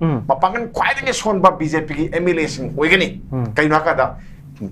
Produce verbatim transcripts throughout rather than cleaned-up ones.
ꯎꯝ꯫ ꯃꯄꯥꯡꯒꯜ ꯈ꯭ꯋꯥꯏꯗꯒꯤ ꯁꯣꯟꯕ ꯕꯤ ꯖꯦ ꯄꯤꯒꯤ ꯑꯦꯝ ꯑꯦꯜ ꯑꯦꯁꯤꯡ ꯑꯣꯏꯒꯅꯤ꯫ ꯎꯝ꯫ ꯀꯩꯅꯣ ꯍꯥꯏꯀꯥꯟꯗ,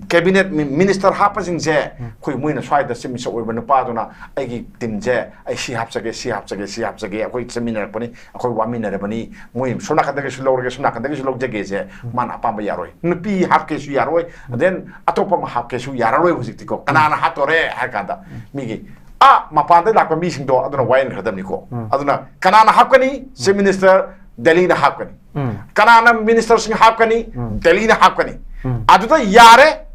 ꯀꯦꯕꯤꯅꯦꯠ ꯃꯤ-, ꯃꯤꯅꯤꯁꯇꯔ ꯍꯥꯞꯄꯁꯤꯡꯁꯦ ꯑꯩꯈꯣꯏ, ꯃꯣꯏꯅ ꯁ꯭ꯋꯥꯏꯗ ꯆꯤꯞ ꯃꯤꯅꯤꯁꯇꯔ ꯑꯣꯏꯕ ꯅꯨꯄꯥꯗꯨꯅ ꯑꯩꯒꯤ ꯇꯤꯝꯁꯦ ꯑꯩ ꯁꯤ ꯍꯥꯞꯆꯒꯦ, ꯁꯤ ꯍꯥꯞꯆꯒꯦ, ꯁꯤ ꯍꯥꯞꯆꯒꯦ, ꯑꯩꯈꯣꯏ ꯆꯠꯃꯤꯟꯅꯔꯛꯄꯅꯤ, ꯑꯩꯈꯣꯏ ꯋꯥꯃꯤꯟꯅꯔꯕꯅꯤ, ꯃꯣꯏ ꯁꯣꯝ ꯅꯥꯀꯟꯗꯒꯤꯁꯨ ꯂꯧꯔꯒꯦ, ꯁꯣꯝ ꯅꯥꯀꯟꯗꯒꯤꯁꯨ ꯂꯧꯖꯒꯦꯁꯦ ꯃꯥꯅ ꯑꯄꯥꯝꯕ ꯌꯥꯔꯣꯏ꯫ ꯅꯨꯄꯤ ꯍꯥꯞꯀꯦꯁꯨ ꯌꯥꯔꯣꯏ, then ꯑꯇꯣꯞꯄ ꯑꯃ ꯍꯥꯞꯀꯦꯁꯨ ꯌꯥꯔꯔꯣꯏ ꯍꯧꯖꯤꯛꯇꯤꯀꯣ꯫ ꯀꯅꯥꯅ ꯍꯥꯞꯇꯣꯔꯦ ꯍꯥꯏꯔ ꯀꯥꯟꯗ ꯃꯤꯒꯤ ꯑꯥ ꯃꯄꯥꯟꯗ ꯂꯥꯛꯄ ꯃꯤꯁꯤꯡꯗꯣ ꯑꯗꯨꯅ ꯋꯥꯌꯦꯟꯈ꯭ꯔꯗꯕꯅꯤꯀꯣ꯫ ꯑꯗꯨꯅ ꯀꯅꯥꯅ ꯍꯥꯞꯀꯅꯤ? ꯆꯤꯞ ꯃꯤꯅꯤꯁꯇꯔ ꯗꯦꯜꯂꯤꯅ ꯍꯥꯞꯀꯅꯤ꯫ ꯎꯝ꯫ ꯀꯅꯥꯅ ꯃꯤꯅꯤꯁꯇꯔꯁꯤꯡ ꯍꯥꯞꯀꯅꯤ? ꯎꯝ꯫ ꯗꯦꯜꯂꯤꯅ ꯍꯥꯞꯀꯅꯤ꯫ ꯎꯝ꯫ ꯑꯗꯨꯗ ꯌꯥꯔꯦ,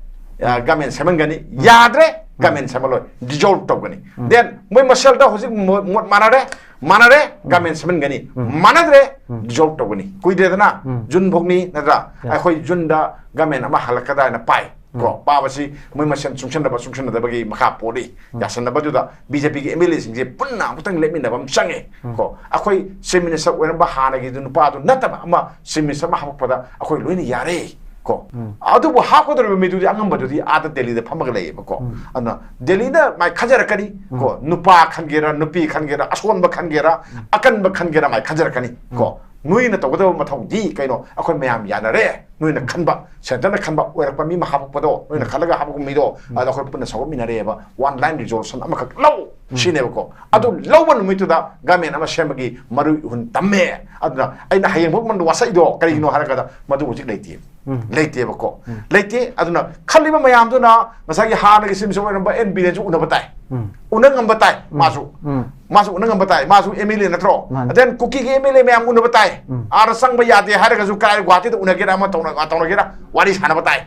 ꯒꯃꯦꯟ ꯁꯦꯝꯍꯟꯒꯅꯤ, ꯌꯥꯗ꯭ꯔꯦ, ꯒꯃꯦꯟ ꯁꯦꯝꯍꯜꯂꯣꯏ, ꯗꯤꯖꯣꯜꯕ ꯇꯧꯒꯅꯤ꯫ ꯎꯝ꯫ Then ꯃꯣꯏ ꯃꯁꯦꯜꯗ ꯍꯧꯖꯤꯛ ꯃꯣ-, ꯃꯣꯠ ꯃꯥꯟꯅꯔꯦ, ꯃꯥꯟꯅꯔꯦ, ꯒꯃꯦꯟ ꯁꯦꯝꯍꯟꯒꯅꯤ, ꯎꯝ꯫ ꯃꯥꯟꯅꯗ꯭ꯔꯦ, ꯎꯝ꯫ ꯗꯤꯖꯣꯜꯕ ꯇꯧꯒꯅꯤ꯫ ꯀꯨꯏꯗ꯭ꯔꯦꯗꯅ, ꯎꯝ꯫ ꯖꯨꯟ ꯐꯥꯎꯅꯤ ꯅꯠꯇ꯭ꯔꯥ? Yes. ꯑꯩꯈꯣꯏ ꯖꯨꯟꯗ ꯒꯃꯦꯟ ꯑꯃ ꯍꯜꯂꯛꯀꯗ꯭ꯔꯥ ꯍꯥꯏꯅ ꯄꯥꯏ꯫ ꯀꯣ, ꯄꯥꯕꯁꯤ ꯃꯣꯏ ꯃꯁꯦꯟ ꯆꯨꯡꯁꯟꯅꯕ ꯆꯨꯡꯁꯟꯅꯗꯕꯒꯤ ꯃꯈꯥ ꯄꯣꯜꯂꯤ꯫ ꯌꯥꯁꯟꯅꯕꯗꯨꯗ ꯕꯤ ꯖꯦ ꯄꯤꯒꯤ ꯑꯦꯝ ꯑꯦꯜ ꯑꯦꯁꯤꯡꯁꯦ ꯄꯨꯟꯅ ꯑꯃꯨꯛꯇꯪ ꯂꯦꯞꯃꯤꯟꯅꯕ ꯑꯃ ꯆꯪꯉꯦ꯫ ꯀꯣ, ꯑꯩꯈꯣꯏ ꯆꯤꯞ ꯃꯤꯅꯤꯁꯇꯔ ꯑꯣꯏꯔꯝꯕ ꯍꯥꯟꯅꯒꯤ ꯅꯨꯄꯥꯗꯨ ꯅꯠꯇꯕ ꯑꯃ ꯆꯤꯞ ꯃꯤꯅꯤꯁꯇꯔ ꯑꯃ ꯍꯥꯞꯄꯛꯄꯗ ꯑꯩꯈꯣꯏ ꯂꯣꯏꯅ ꯌꯥꯔꯦ꯫ ꯀꯣ, ꯑꯗꯨꯕꯨ ꯍꯥꯞꯀꯗꯧꯔꯤꯕ ꯃꯤꯗꯨꯗꯤ ꯑꯉꯝꯕꯗꯨꯗꯤ ꯑꯥꯗ ꯗꯦꯜꯂꯤꯗ ꯐꯝꯃꯒ ꯂꯩꯌꯦꯕꯀꯣ꯫ ꯑꯗꯨꯅ ꯗꯦꯜꯂꯤꯅ ꯃꯥꯏ ꯈꯟꯖꯔꯛꯀꯅꯤ꯫ ꯀꯣ, ꯅꯨꯄꯥ ꯈꯟꯒꯦꯔꯥ, ꯅꯨꯄꯤ ꯈꯟꯒꯦꯔꯥ, ꯑꯁꯣꯟꯕ ꯈꯟꯒꯦꯔꯥ, ꯑꯀꯟꯕ ꯈꯟꯒꯦꯔꯥ, ꯃꯥꯏ ꯈꯟꯖꯔꯛꯀꯅꯤ꯫ ꯀꯣ, ꯅꯣꯏꯅ ꯇꯧꯒꯗꯕ ꯃꯊꯧꯗꯤ ꯀꯩꯅꯣ? ꯑꯩꯈꯣꯏ ꯃꯌꯥꯝ ꯌꯥꯅꯔꯦ, ꯅꯣꯏꯅ ꯈꯟꯕ, ꯁꯦꯟꯇꯔꯅ ꯈꯟꯕ ꯑꯣꯏꯔꯛꯄ ꯃꯤ ꯑꯃ ꯍꯥꯄꯛꯄꯗꯣ, ꯅꯣꯏꯅ ꯈꯜꯂꯒ ꯍꯥꯄꯛꯄ ꯃꯤꯗꯣ, ꯑꯗ ꯑꯩꯈꯣꯏ ꯄꯨꯟꯅ ꯁꯧꯒꯠꯃꯤꯟꯅꯔꯦꯕ, ꯋꯥꯟ ꯂꯥꯏꯟ ꯔꯤꯖꯣꯂꯨꯁꯟ ꯑꯃꯈꯛ ꯂꯧ꯫ ꯁꯤꯅꯦꯕꯀꯣ꯫ ꯑꯗꯨ ꯂꯧꯕ ꯅꯨꯃꯤꯠꯇꯨꯗ ꯒꯃꯦꯟ ꯑꯃ ꯁꯦꯝꯕꯒꯤ ꯃꯔꯨ ꯏꯍꯨꯟ ꯇꯝꯃꯦ꯫ ꯑꯗꯨꯅ ꯑꯩꯅ ꯍꯌꯦꯡ ꯐꯥꯎ ꯃꯉꯣꯟꯗ ꯋꯥꯁꯛꯏꯗꯣ ꯀꯔꯤꯒꯤꯅꯣ ꯍꯥꯏꯔꯒꯗ ꯃꯗꯨ ꯍꯧꯖꯤꯛ ꯂꯩꯇꯦ꯫ ꯂꯩꯇꯦꯕꯀꯣ꯫ ꯂꯩꯇꯦ꯫ ꯑꯗꯨꯅ ꯈꯜꯂꯤꯕ ꯃꯌꯥꯝꯗꯨꯅ ꯉꯁꯥꯏꯒꯤ ꯍꯥꯟꯅꯒꯤ ꯁꯤꯝꯁ ꯑꯣꯏꯔꯝꯕ ꯑꯦꯟ ꯕꯤꯔꯦꯟꯁꯨ ꯎꯅꯕ ꯇꯥꯏ꯫ ꯎꯅ ꯉꯝꯕ ꯇꯥꯏ꯫ ꯃꯥꯁꯨ꯫ ꯃꯥꯁꯨ ꯎꯅ ꯉꯝꯕ ꯇꯥꯏ꯫ ꯃꯥꯁꯨ ꯑꯦꯝ ꯑꯦꯜ ꯑꯦ ꯅꯠꯇ꯭ꯔꯣ? ꯃꯥꯅꯤ꯫ Then ꯀꯨꯀꯤꯒꯤ ꯑꯦꯝ ꯑꯦꯜ ꯑꯦ ꯃꯌꯥꯝ ꯎꯅꯕ ꯇꯥꯏ꯫ ꯑꯥꯗ ꯆꯪꯕ ꯌꯥꯗꯦ ꯍꯥꯏꯔꯒꯁꯨ ꯀꯔꯥꯏ ꯒꯨꯋꯥꯍꯥꯇꯤꯗ ꯎꯅꯒꯦꯔꯥ, ꯑꯃ ꯇꯧꯅ-, ꯇꯧꯅꯒꯦꯔꯥ, ꯋꯥꯔꯤ ꯁꯥꯟꯅꯕ ꯇꯥꯏ꯫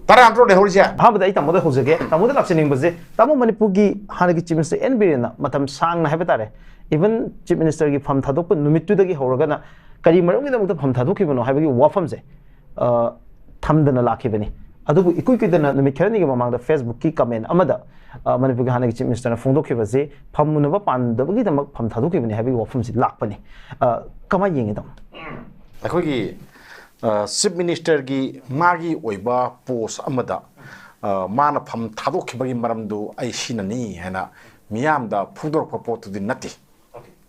ꯇꯔꯥ ꯅꯠꯇ꯭ꯔꯣ ꯂꯩꯍꯧꯔꯤꯁꯦ? ꯑꯍꯥꯟꯕꯗ ꯑꯩ ꯇꯥꯃꯣꯗ ꯍꯧꯖꯒꯦ꯫ ꯇꯥꯃꯣꯗ ꯂꯥꯛꯆꯅꯤꯡꯕꯁꯦ, ꯇꯥꯃꯣ, ꯃꯅꯤꯄꯨꯔꯒꯤ ꯍꯥꯟꯅꯒꯤ ꯆꯤꯞ ꯃꯤꯅꯤꯁꯇꯔ ꯑꯦꯟ ꯕꯤꯔꯦꯟꯅ ꯃꯇꯝ ꯁꯥꯡꯅ ꯍꯥꯏꯕ ꯇꯥꯔꯦ, ꯏꯚꯟ ꯆꯤꯞ ꯃꯤꯅꯤꯁꯇꯔꯒꯤ ꯐꯝ ꯊꯥꯗꯣꯛꯄ ꯅꯨꯃꯤꯠꯇꯨꯗꯒꯤ ꯍꯧꯔꯒꯅ ꯀꯔꯤ ꯃꯔꯝꯒꯤꯗꯃꯛꯇ ꯐꯝ ꯊꯥꯗꯣꯛꯈꯤꯕꯅꯣ ꯍꯥꯏꯕꯒꯤ ꯋꯥꯐꯝꯁꯦ, ꯑ, ꯊꯝꯗꯅ ꯂꯥꯛꯈꯤꯕꯅꯤ꯫ ꯑꯗꯨꯕꯨ ꯏꯀꯨꯏ ꯀꯨꯏꯗꯅ ꯅꯨꯃꯤꯠ ꯈꯔꯅꯤꯒꯤ ꯃꯃꯥꯡꯗ ꯐꯦꯁꯕꯨꯛꯀꯤ ꯀꯃꯦꯟ ꯑꯃꯗ, ꯑ, ꯃꯅꯤꯄꯨꯔꯒꯤ ꯍꯥꯟꯅꯒꯤ ꯆꯤꯞ ꯃꯤꯅꯤꯁꯇꯔꯅ ꯐꯣꯡꯗꯣꯛꯈꯤꯕꯁꯤ ꯐꯝ ꯎꯅꯕ ꯄꯥꯝꯗꯕꯒꯤꯗꯃꯛ ꯐꯝ ꯊꯥꯗꯣꯛꯈꯤꯕꯅꯤ ꯍꯥꯏꯕꯒꯤ ꯋꯥꯐꯝꯁꯤ ꯂꯥꯛꯄꯅꯤ꯫ ꯑ, ꯀꯃꯥꯏꯅ ꯌꯦꯡꯉꯤ, ꯇꯥꯃꯣ? ꯑꯩꯈꯣꯏꯒꯤ, ꯑ, ꯆꯤꯞ ꯃꯤꯅꯤꯁꯇꯔꯒꯤ ꯃꯥꯒꯤ ꯑꯣꯏꯕ ꯄꯣꯁ ꯑꯃꯗ, ꯑ, ꯃꯥꯅ ꯐꯝ ꯊꯥꯗꯣꯛꯈꯤꯕꯒꯤ ꯃꯔꯝꯗꯨ ꯑꯩ ꯁꯤꯅꯅꯤ ꯍꯥꯏꯅ ꯃꯤꯌꯥꯝꯗ ꯐꯣꯡꯗꯣꯔꯛꯄ ꯄꯣꯠꯇꯨꯗꯤ ꯅꯠꯇꯦ꯫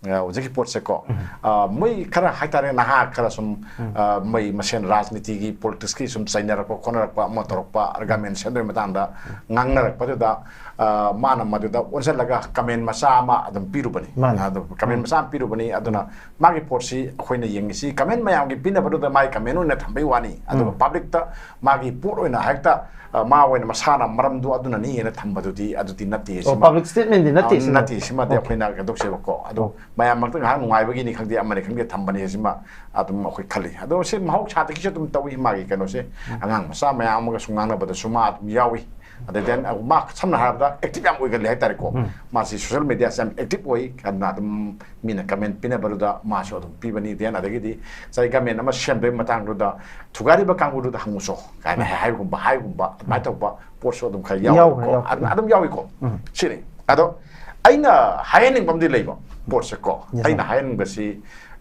ꯑ, ꯍꯧꯖꯤꯛꯀꯤ ꯄꯣꯠꯁꯦꯀꯣ, ꯑ, ꯃꯣꯏ ꯈꯔ ꯍꯥꯏꯇꯥꯔꯦ, ꯅꯍꯥ ꯈꯔ ꯁꯨꯝ, ꯑ, ꯃꯣꯏ ꯃꯁꯦꯟ ꯔꯥꯖꯅꯤꯇꯤꯒꯤ, ꯄꯣꯂꯤꯇꯤꯛꯁꯀꯤ ꯁꯨꯝ ꯆꯩꯅꯔꯛꯄ ꯈꯣꯠꯅꯔꯛꯄ ꯑꯃ ꯇꯧꯔꯛꯄ, ꯒꯃꯦꯟ ꯁꯦꯝꯗꯣꯏ ꯃꯇꯥꯡꯗ ꯉꯥꯡꯅꯔꯛꯄꯗꯨꯗ, ꯑ, ꯃꯥꯅ ꯃꯗꯨꯗ ꯑꯣꯟꯁꯤꯜꯂꯒ ꯀꯃꯦꯟ ꯃꯆꯥ ꯑꯃ ꯑꯗꯨꯝ ꯄꯤꯔꯨꯕꯅꯤ꯫ ꯃꯥꯅꯦ꯫ ꯑꯗꯨ ꯀꯃꯦꯟ ꯃꯆꯥ ꯑꯃ ꯄꯤꯔꯨꯕꯅꯤ꯫ ꯑꯗꯨꯅ ꯃꯥꯒꯤ ꯄꯣꯠꯁꯤ ꯑꯩꯈꯣꯏꯅ ꯌꯦꯡꯉꯤꯁꯤ ꯀꯃꯦꯟ ꯃꯌꯥꯝꯒꯤ ꯄꯤꯅꯕꯗꯨꯗ ꯃꯥꯒꯤ ꯀꯃꯦꯟ ꯑꯣꯏꯅ ꯊꯝꯕꯩ ꯋꯥꯅꯤ꯫ ꯑꯗꯨꯒ ꯄꯕ꯭ꯂꯤꯛꯇ ꯃꯥꯒꯤ ꯄꯣꯠ ꯑꯣꯏꯅ ꯍꯦꯛꯇ, ꯑ, ꯃꯥ ꯑꯣꯏꯅ ꯃꯁꯥꯅ ꯃꯔꯝꯗꯨ ꯑꯗꯨꯅꯅꯤ ꯍꯥꯏꯅ ꯊꯝꯕꯗꯨꯗꯤ, ꯑꯗꯨꯗꯤ ꯅꯠꯇꯦ꯫ ꯑꯣ, ꯁꯤꯃ ꯄꯕ꯭ꯂꯤꯛ ꯁ꯭ꯇꯦꯠꯃꯦꯟꯗꯤ ꯅꯠꯇꯦ ꯑ, ꯁꯤꯃ꯫ ꯅꯠꯇꯦ꯫ ꯁꯤꯃꯗꯤ ꯑꯣꯀꯦ꯫ ꯑꯩꯈꯣꯏꯅ ꯀꯩꯗꯧꯁꯦꯕꯀꯣ꯫ ꯑꯗꯣ ꯑꯣ꯫ ꯃꯌꯥꯝ ꯃꯔꯛꯇ ꯉꯥꯏꯍꯥꯛ ꯅꯨꯡꯉꯥꯏꯕꯒꯤꯅꯤ ꯈꯪꯗꯦ, ꯑꯃꯅꯤ ꯈꯪꯗꯦ, ꯊꯝꯕꯅꯤ ꯁꯤꯃ ꯑꯗꯨꯝ ꯑꯩꯈꯣꯏ ꯈꯜꯂꯤ꯫ ꯑꯗꯣ ꯁꯤ ꯃꯍꯧꯁꯥꯗꯒꯤꯁꯨ ꯑꯗꯨꯝ ꯇꯧꯏ꯫ ꯃꯥꯒꯤ ꯀꯩꯅꯣꯁꯦ, ꯑꯉꯥꯡ ꯃꯆꯥ ꯃꯌꯥꯝ ꯑꯃꯒꯁꯨ ꯉꯥꯡꯅꯕꯗꯁꯨ ꯃꯥ ꯑꯗꯨꯝ ꯌꯥꯎꯏ꯫ ꯑꯗꯩ then ꯃꯥ ꯁꯝꯅ ꯍꯥꯏꯔꯕꯗ ꯑꯦꯛꯇꯤꯚ ꯌꯥꯝ ꯑꯣꯏꯒꯜꯂꯤ ꯍꯥꯏꯇꯥꯔꯦꯀꯣ꯫ ꯃꯥꯁꯤ ꯁꯣꯁꯤꯌꯦꯜ ꯃꯦꯗꯤꯌꯥꯁꯦ ꯌꯥꯝ ꯑꯦꯛꯇꯤꯚ ꯑꯣꯏ꯫ ꯑꯗꯨꯅ ꯑꯗꯨꯝ ꯃꯤꯅ ꯀꯃꯦꯟ ꯄꯤꯅꯕꯗꯨꯗ ꯃꯥꯁꯨ ꯑꯗꯨꯝ ꯄꯤꯕꯅꯤ꯫ Then ꯑꯗꯒꯤꯗꯤ ꯉꯁꯥꯏ ꯒꯃꯦꯟ ꯑꯃ ꯁꯦꯝꯕꯒꯤ ꯃꯇꯥꯡꯗꯨꯗ ꯊꯨꯒꯥꯏꯔꯤꯕ ꯀꯥꯡꯕꯨꯗꯨꯗ ꯍꯪꯉꯨꯁꯣ ꯀꯥꯏꯅ ꯍꯥꯏꯒꯨꯝꯕ, ꯍꯥꯏꯒꯨꯝꯕ ꯑꯗꯨꯃꯥꯏꯅ ꯇꯧꯕ ꯄꯣꯠꯁꯨ ꯑꯗꯨꯝ ꯈꯔ ꯌꯥꯎꯈ꯭ꯔꯦ, ꯌꯥꯎꯋꯦꯕꯀꯣ꯫ ꯌꯥꯎꯈ꯭ꯔꯦ꯫ ꯑꯗꯨꯝ, ꯑꯗꯨꯝ ꯌꯥꯎꯏꯀꯣ꯫ ꯁꯤꯅꯤ꯫ ꯑꯗꯣ ꯑꯩꯅ ꯍꯥꯏꯍꯟꯅꯤꯡꯕ ꯑꯃꯗꯤ ꯂꯩꯕ ꯄꯣꯠꯁꯦꯀꯣ꯫ Yes, ꯑꯩꯅ sir. ꯍꯥꯏꯍꯟꯅꯤꯡꯕꯁꯤ,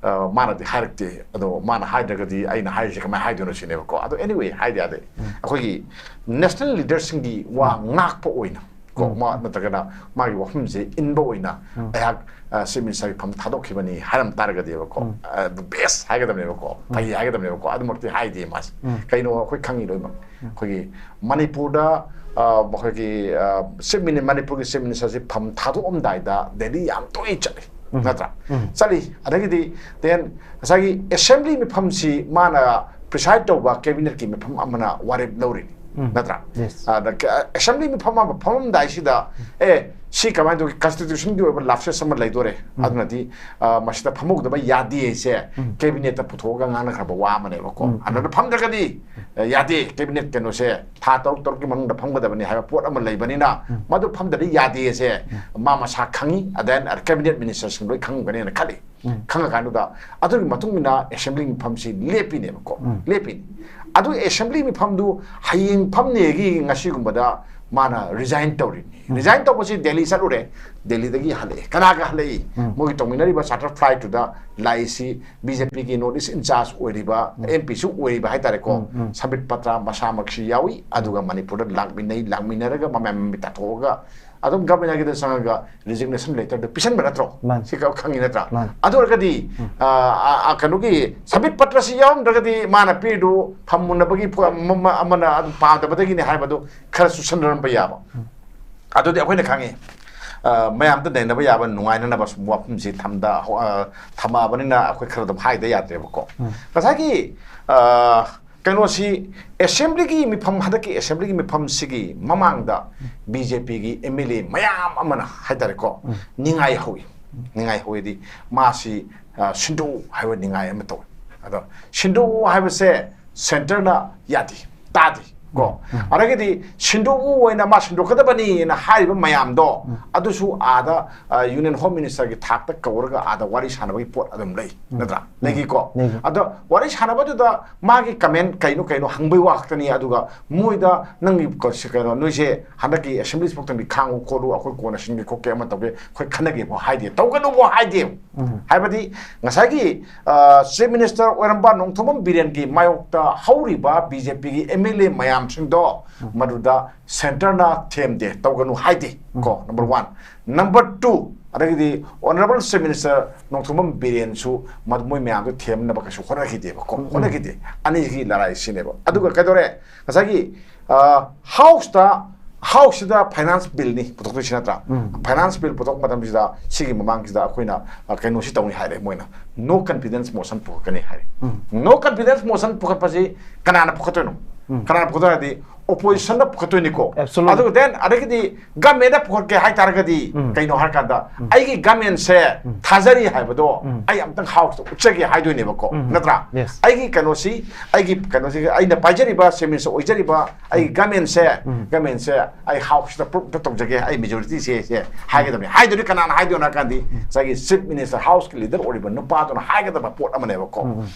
ꯑ, ꯃꯥꯅꯗꯤ ꯍꯥꯏꯔꯛꯇꯦ꯫ ꯑꯗꯣ ꯃꯥꯅ ꯍꯥꯏꯗ꯭ꯔꯒꯗꯤ ꯑꯩꯅ ꯍꯥꯏꯔꯤꯁꯦ ꯀꯃꯥꯏꯅ ꯍꯥꯏꯗꯣꯏꯅꯣ ꯁꯤꯅꯦꯕꯀꯣ꯫ ꯑꯗꯣ anyway, ꯍꯥꯏꯗꯤ ꯌꯥꯗꯦ꯫ ꯑꯩꯈꯣꯏꯒꯤ ꯅꯦꯁꯅꯦꯜ ꯂꯤꯗꯔꯁꯤꯡꯒꯤ ꯋꯥ ꯉꯥꯛꯄ ꯑꯣꯏꯅ ꯀꯣ, ꯃꯥ ꯅꯠꯇ꯭ꯔꯒꯅ ꯃꯥꯒꯤ ꯋꯥꯐꯝꯁꯦ ꯏꯟꯕ ꯑꯣꯏꯅ ꯑꯩꯍꯥꯛ, ꯑ, ꯆꯤꯐ ꯃꯤꯅꯤꯁꯇꯔꯒꯤ ꯐꯝ ꯊꯥꯗꯣꯛꯈꯤꯕꯅꯤ ꯍꯥꯏꯔꯝ ꯇꯥꯔꯒꯗꯤꯕꯀꯣ, ꯑ, the best ꯍꯥꯏꯒꯗꯕꯅꯦꯕꯀꯣ, ꯐꯩ ꯍꯥꯏꯒꯗꯕꯅꯦꯕꯀꯣ꯫ ꯑꯗꯨꯃꯛꯇꯤ ꯍꯥꯏꯗꯦ ꯃꯥꯁꯦ꯫ ꯀꯩꯅꯣ ꯑꯩꯈꯣꯏ ꯈꯪꯉꯤ ꯂꯣꯏꯅꯃꯛ꯫ ꯑꯩꯈꯣꯏꯒꯤ ꯃꯅꯤꯄꯨꯔꯗ, ꯑ, ꯑꯩꯈꯣꯏꯒꯤ, ꯑ, ꯆꯤꯐ ꯃꯤꯅꯤ-, ꯃꯅꯤꯄꯨꯔꯒꯤ ꯆꯤꯐ ꯃꯤꯅꯤꯁꯇꯔꯁꯤ ꯐꯝ ꯊꯥꯗꯣꯛꯑꯝꯗꯥꯏꯗ ꯗꯦꯜꯂꯤ ꯌꯥꯝ ꯇꯣꯏꯅ ꯆꯠꯂꯤ, ꯅꯠꯇ꯭ꯔꯥ? ꯆꯠꯂꯤ꯫ ꯑꯗꯒꯤꯗꯤ then ꯉꯁꯥꯏꯒꯤ ꯑꯦꯁꯦꯝꯕ꯭ꯂꯤ ꯃꯤꯐꯝꯁꯤ ꯃꯥꯅ ꯄ꯭ꯔꯤꯁꯥꯏꯗ ꯇꯧꯕ ꯀꯦꯕꯤꯅꯦꯠꯀꯤ ꯃꯤꯐꯝ ꯑꯃꯅ ꯋꯥꯔꯦꯞ ꯂꯧꯔꯤꯅꯤ, ꯅꯠꯇ꯭ꯔꯥ? Yes. ꯑꯗ ꯀ-, ꯑꯦꯁꯦꯝꯕ꯭ꯂꯤ ꯃꯤꯐꯝ ꯑꯃ ꯐꯝꯃꯝꯗꯥꯏꯁꯤꯗ, ꯑꯦ, ꯁꯤ ꯀꯃꯥꯏꯅ ꯇꯧꯒꯦ, ꯀꯟꯁꯇꯤꯇ꯭ꯌꯨꯁꯟꯒꯤ ꯑꯣꯏꯕ ꯂꯥꯞꯁꯦꯁ ꯑꯃ ꯂꯩꯗꯣꯔꯦ, ꯑꯗꯨꯅꯗꯤ, ꯑ, ꯃꯁꯤꯗ ꯐꯝꯍꯧꯗꯕ ꯌꯥꯗꯦ ꯍꯥꯏꯁꯦ ꯀꯦꯕꯤꯅꯦꯠꯇ ꯄꯨꯊꯣꯛꯑꯒ ꯉꯥꯡꯅꯈ꯭ꯔꯕ ꯋꯥ ꯑꯃꯅꯦꯕꯀꯣ꯫ ꯑꯗꯨꯅ ꯐꯝꯗ꯭ꯔꯒꯗꯤ, ꯑ, ꯌꯥꯗꯦ, ꯀꯦꯕꯤꯅꯦꯠ ꯀꯩꯅꯣꯁꯦ ꯊꯥ ꯇꯔꯨꯛ ꯇꯔꯨꯛꯀꯤ ꯃꯅꯨꯡꯗ ꯐꯝꯒꯗꯕꯅꯤ ꯍꯥꯏꯕ ꯄꯣꯠ ꯑꯃ ꯂꯩꯕꯅꯤꯅ, ꯃꯗꯨ ꯐꯝꯗ꯭ꯔꯗꯤ ꯌꯥꯗꯦ ꯍꯥꯏꯁꯦ ꯃꯥ ꯃꯁꯥ ꯈꯪꯉꯤ, ꯑꯗ ꯀꯦꯕꯤꯅꯦꯠ ꯃꯤꯅꯤꯁꯇꯔꯁꯤꯡ ꯂꯣꯏ ꯈꯪꯉꯝꯒꯅꯤꯅ ꯈꯜꯂꯤ꯫ ꯈꯪꯉꯀꯥꯟꯗꯨꯗ ꯑꯗꯨꯒꯤ ꯃꯇꯨꯡ ꯏꯟꯅ ꯑꯦꯁꯦꯝꯕ꯭ꯂꯤ ꯃꯤꯐꯝꯁꯤ ꯂꯦꯞꯄꯤꯅꯦꯕꯀꯣ꯫ ꯂꯦꯞꯄꯤꯅꯤ꯫ ꯑꯗꯨ ꯑꯦꯁꯦꯝꯕ꯭ꯂꯤ ꯃꯤꯐꯝꯗꯨ ꯍꯌꯦꯡ ꯐꯝꯅꯦꯒꯤ ꯉꯁꯤꯒꯨꯝꯕꯗ ꯃꯥꯅ ꯔꯤꯖꯥꯏꯟ ꯇꯧꯔꯤꯅꯤ꯫ ꯔꯤꯖꯥꯏꯟ ꯇꯧꯕꯁꯤ ꯗꯦꯜꯂꯤ ꯆꯠꯂꯨꯔꯦ, ꯗꯦꯜꯂꯤꯗꯒꯤ ꯍꯜꯂꯛꯑꯦ꯫ ꯀꯅꯥꯒ ꯍꯜꯂꯛꯏ? ꯃꯣꯏꯒꯤ ꯇꯧꯃꯤꯟꯅꯔꯤꯕ ꯆꯥꯔꯇꯔ ꯐ꯭ꯂꯥꯏꯠꯇꯨꯗ ꯂꯥꯛꯏꯁꯤ ꯕꯤ ꯖꯦ ꯄꯤꯒꯤ ꯅꯣꯔꯠ ꯏꯁ ꯏꯟꯆꯥꯔꯖ ꯑꯣꯏꯔꯤꯕ, ꯑꯦꯝ ꯄꯤꯁꯨ ꯑꯣꯏꯔꯤꯕ ꯍꯥꯏꯇꯥꯔꯦꯀꯣ, ꯁꯝꯕꯤꯠ ꯄꯇ꯭ꯔ ꯃꯁꯥꯃꯛꯁꯨ ꯌꯥꯎꯏ꯫ ꯑꯗꯨꯒ ꯃꯅꯤꯄꯨꯔꯗ ꯂꯥꯛꯃꯤꯟꯅꯩ, ꯂꯥꯛꯃꯤꯟꯅꯔꯒ ꯃꯃꯥꯏ ꯃꯃꯤꯠ ꯇꯥꯊꯣꯛꯑꯒ ꯑꯗꯨꯝ ꯒꯚꯔꯅꯔꯒꯤꯗ ꯆꯪꯉꯒ ꯔꯤꯖꯤꯒꯅꯦꯁꯟ ꯂꯦꯇꯔꯗꯨ ꯄꯤꯁꯟꯕ ꯅꯠꯇ꯭ꯔꯣ? ꯃꯥꯅꯤ꯫ ꯁꯤ ꯈꯪꯉꯤ ꯅꯠꯇ꯭ꯔꯥ? ꯃꯥꯅꯤ꯫ ꯑꯗꯨ ꯑꯣꯏꯔꯒꯗꯤ ꯑ, ꯑ, ꯑ, ꯀꯩꯅꯣꯒꯤ ꯁꯕꯃꯤꯠ ꯄꯇ꯭ꯔꯁꯤ ꯌꯥꯎꯔꯝꯗ꯭ꯔꯒꯗꯤ ꯃꯥꯅ ꯄꯤꯔꯤꯗꯨ ꯐꯝꯃꯨꯟꯅꯕꯒꯤ ꯐꯨ- ꯑꯃ- ꯑꯃꯅ ꯑꯗꯨꯝ ꯄꯥꯝꯗꯕꯗꯒꯤꯅꯤ ꯍꯥꯏꯕꯗꯨ ꯈꯔ ꯆꯨꯁꯟꯅꯔꯝꯕ ꯌꯥꯕ꯫ ꯑꯗꯨꯗꯤ ꯑꯩꯈꯣꯏꯅ ꯈꯪꯉꯤ꯫ ꯑ, ꯃꯌꯥꯝꯗ ꯅꯩꯅꯕ ꯌꯥꯕ, ꯅꯨꯡꯉꯥꯏꯅꯅꯕ ꯁꯨꯝ ꯋꯥꯐꯝꯁꯤ ꯊꯝꯗ ꯑ, ꯊꯝꯃꯛꯑꯕꯅꯤꯅ ꯑꯩꯈꯣꯏ ꯈꯔ ꯑꯗꯨꯝ ꯍꯥꯏꯗ ꯌꯥꯗ꯭ꯔꯦꯕꯀꯣ꯫ ꯉꯁꯥꯏꯒꯤ ꯑ, ꯀꯩꯅꯣꯁꯤ, ꯑꯦꯁꯦꯝꯕ꯭ꯂꯤꯒꯤ ꯃꯤꯐꯝ, ꯍꯟꯗꯛꯀꯤ ꯑꯦꯁꯦꯝꯕ꯭ꯂꯤꯒꯤ ꯃꯤꯐꯝꯁꯤꯒꯤ ꯃꯃꯥꯡꯗ ꯕꯤ ꯖꯦ ꯄꯤꯒꯤ ꯑꯦꯝ ꯑꯦꯜ ꯑꯦ ꯃꯌꯥꯝ ꯑꯃꯅ ꯍꯥꯏꯇꯥꯔꯦꯀꯣ, ꯅꯤꯡꯉꯥꯏ ꯍꯧꯏ꯫ ꯅꯤꯡꯉꯥꯏ ꯍꯧꯏꯗꯤ ꯃꯥꯁꯤ ꯑ, ꯁꯤꯟꯗꯣꯛꯎ ꯍꯥꯏꯕ ꯅꯤꯡꯉꯥꯏ ꯑꯃ ꯇꯧꯏ꯫ ꯑꯗꯣ ꯁꯤꯟꯗꯣꯛꯎ ꯍꯥꯏꯕꯁꯦ ꯁꯦꯟꯇꯔꯅ ꯌꯥꯗꯦ, ꯇꯥꯗꯦ ꯀꯣ꯫ ꯑꯗꯒꯤꯗꯤ ꯁꯤꯟꯗꯣꯛꯎ ꯑꯣꯏꯅ ꯃꯥ ꯁꯤꯟꯗꯣꯛꯀꯗꯕꯅꯤꯅ ꯍꯥꯏꯔꯤꯕ ꯃꯌꯥꯝꯗꯣ, ꯑꯗꯨꯁꯨ ꯑꯥꯗ ꯌꯨꯅꯤꯌꯟ ꯍꯣꯝ ꯃꯤꯅꯤꯁꯇꯔꯒꯤ ꯊꯥꯛꯇ ꯀꯧꯔꯒ ꯑꯥꯗ ꯋꯥꯔꯤ ꯁꯥꯟꯅꯕꯒꯤ ꯄꯣꯠ ꯑꯗꯨꯝ ꯂꯩ, ꯅꯠꯇ꯭ꯔꯥ? ꯂꯩꯈꯤꯀꯣ? ꯂꯩꯈꯤ꯫ ꯑꯗꯣ ꯋꯥꯔꯤ ꯁꯥꯟꯅꯕꯗꯨꯗ ꯃꯥꯒꯤ ꯀꯃꯦꯟ ꯀꯩꯅꯣ ꯀꯩꯅꯣ ꯍꯪꯕꯩ ꯋꯥ ꯈꯛꯇꯅꯤ꯫ ꯑꯗꯨꯒ ꯃꯣꯏꯗ ꯅꯪꯒꯤ ꯀ-, ꯁꯤ ꯀꯩꯅꯣ, ꯅꯣꯏꯁꯦ ꯍꯟꯗꯛꯀꯤ ꯑꯦꯁꯦꯝꯕ꯭ꯂꯤ ꯊꯣꯛꯇꯕꯤ ꯈꯥꯡꯉꯨ ꯈꯣꯠꯂꯨ, ꯑꯩꯈꯣꯏ ꯀꯣꯟꯅ ꯁꯤꯟꯒꯦ ꯈꯣꯠꯀꯦ ꯑꯃ ꯇꯧꯒꯦ, ꯑꯩꯈꯣꯏ ꯈꯟꯅꯒꯦꯕꯨ ꯍꯥꯏꯗꯦ, ꯇꯧꯒꯅꯨꯕꯨ ꯍꯥꯏꯗꯦ꯫ ꯍꯥꯏꯕꯗꯤ ꯉꯁꯥꯏꯒꯤ ꯆꯤꯐ ꯃꯤꯅꯤꯁꯇꯔ ꯑꯣꯏꯔꯝꯕ ꯅꯣꯡꯊꯣꯝꯕꯝ ꯕꯤꯔꯦꯟꯒꯤ ꯃꯥꯌꯣꯛꯇ ꯍꯧꯔꯤꯕ ꯕꯤ ꯖꯦ ꯄꯤꯒꯤ ꯑꯦꯝ ꯑꯦꯜ ꯑꯦ ꯃꯌꯥꯝꯁꯤꯡꯗꯣ ꯃꯗꯨꯗ ꯁꯦꯟꯇꯔꯅ ꯊꯦꯝꯗꯦ, ꯇꯧꯒꯅꯨ ꯍꯥꯏꯗꯦ ꯀꯣ, ꯅꯝꯕꯔ ꯋꯥꯟ꯫ ꯅꯝꯕꯔ ꯇꯨ, ꯑꯗꯒꯤꯗꯤ ꯑꯣꯅꯔꯦꯕꯜ ꯆꯤꯐ ꯃꯤꯅꯤꯁꯇꯔ ꯅꯣꯡꯊꯣꯝꯕꯝ ꯕꯤꯔꯦꯟꯁꯨ ꯃꯗꯨ ꯃꯣꯏ ꯃꯌꯥꯝꯗꯣ ꯊꯦꯝꯅꯕ ꯀꯩꯁꯨ ꯍꯣꯠꯅꯈꯤꯗꯦꯕꯀꯣ, ꯍꯣꯠꯅꯈꯤꯗꯦ꯫ ꯑꯅꯤꯁꯤꯒꯤ ꯂꯔꯥꯏ ꯁꯤꯅꯦꯕ꯫ ꯑꯗꯨꯒ ꯀꯩꯗꯧꯔꯦ? ꯉꯁꯥꯏꯒꯤ ꯑ, ꯍꯥꯎꯁꯇ, ꯍꯥꯎꯁꯁꯤꯗ ꯐꯥꯏꯅꯥꯟꯁ ꯕꯤꯜꯅꯤ ꯄꯨꯊꯣꯛꯇꯣꯏꯁꯤ ꯅꯠꯇ꯭ꯔꯥ? ꯐꯥꯏꯅꯥꯟꯁ ꯕꯤꯜ ꯄꯨꯊꯣꯛꯄ ꯃꯇꯝꯁꯤꯗ ꯁꯤꯒꯤ ꯃꯃꯥꯡꯁꯤꯗ ꯑꯩꯈꯣꯏꯅ, ꯑ, ꯀꯩꯅꯣꯁꯤ ꯇꯧꯅꯤ ꯍꯥꯏꯔꯦ, ꯃꯣꯏꯅ ꯅꯣ ꯀꯟꯐꯤꯗꯦꯟꯁ ꯃꯣꯁꯟ ꯄꯨꯊꯣꯛꯀꯅꯤ ꯍꯥꯏꯔꯦ꯫ ꯅꯣ ꯀꯟꯐꯤꯗꯦꯟꯁ ꯃꯣꯁꯟ ꯄꯨꯈꯠꯄꯁꯤ ꯀꯅꯥꯅ ꯄꯨꯈꯠꯇꯣꯏꯅꯣ? ꯀꯅꯥꯅ ꯄꯨꯈꯠꯇꯣꯏꯅꯣ ꯍꯥꯏꯗꯤ ꯑꯣꯄꯣꯖꯤꯁꯟꯅ ꯄꯨꯈꯠꯇꯣꯏꯅꯤꯀꯣ꯫ Absolutely. ꯑꯗꯨꯒ then ꯑꯗꯒꯤꯗꯤ ꯒꯃꯦꯟꯗ ꯄꯨꯈꯠꯀꯦ ꯍꯥꯏꯇꯥꯔꯒꯗꯤ ꯀꯩꯅꯣ ꯍꯥꯏꯔꯀꯥꯟꯗ ꯑꯩꯒꯤ ꯒꯃꯦꯟꯁꯦ ꯊꯥꯖꯔꯤ ꯍꯥꯏꯕꯗꯣ ꯑꯩ ꯑꯝꯇꯪ ꯍꯥꯎꯁꯇ ꯎꯠꯆꯒꯦ ꯍꯥꯏꯗꯣꯏꯅꯦꯕꯀꯣ, ꯅꯠꯇ꯭ꯔꯥ? Yes. ꯑꯩꯒꯤ ꯀꯩꯅꯣꯁꯤ, ꯑꯩꯒꯤ ꯀꯩꯅꯣꯁꯤ, ꯑꯩꯅ ꯄꯥꯏꯖꯔꯤꯕ ꯆꯤꯐ ꯃꯤꯅꯤꯁꯇꯔ ꯑꯣꯏꯖꯔꯤꯕ ꯑꯩꯒꯤ ꯒꯃꯦꯟꯁꯦ, ꯒꯃꯦꯟꯁꯦ ꯑꯩ ꯍꯥꯎꯁꯇ ꯄ꯭ꯔꯨꯞꯇ ꯇꯧꯖꯒꯦ, ꯑꯩ ꯃꯦꯖꯣꯔꯤꯇꯤꯁꯦ ꯁꯦ ꯍꯥꯏꯒꯗꯕꯅꯤ꯫ ꯍꯥꯏꯗꯣꯏꯅꯤ, ꯀꯅꯥꯅ ꯍꯥꯏꯗꯣꯏꯅꯣ ꯍꯥꯏꯔꯀꯥꯟꯗꯤ ꯉꯁꯥꯏꯒꯤ ꯆꯤꯐ ꯃꯤꯅꯤꯁꯇꯔ, ꯍꯥꯎꯁꯀꯤ ꯂꯤꯗꯔ ꯑꯣꯏꯔꯤꯕ ꯅꯨꯄꯥꯗꯨꯅ ꯍꯥꯏꯒꯗꯕ ꯄꯣꯠ ꯑꯃꯅꯦꯕꯀꯣ꯫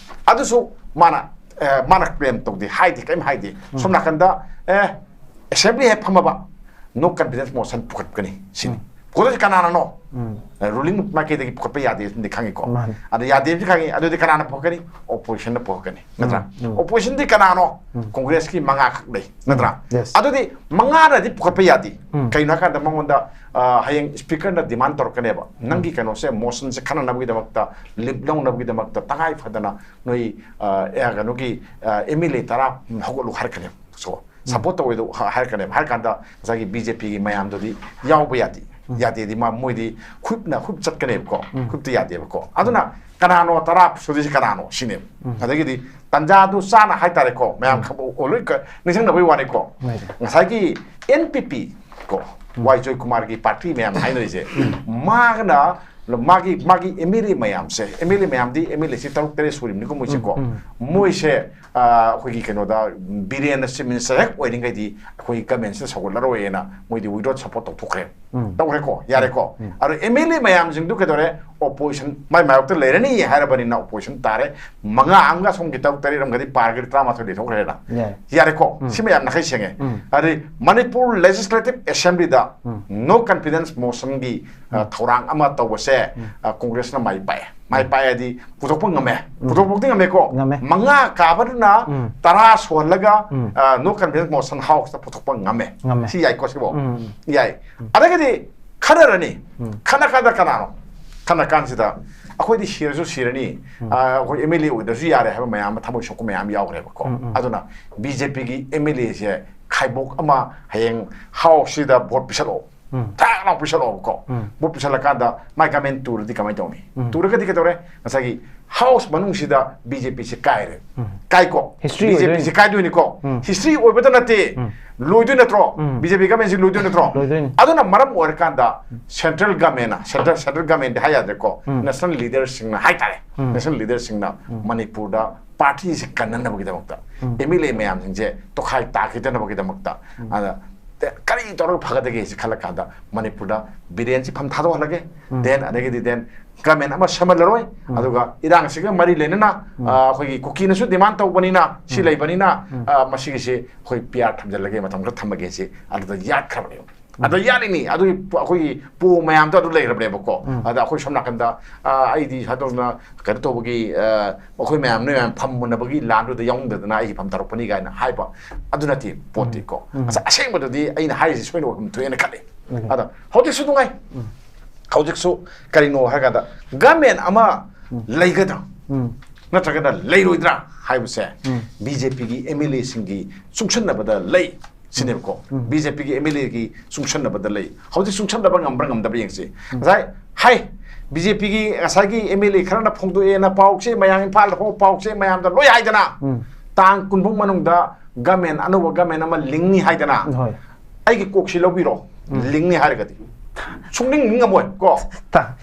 ꯑꯗꯨꯁꯨ ꯃꯥꯅ ꯑ, ꯃꯥꯅ ꯀ꯭ꯂꯦꯝ ꯇꯧꯗꯦ, ꯍꯥꯏꯗꯦ, ꯀꯔꯤꯝ ꯍꯥꯏꯗꯦ꯫ ꯁꯣꯝ ꯅꯥꯀꯟꯗ ꯑꯦ, ꯑꯦꯁꯦꯝꯕ꯭ꯂꯤ ꯍꯦꯛ ꯐꯝꯃꯕ ꯅꯣ ꯀꯟꯐꯤꯗꯦꯟꯁ ꯃꯣꯁꯟ ꯄꯨꯈꯠꯀꯅꯤ ꯁꯤꯅꯤ꯫ ꯄꯨꯈꯠꯇꯣꯏꯁꯤ ꯀꯅꯥꯅꯅꯣ? ꯎꯝ. ꯔꯨꯂꯤꯡ ꯃꯥꯏꯀꯩꯗꯒꯤ ꯄꯨꯈꯠꯄ ꯌꯥꯗꯦ ꯁꯤꯃꯗꯤ ꯈꯪꯉꯤꯀꯣ꯫ ꯃꯥꯅꯤ. ꯑꯗ ꯌꯥꯗꯦ ꯍꯥꯏꯕꯁꯤ ꯈꯪꯉꯤ꯫ ꯑꯗꯨꯗꯤ ꯀꯅꯥꯅ ꯄꯨꯈꯠꯀꯅꯤ? ꯑꯣꯄꯣꯖꯤꯁꯟꯅ ꯄꯨꯈꯠꯀꯅꯤ, ꯅꯠꯇ꯭ꯔꯥ? ꯎꯝ. ꯑꯣꯄꯣꯖꯤꯁꯟꯗꯤ ꯀꯅꯥꯅꯣ? ꯎꯝ. ꯀꯣꯡꯒ꯭ꯔꯦꯁꯀꯤ ꯃꯉꯥꯈꯛ ꯂꯩ, ꯅꯠꯇ꯭ꯔꯥ? Yes. ꯑꯗꯨꯗꯤ ꯃꯉꯥꯅꯗꯤ ꯄꯨꯈꯠꯄ ꯌꯥꯗꯦ꯫ ꯎꯝ. ꯀꯩꯅꯣ ꯍꯥꯏꯀꯥꯟꯗ ꯃꯉꯣꯟꯗ, ꯑ, ꯍꯌꯦꯡ ꯁ꯭ꯄꯤꯀꯔꯅ ꯗꯤꯃꯥꯟ ꯇꯧꯔꯛꯀꯅꯦꯕ, ꯅꯪꯒꯤ ꯀꯩꯅꯣꯁꯦ, ꯃꯣꯁꯟꯁꯦ ꯈꯟꯅꯅꯕꯒꯤꯗꯃꯛꯇ, ꯂꯤꯞ ꯂꯧꯅꯕꯒꯤꯗꯃꯛꯇ ꯇꯉꯥꯏ ꯐꯗꯅ ꯅꯣꯏ, ꯑ, ꯑꯦ, ꯀꯩꯅꯣꯒꯤ, ꯑ, ꯑꯦꯝ ꯑꯦꯜ ꯑꯦ ꯇꯔꯥ ꯍꯧꯒꯠꯂꯨ ꯍꯥꯏꯔꯛꯀꯅꯦꯕ꯫ ꯁꯣ, ꯁꯄꯣꯔꯠ ꯇꯧꯋꯦꯗꯣ ꯍꯥ-, ꯍꯥꯏꯔꯛꯀꯅꯦꯕ꯫ ꯍꯥꯏꯔ ꯀꯥꯟꯗ ꯉꯁꯥꯏꯒꯤ ꯕꯤ ꯖꯦ ꯄꯤꯒꯤ ꯃꯌꯥꯝꯗꯨꯗꯤ ꯌꯥꯎꯕ ꯌꯥꯗꯦ꯫ ꯌꯥꯗꯦꯗꯤ ꯃꯥ, ꯃꯣꯏꯗꯤ ꯈꯨꯠꯅ ꯈꯨꯠ ꯆꯠꯀꯅꯦꯕꯀꯣ꯫ ꯈꯨꯠꯇ ꯌꯥꯗꯦꯕꯀꯣ꯫ ꯑꯗꯨꯅ ꯀꯅꯥꯅꯣ ꯇꯔꯥ ꯁꯨꯗꯣꯏꯁꯤ ꯀꯅꯥꯅꯣ ꯁꯤꯅꯦꯕ꯫ ꯑꯗꯒꯤꯗꯤ ꯇꯟꯖꯥꯗꯨ ꯆꯥꯅ ꯍꯥꯏꯇꯥꯔꯦꯀꯣ, ꯃꯌꯥꯝ ꯈꯪꯕ, ꯑꯣ, ꯂꯣꯏ ꯀ-, ꯅꯤꯡꯁꯤꯡꯅꯕꯒꯤ ꯋꯥꯅꯤꯀꯣ꯫ ꯍꯣꯏꯅꯦ. ꯉꯁꯥꯏꯒꯤ ꯑꯦꯟ ꯄꯤ ꯄꯤ ꯀꯣ, ꯋꯥꯏ ꯖꯣꯏꯀꯨꯃꯥꯔꯒꯤ ꯄꯥꯔꯇꯤ ꯃꯌꯥꯝ ꯍꯥꯏꯅꯔꯤꯁꯦ, ꯃꯥꯒꯅ ꯃꯥꯒꯤ, ꯃꯥꯒꯤ ꯑꯦꯝ ꯑꯦꯜ ꯑꯦ ꯃꯌꯥꯝꯁꯦ, ꯑꯦꯝ ꯑꯦꯜ ꯑꯦ ꯃꯌꯥꯝꯗꯤ ꯑꯦꯝ ꯑꯦꯜ ꯑꯦꯁꯤ ꯇꯔꯨꯛ ꯇꯔꯦꯠ ꯁꯨꯔꯤꯕꯅꯤꯀꯣ ꯃꯣꯏꯁꯦꯀꯣ꯫ ꯃꯣꯏꯁꯦ, ꯑ, ꯑꯩꯈꯣꯏꯒꯤ ꯀꯩꯅꯣꯗ, ꯕꯤꯔꯦꯟꯅ ꯆꯤꯞ ꯃꯤꯅꯤꯁꯇꯔ ꯍꯦꯛ ꯑꯣꯏꯔꯤꯉꯩꯗꯤ ꯑꯩꯈꯣꯏꯒꯤ ꯒꯃꯦꯟꯁꯤꯗ ꯁꯧꯒꯠꯂꯔꯣꯏꯅ ꯃꯣꯏꯗꯤ ꯋꯤꯗ꯭ꯔꯣ ꯁꯄꯣꯔꯠ ꯇꯧꯊꯣꯛꯈ꯭ꯔꯦ꯫ ꯎꯝ. ꯇꯧꯈ꯭ꯔꯦꯀꯣ, ꯌꯥꯔꯦꯀꯣ꯫ ꯑꯗꯣ ꯑꯦꯝ ꯑꯦꯜ ꯑꯦ ꯃꯌꯥꯝꯁꯤꯡꯗꯨ ꯀꯩꯗꯧꯔꯦ? ꯑꯣꯄꯣꯖꯤꯁꯟ ꯃꯥꯏ ꯃꯥꯌꯣꯛꯇ ꯂꯩꯔꯅꯤ ꯍꯥꯏꯔꯕꯅꯤꯅ ꯑꯣꯄꯣꯖꯤꯁꯟ ꯇꯥꯔꯦ꯫ ꯃꯉꯥ ꯑꯃꯒ ꯁꯣꯝꯒꯤ ꯇꯔꯨꯛ ꯇꯔꯦꯠ ꯑꯃꯒꯗꯤ ꯄꯥꯔꯒꯗꯤ ꯇꯔꯥꯃꯥꯊꯣꯏ ꯂꯩꯊꯣꯛꯈ꯭ꯔꯦꯅ꯫ ꯌꯥꯏ. ꯌꯥꯔꯦꯀꯣ꯫ ꯁꯤꯃ ꯌꯥꯝꯅ ꯈꯩ ꯁꯦꯡꯉꯦ꯫ ꯎꯝ. ꯑꯗꯩ ꯃꯅꯤꯄꯨꯔ ꯂꯦꯖꯤꯁꯂꯦꯇꯤꯚ ꯑꯦꯁꯦꯝꯕ꯭ꯂꯤꯗ ꯅꯣ ꯀꯟꯐꯤꯗꯦꯟꯁ ꯃꯣꯁꯟꯒꯤ, ꯑ, ꯊꯧꯔꯥꯡ ꯑꯃ ꯇꯧꯕꯁꯦ, ꯑ, ꯀꯣꯡꯒ꯭ꯔꯦꯁꯅ ꯃꯥꯏ ꯄꯥꯛꯑꯦ꯫ ꯃꯥꯏ ꯄꯥꯛꯑꯦ ꯍꯥꯏꯗꯤ ꯄꯨꯊꯣꯛꯄ ꯉꯝꯃꯦ꯫ ꯄꯨꯊꯣꯛꯄꯗꯤ ꯉꯝꯃꯦꯀꯣ꯫ ꯉꯝꯃꯦ. ꯃꯉꯥ ꯀꯥꯕꯗꯨꯅ ꯎꯝ. ꯇꯔꯥ ꯁꯨꯍꯜꯂꯒ, ꯎꯝ. ꯑ, ꯅꯣ ꯀꯟꯐꯤꯗꯦꯟꯁ ꯃꯣꯁꯟ ꯍꯥꯎꯁꯇ ꯄꯨꯊꯣꯛꯄ ꯉꯝꯃꯦ꯫ ꯉꯝꯃꯦ. ꯁꯤ ꯌꯥꯏꯀꯣ, ꯁꯤꯕꯣ? ꯎꯝ. ꯌꯥꯏ. ꯑꯗꯒꯤꯗꯤ ꯈꯟꯅꯔꯅꯤ꯫ ꯈꯟꯅ ꯀꯥꯟꯗ ꯀꯅꯥꯅꯣ? ꯈꯟꯅ ꯀꯥꯟꯁꯤꯗ ꯑꯩꯈꯣꯏꯗꯤ ꯁꯤꯔꯁꯨ ꯁꯤꯔꯅꯤ, ꯑ, ꯑꯩꯈꯣꯏ ꯑꯦꯝ ꯑꯦꯜ ꯑꯦ ꯑꯣꯏꯗ꯭ꯔꯁꯨ ꯌꯥꯔꯦ ꯍꯥꯏꯕ ꯃꯌꯥꯝ ꯑꯃ, ꯊꯃꯣꯏ ꯁꯣꯛꯄ ꯃꯌꯥꯝ ꯌꯥꯎꯈ꯭ꯔꯦꯕꯀꯣ꯫ ꯎꯝ, ꯎꯝ. ꯑꯗꯨꯅ ꯕꯤ ꯖꯦ ꯄꯤꯒꯤ ꯑꯦꯝ ꯑꯦꯜ ꯑꯦꯁꯦ ꯈꯥꯏꯕꯣꯛ ꯑꯃ ꯍꯌꯦꯡ ꯍꯥꯎꯁꯁꯤꯗ ꯚꯣꯠ ꯄꯤꯁꯜꯂꯛꯑꯣ꯫ ꯎꯝ. ꯊꯥꯛ ꯂꯥꯎ ꯄꯤꯁꯜꯂꯛꯑꯣꯕꯀꯣ꯫ ꯎꯝ. ꯚꯣꯠ ꯄꯤꯁꯜꯂꯀꯥꯟꯗ ꯃꯥꯏ ꯒꯃꯦꯟ ꯇꯨꯔꯗꯤ ꯀꯃꯥꯏꯅ ꯇꯧꯅꯤ? ꯎꯝ. ꯇꯨꯔꯒꯗꯤ ꯀꯩꯗꯧꯔꯦ? ꯉꯁꯥꯏꯒꯤ ꯍꯥꯎꯁ ꯃꯅꯨꯡꯁꯤꯗ ꯕꯤ ꯖꯦ ꯄꯤꯁꯦ ꯀꯥꯏꯔꯦ꯫ ꯎꯝ. ꯀꯥꯏꯀꯣ꯫ History ꯕꯤ ꯖꯦ ꯑꯣꯏꯗꯣꯏꯅꯤ. ꯄꯤꯁꯦ ꯀꯥꯏꯗꯣꯏꯅꯤꯀꯣ꯫ ꯎꯝ. ꯍꯤꯁꯇ꯭ꯔꯤ ꯑꯣꯏꯕꯗ ꯅꯠꯇꯦ꯫ ꯎꯝ. ꯂꯣꯏꯗꯣꯏ ꯅꯠꯇ꯭ꯔꯣ? ꯎꯝ. ꯕꯤ ꯖꯦ ꯄꯤ ꯒꯃꯦꯟꯁꯤ ꯂꯣꯏꯗꯣꯏ ꯅꯠꯇ꯭ꯔꯣ? ꯂꯣꯏꯗꯣꯏꯅꯤ. ꯑꯗꯨꯅ ꯃꯔꯝ ꯑꯣꯏꯔꯀꯥꯟꯗ ꯁꯦꯟꯇ꯭ꯔꯦꯜ ꯒꯃꯦꯟꯅ, ꯁꯦꯟꯇ꯭ꯔꯦꯜ, ꯁꯦꯟꯇ꯭ꯔꯦꯜ ꯒꯃꯦꯟꯗꯤ ꯍꯥꯏ ꯌꯥꯗ꯭ꯔꯦꯀꯣ, ꯎꯝ. ꯅꯦꯁꯅꯦꯜ ꯂꯤꯗꯔꯁꯤꯡꯅ ꯍꯥꯏꯇꯥꯔꯦ, ꯎꯝ. ꯅꯦꯁꯅꯦꯜ ꯂꯤꯗꯔꯁꯤꯡꯅ ꯎꯝ. ꯃꯅꯤꯄꯨꯔꯗ ꯄꯥꯔꯇꯤꯁꯤ ꯀꯟꯅꯅꯕꯒꯤꯗꯃꯛꯇ ꯎꯝ. ꯑꯦꯝ ꯑꯦꯜ ꯑꯦ ꯃꯌꯥꯝꯁꯤꯡꯁꯦ ꯇꯣꯈꯥꯏ ꯇꯥꯈꯤꯗꯅꯕꯒꯤꯗꯃꯛꯇ, ꯑꯗ ꯀꯔꯤ ꯇꯧꯔꯒ ꯐꯒꯗꯒꯦ ꯁꯤ ꯈꯜꯂ ꯀꯥꯟꯗ ꯃꯅꯤꯄꯨꯔꯗ ꯕꯤꯔꯦꯟꯁꯤ ꯐꯝ ꯊꯥꯗꯣꯛꯍꯜꯂꯒꯦ, ꯎꯝ. then ꯑꯗꯒꯤꯗꯤ then ꯒꯃꯦꯟ ꯑꯃ ꯁꯦꯝꯍꯜꯂꯔꯣꯏ, ꯎꯝ. ꯑꯗꯨꯒ ꯏꯔꯥꯡꯁꯤꯒ ꯃꯔꯤ ꯂꯩꯅꯅ, ꯎꯝ. ꯑ, ꯑꯩꯈꯣꯏꯒꯤ ꯀꯨꯀꯤꯅꯁꯨ ꯗꯤꯃꯥꯟ ꯇꯧꯕꯅꯤꯅ, ꯁꯤ ꯎꯝ. ꯂꯩꯕꯅꯤꯅ, ꯎꯝ. ꯑ, ꯃꯁꯤꯒꯤꯁꯤ ꯑꯩꯈꯣꯏ ꯄꯤ ꯑꯥꯔ ꯊꯝꯖꯤꯜꯂꯒꯦ, ꯃꯇꯝ ꯈꯔ ꯊꯝꯃꯒꯦ ꯁꯤ ꯑꯗꯨꯗ ꯌꯥꯠꯈ꯭ꯔꯕꯅꯦꯕ꯫ ꯑꯗ ꯌꯥꯔꯤꯅꯤ, ꯑꯗꯨꯒꯤ ꯄ-, ꯑꯩꯈꯣꯏꯒꯤ ꯄꯣ ꯃꯌꯥꯝꯗꯣ ꯑꯗꯨ ꯂꯩꯔꯕꯅꯦꯕꯀꯣ꯫ ꯑꯗ ꯑꯩꯈꯣꯏ ꯁꯣꯝ ꯅꯥꯀꯟꯗ, ꯑ, ꯑꯩꯗꯤ ꯁꯨꯃꯥꯏꯅ ꯇꯧꯗꯅ ꯀꯩꯅꯣ ꯇꯧꯕꯒꯤ, ꯑ, ꯑꯩꯈꯣꯏ ꯃꯌꯥꯝ, ꯅꯣꯏ ꯃꯌꯥꯝ ꯐꯝꯃꯨꯅꯕꯒꯤ ꯂꯥꯟꯗꯨꯗ ꯌꯥꯎꯅꯤꯡꯗꯗꯅ ꯑꯩ ꯐꯝ ꯇꯧꯔꯛꯄꯅꯤ ꯀꯥꯏꯅ ꯍꯥꯏꯕ ꯑꯗꯨ ꯅꯠꯇꯦ ꯄꯣꯠꯇꯤꯀꯣ꯫ ꯉꯁꯥꯏ ꯑꯁꯦꯡꯕꯗ ꯑꯗꯨꯗꯤ ꯑꯩꯅ ꯍꯥꯏꯔꯤꯁꯦ ꯁꯣꯏꯅ ꯋꯥꯐꯝ ꯊꯣꯛꯑꯦꯅ ꯈꯜꯂꯤ꯫ ꯑꯗ ꯍꯧꯖꯤꯛꯁꯨ ꯅꯨꯡꯉꯥꯏ꯫ ꯍꯧꯖꯤꯛꯁꯨ ꯀꯔꯤꯅꯣ ꯍꯥꯏ ꯀꯥꯟꯗ, ꯒꯃꯦꯟ ꯑꯃ ꯂꯩꯒꯗ꯭ꯔꯥ ꯅꯠꯇ꯭ꯔꯒꯅ ꯂꯩꯔꯣꯏꯗ꯭ꯔꯥ ꯍꯥꯏꯕꯁꯦ ꯕꯤ ꯖꯦ ꯄꯤꯒꯤ ꯑꯦꯝ ꯑꯦꯜ ꯑꯦꯁꯤꯡꯒꯤ ꯆꯨꯡꯁꯟꯅꯕꯗ ꯂꯩ ꯁꯤꯅꯦꯕꯀꯣ꯫ ꯕꯤ ꯖꯦ ꯄꯤꯒꯤ ꯑꯦꯝ ꯑꯦꯜ ꯑꯦꯒꯤ ꯆꯨꯡꯁꯟꯅꯕꯗ ꯂꯩ꯫ ꯍꯧꯖꯤꯛ ꯆꯨꯡꯁꯟꯅꯕ ꯉꯝꯕ꯭ꯔꯥ ꯉꯝꯗꯕ꯭ꯔꯥ ꯌꯦꯡꯁꯤ꯫ ꯉꯁꯥꯏ ꯍꯥꯏ, ꯕꯤ ꯖꯦ ꯄꯤꯒꯤ ꯉꯁꯥꯏꯒꯤ ꯑꯦꯝ ꯑꯦꯜ ꯑꯦ ꯈꯔꯅ ꯐꯣꯡꯗꯣꯛꯑꯦꯅ ꯄꯥꯎꯁꯦ, ꯃꯌꯥꯝ ꯏꯝꯐꯥꯜꯗ ꯐꯥꯎꯕ ꯄꯥꯎꯁꯦ ꯃꯌꯥꯝꯗ ꯂꯣꯏ ꯍꯥꯏꯗꯅ, ꯇꯥꯡ ꯀꯨꯟꯐꯧ ꯃꯅꯨꯡꯗ ꯒꯃꯦꯟ, ꯑꯅꯧꯕ ꯒꯃꯦꯟ ꯑꯃ ꯂꯤꯡꯅꯤ ꯍꯥꯏꯗꯅ꯫ ꯍꯣꯏ꯫ ꯑꯩꯒꯤ ꯀꯣꯛꯁꯤ ꯂꯧꯕꯤꯔꯣ꯫ ꯂꯤꯡꯅꯤ ꯍꯥꯏꯔꯒꯗꯤ ꯁꯨꯡꯂꯤꯡ ꯂꯤꯡ ꯉꯝꯃꯣꯏ ꯀꯣ꯫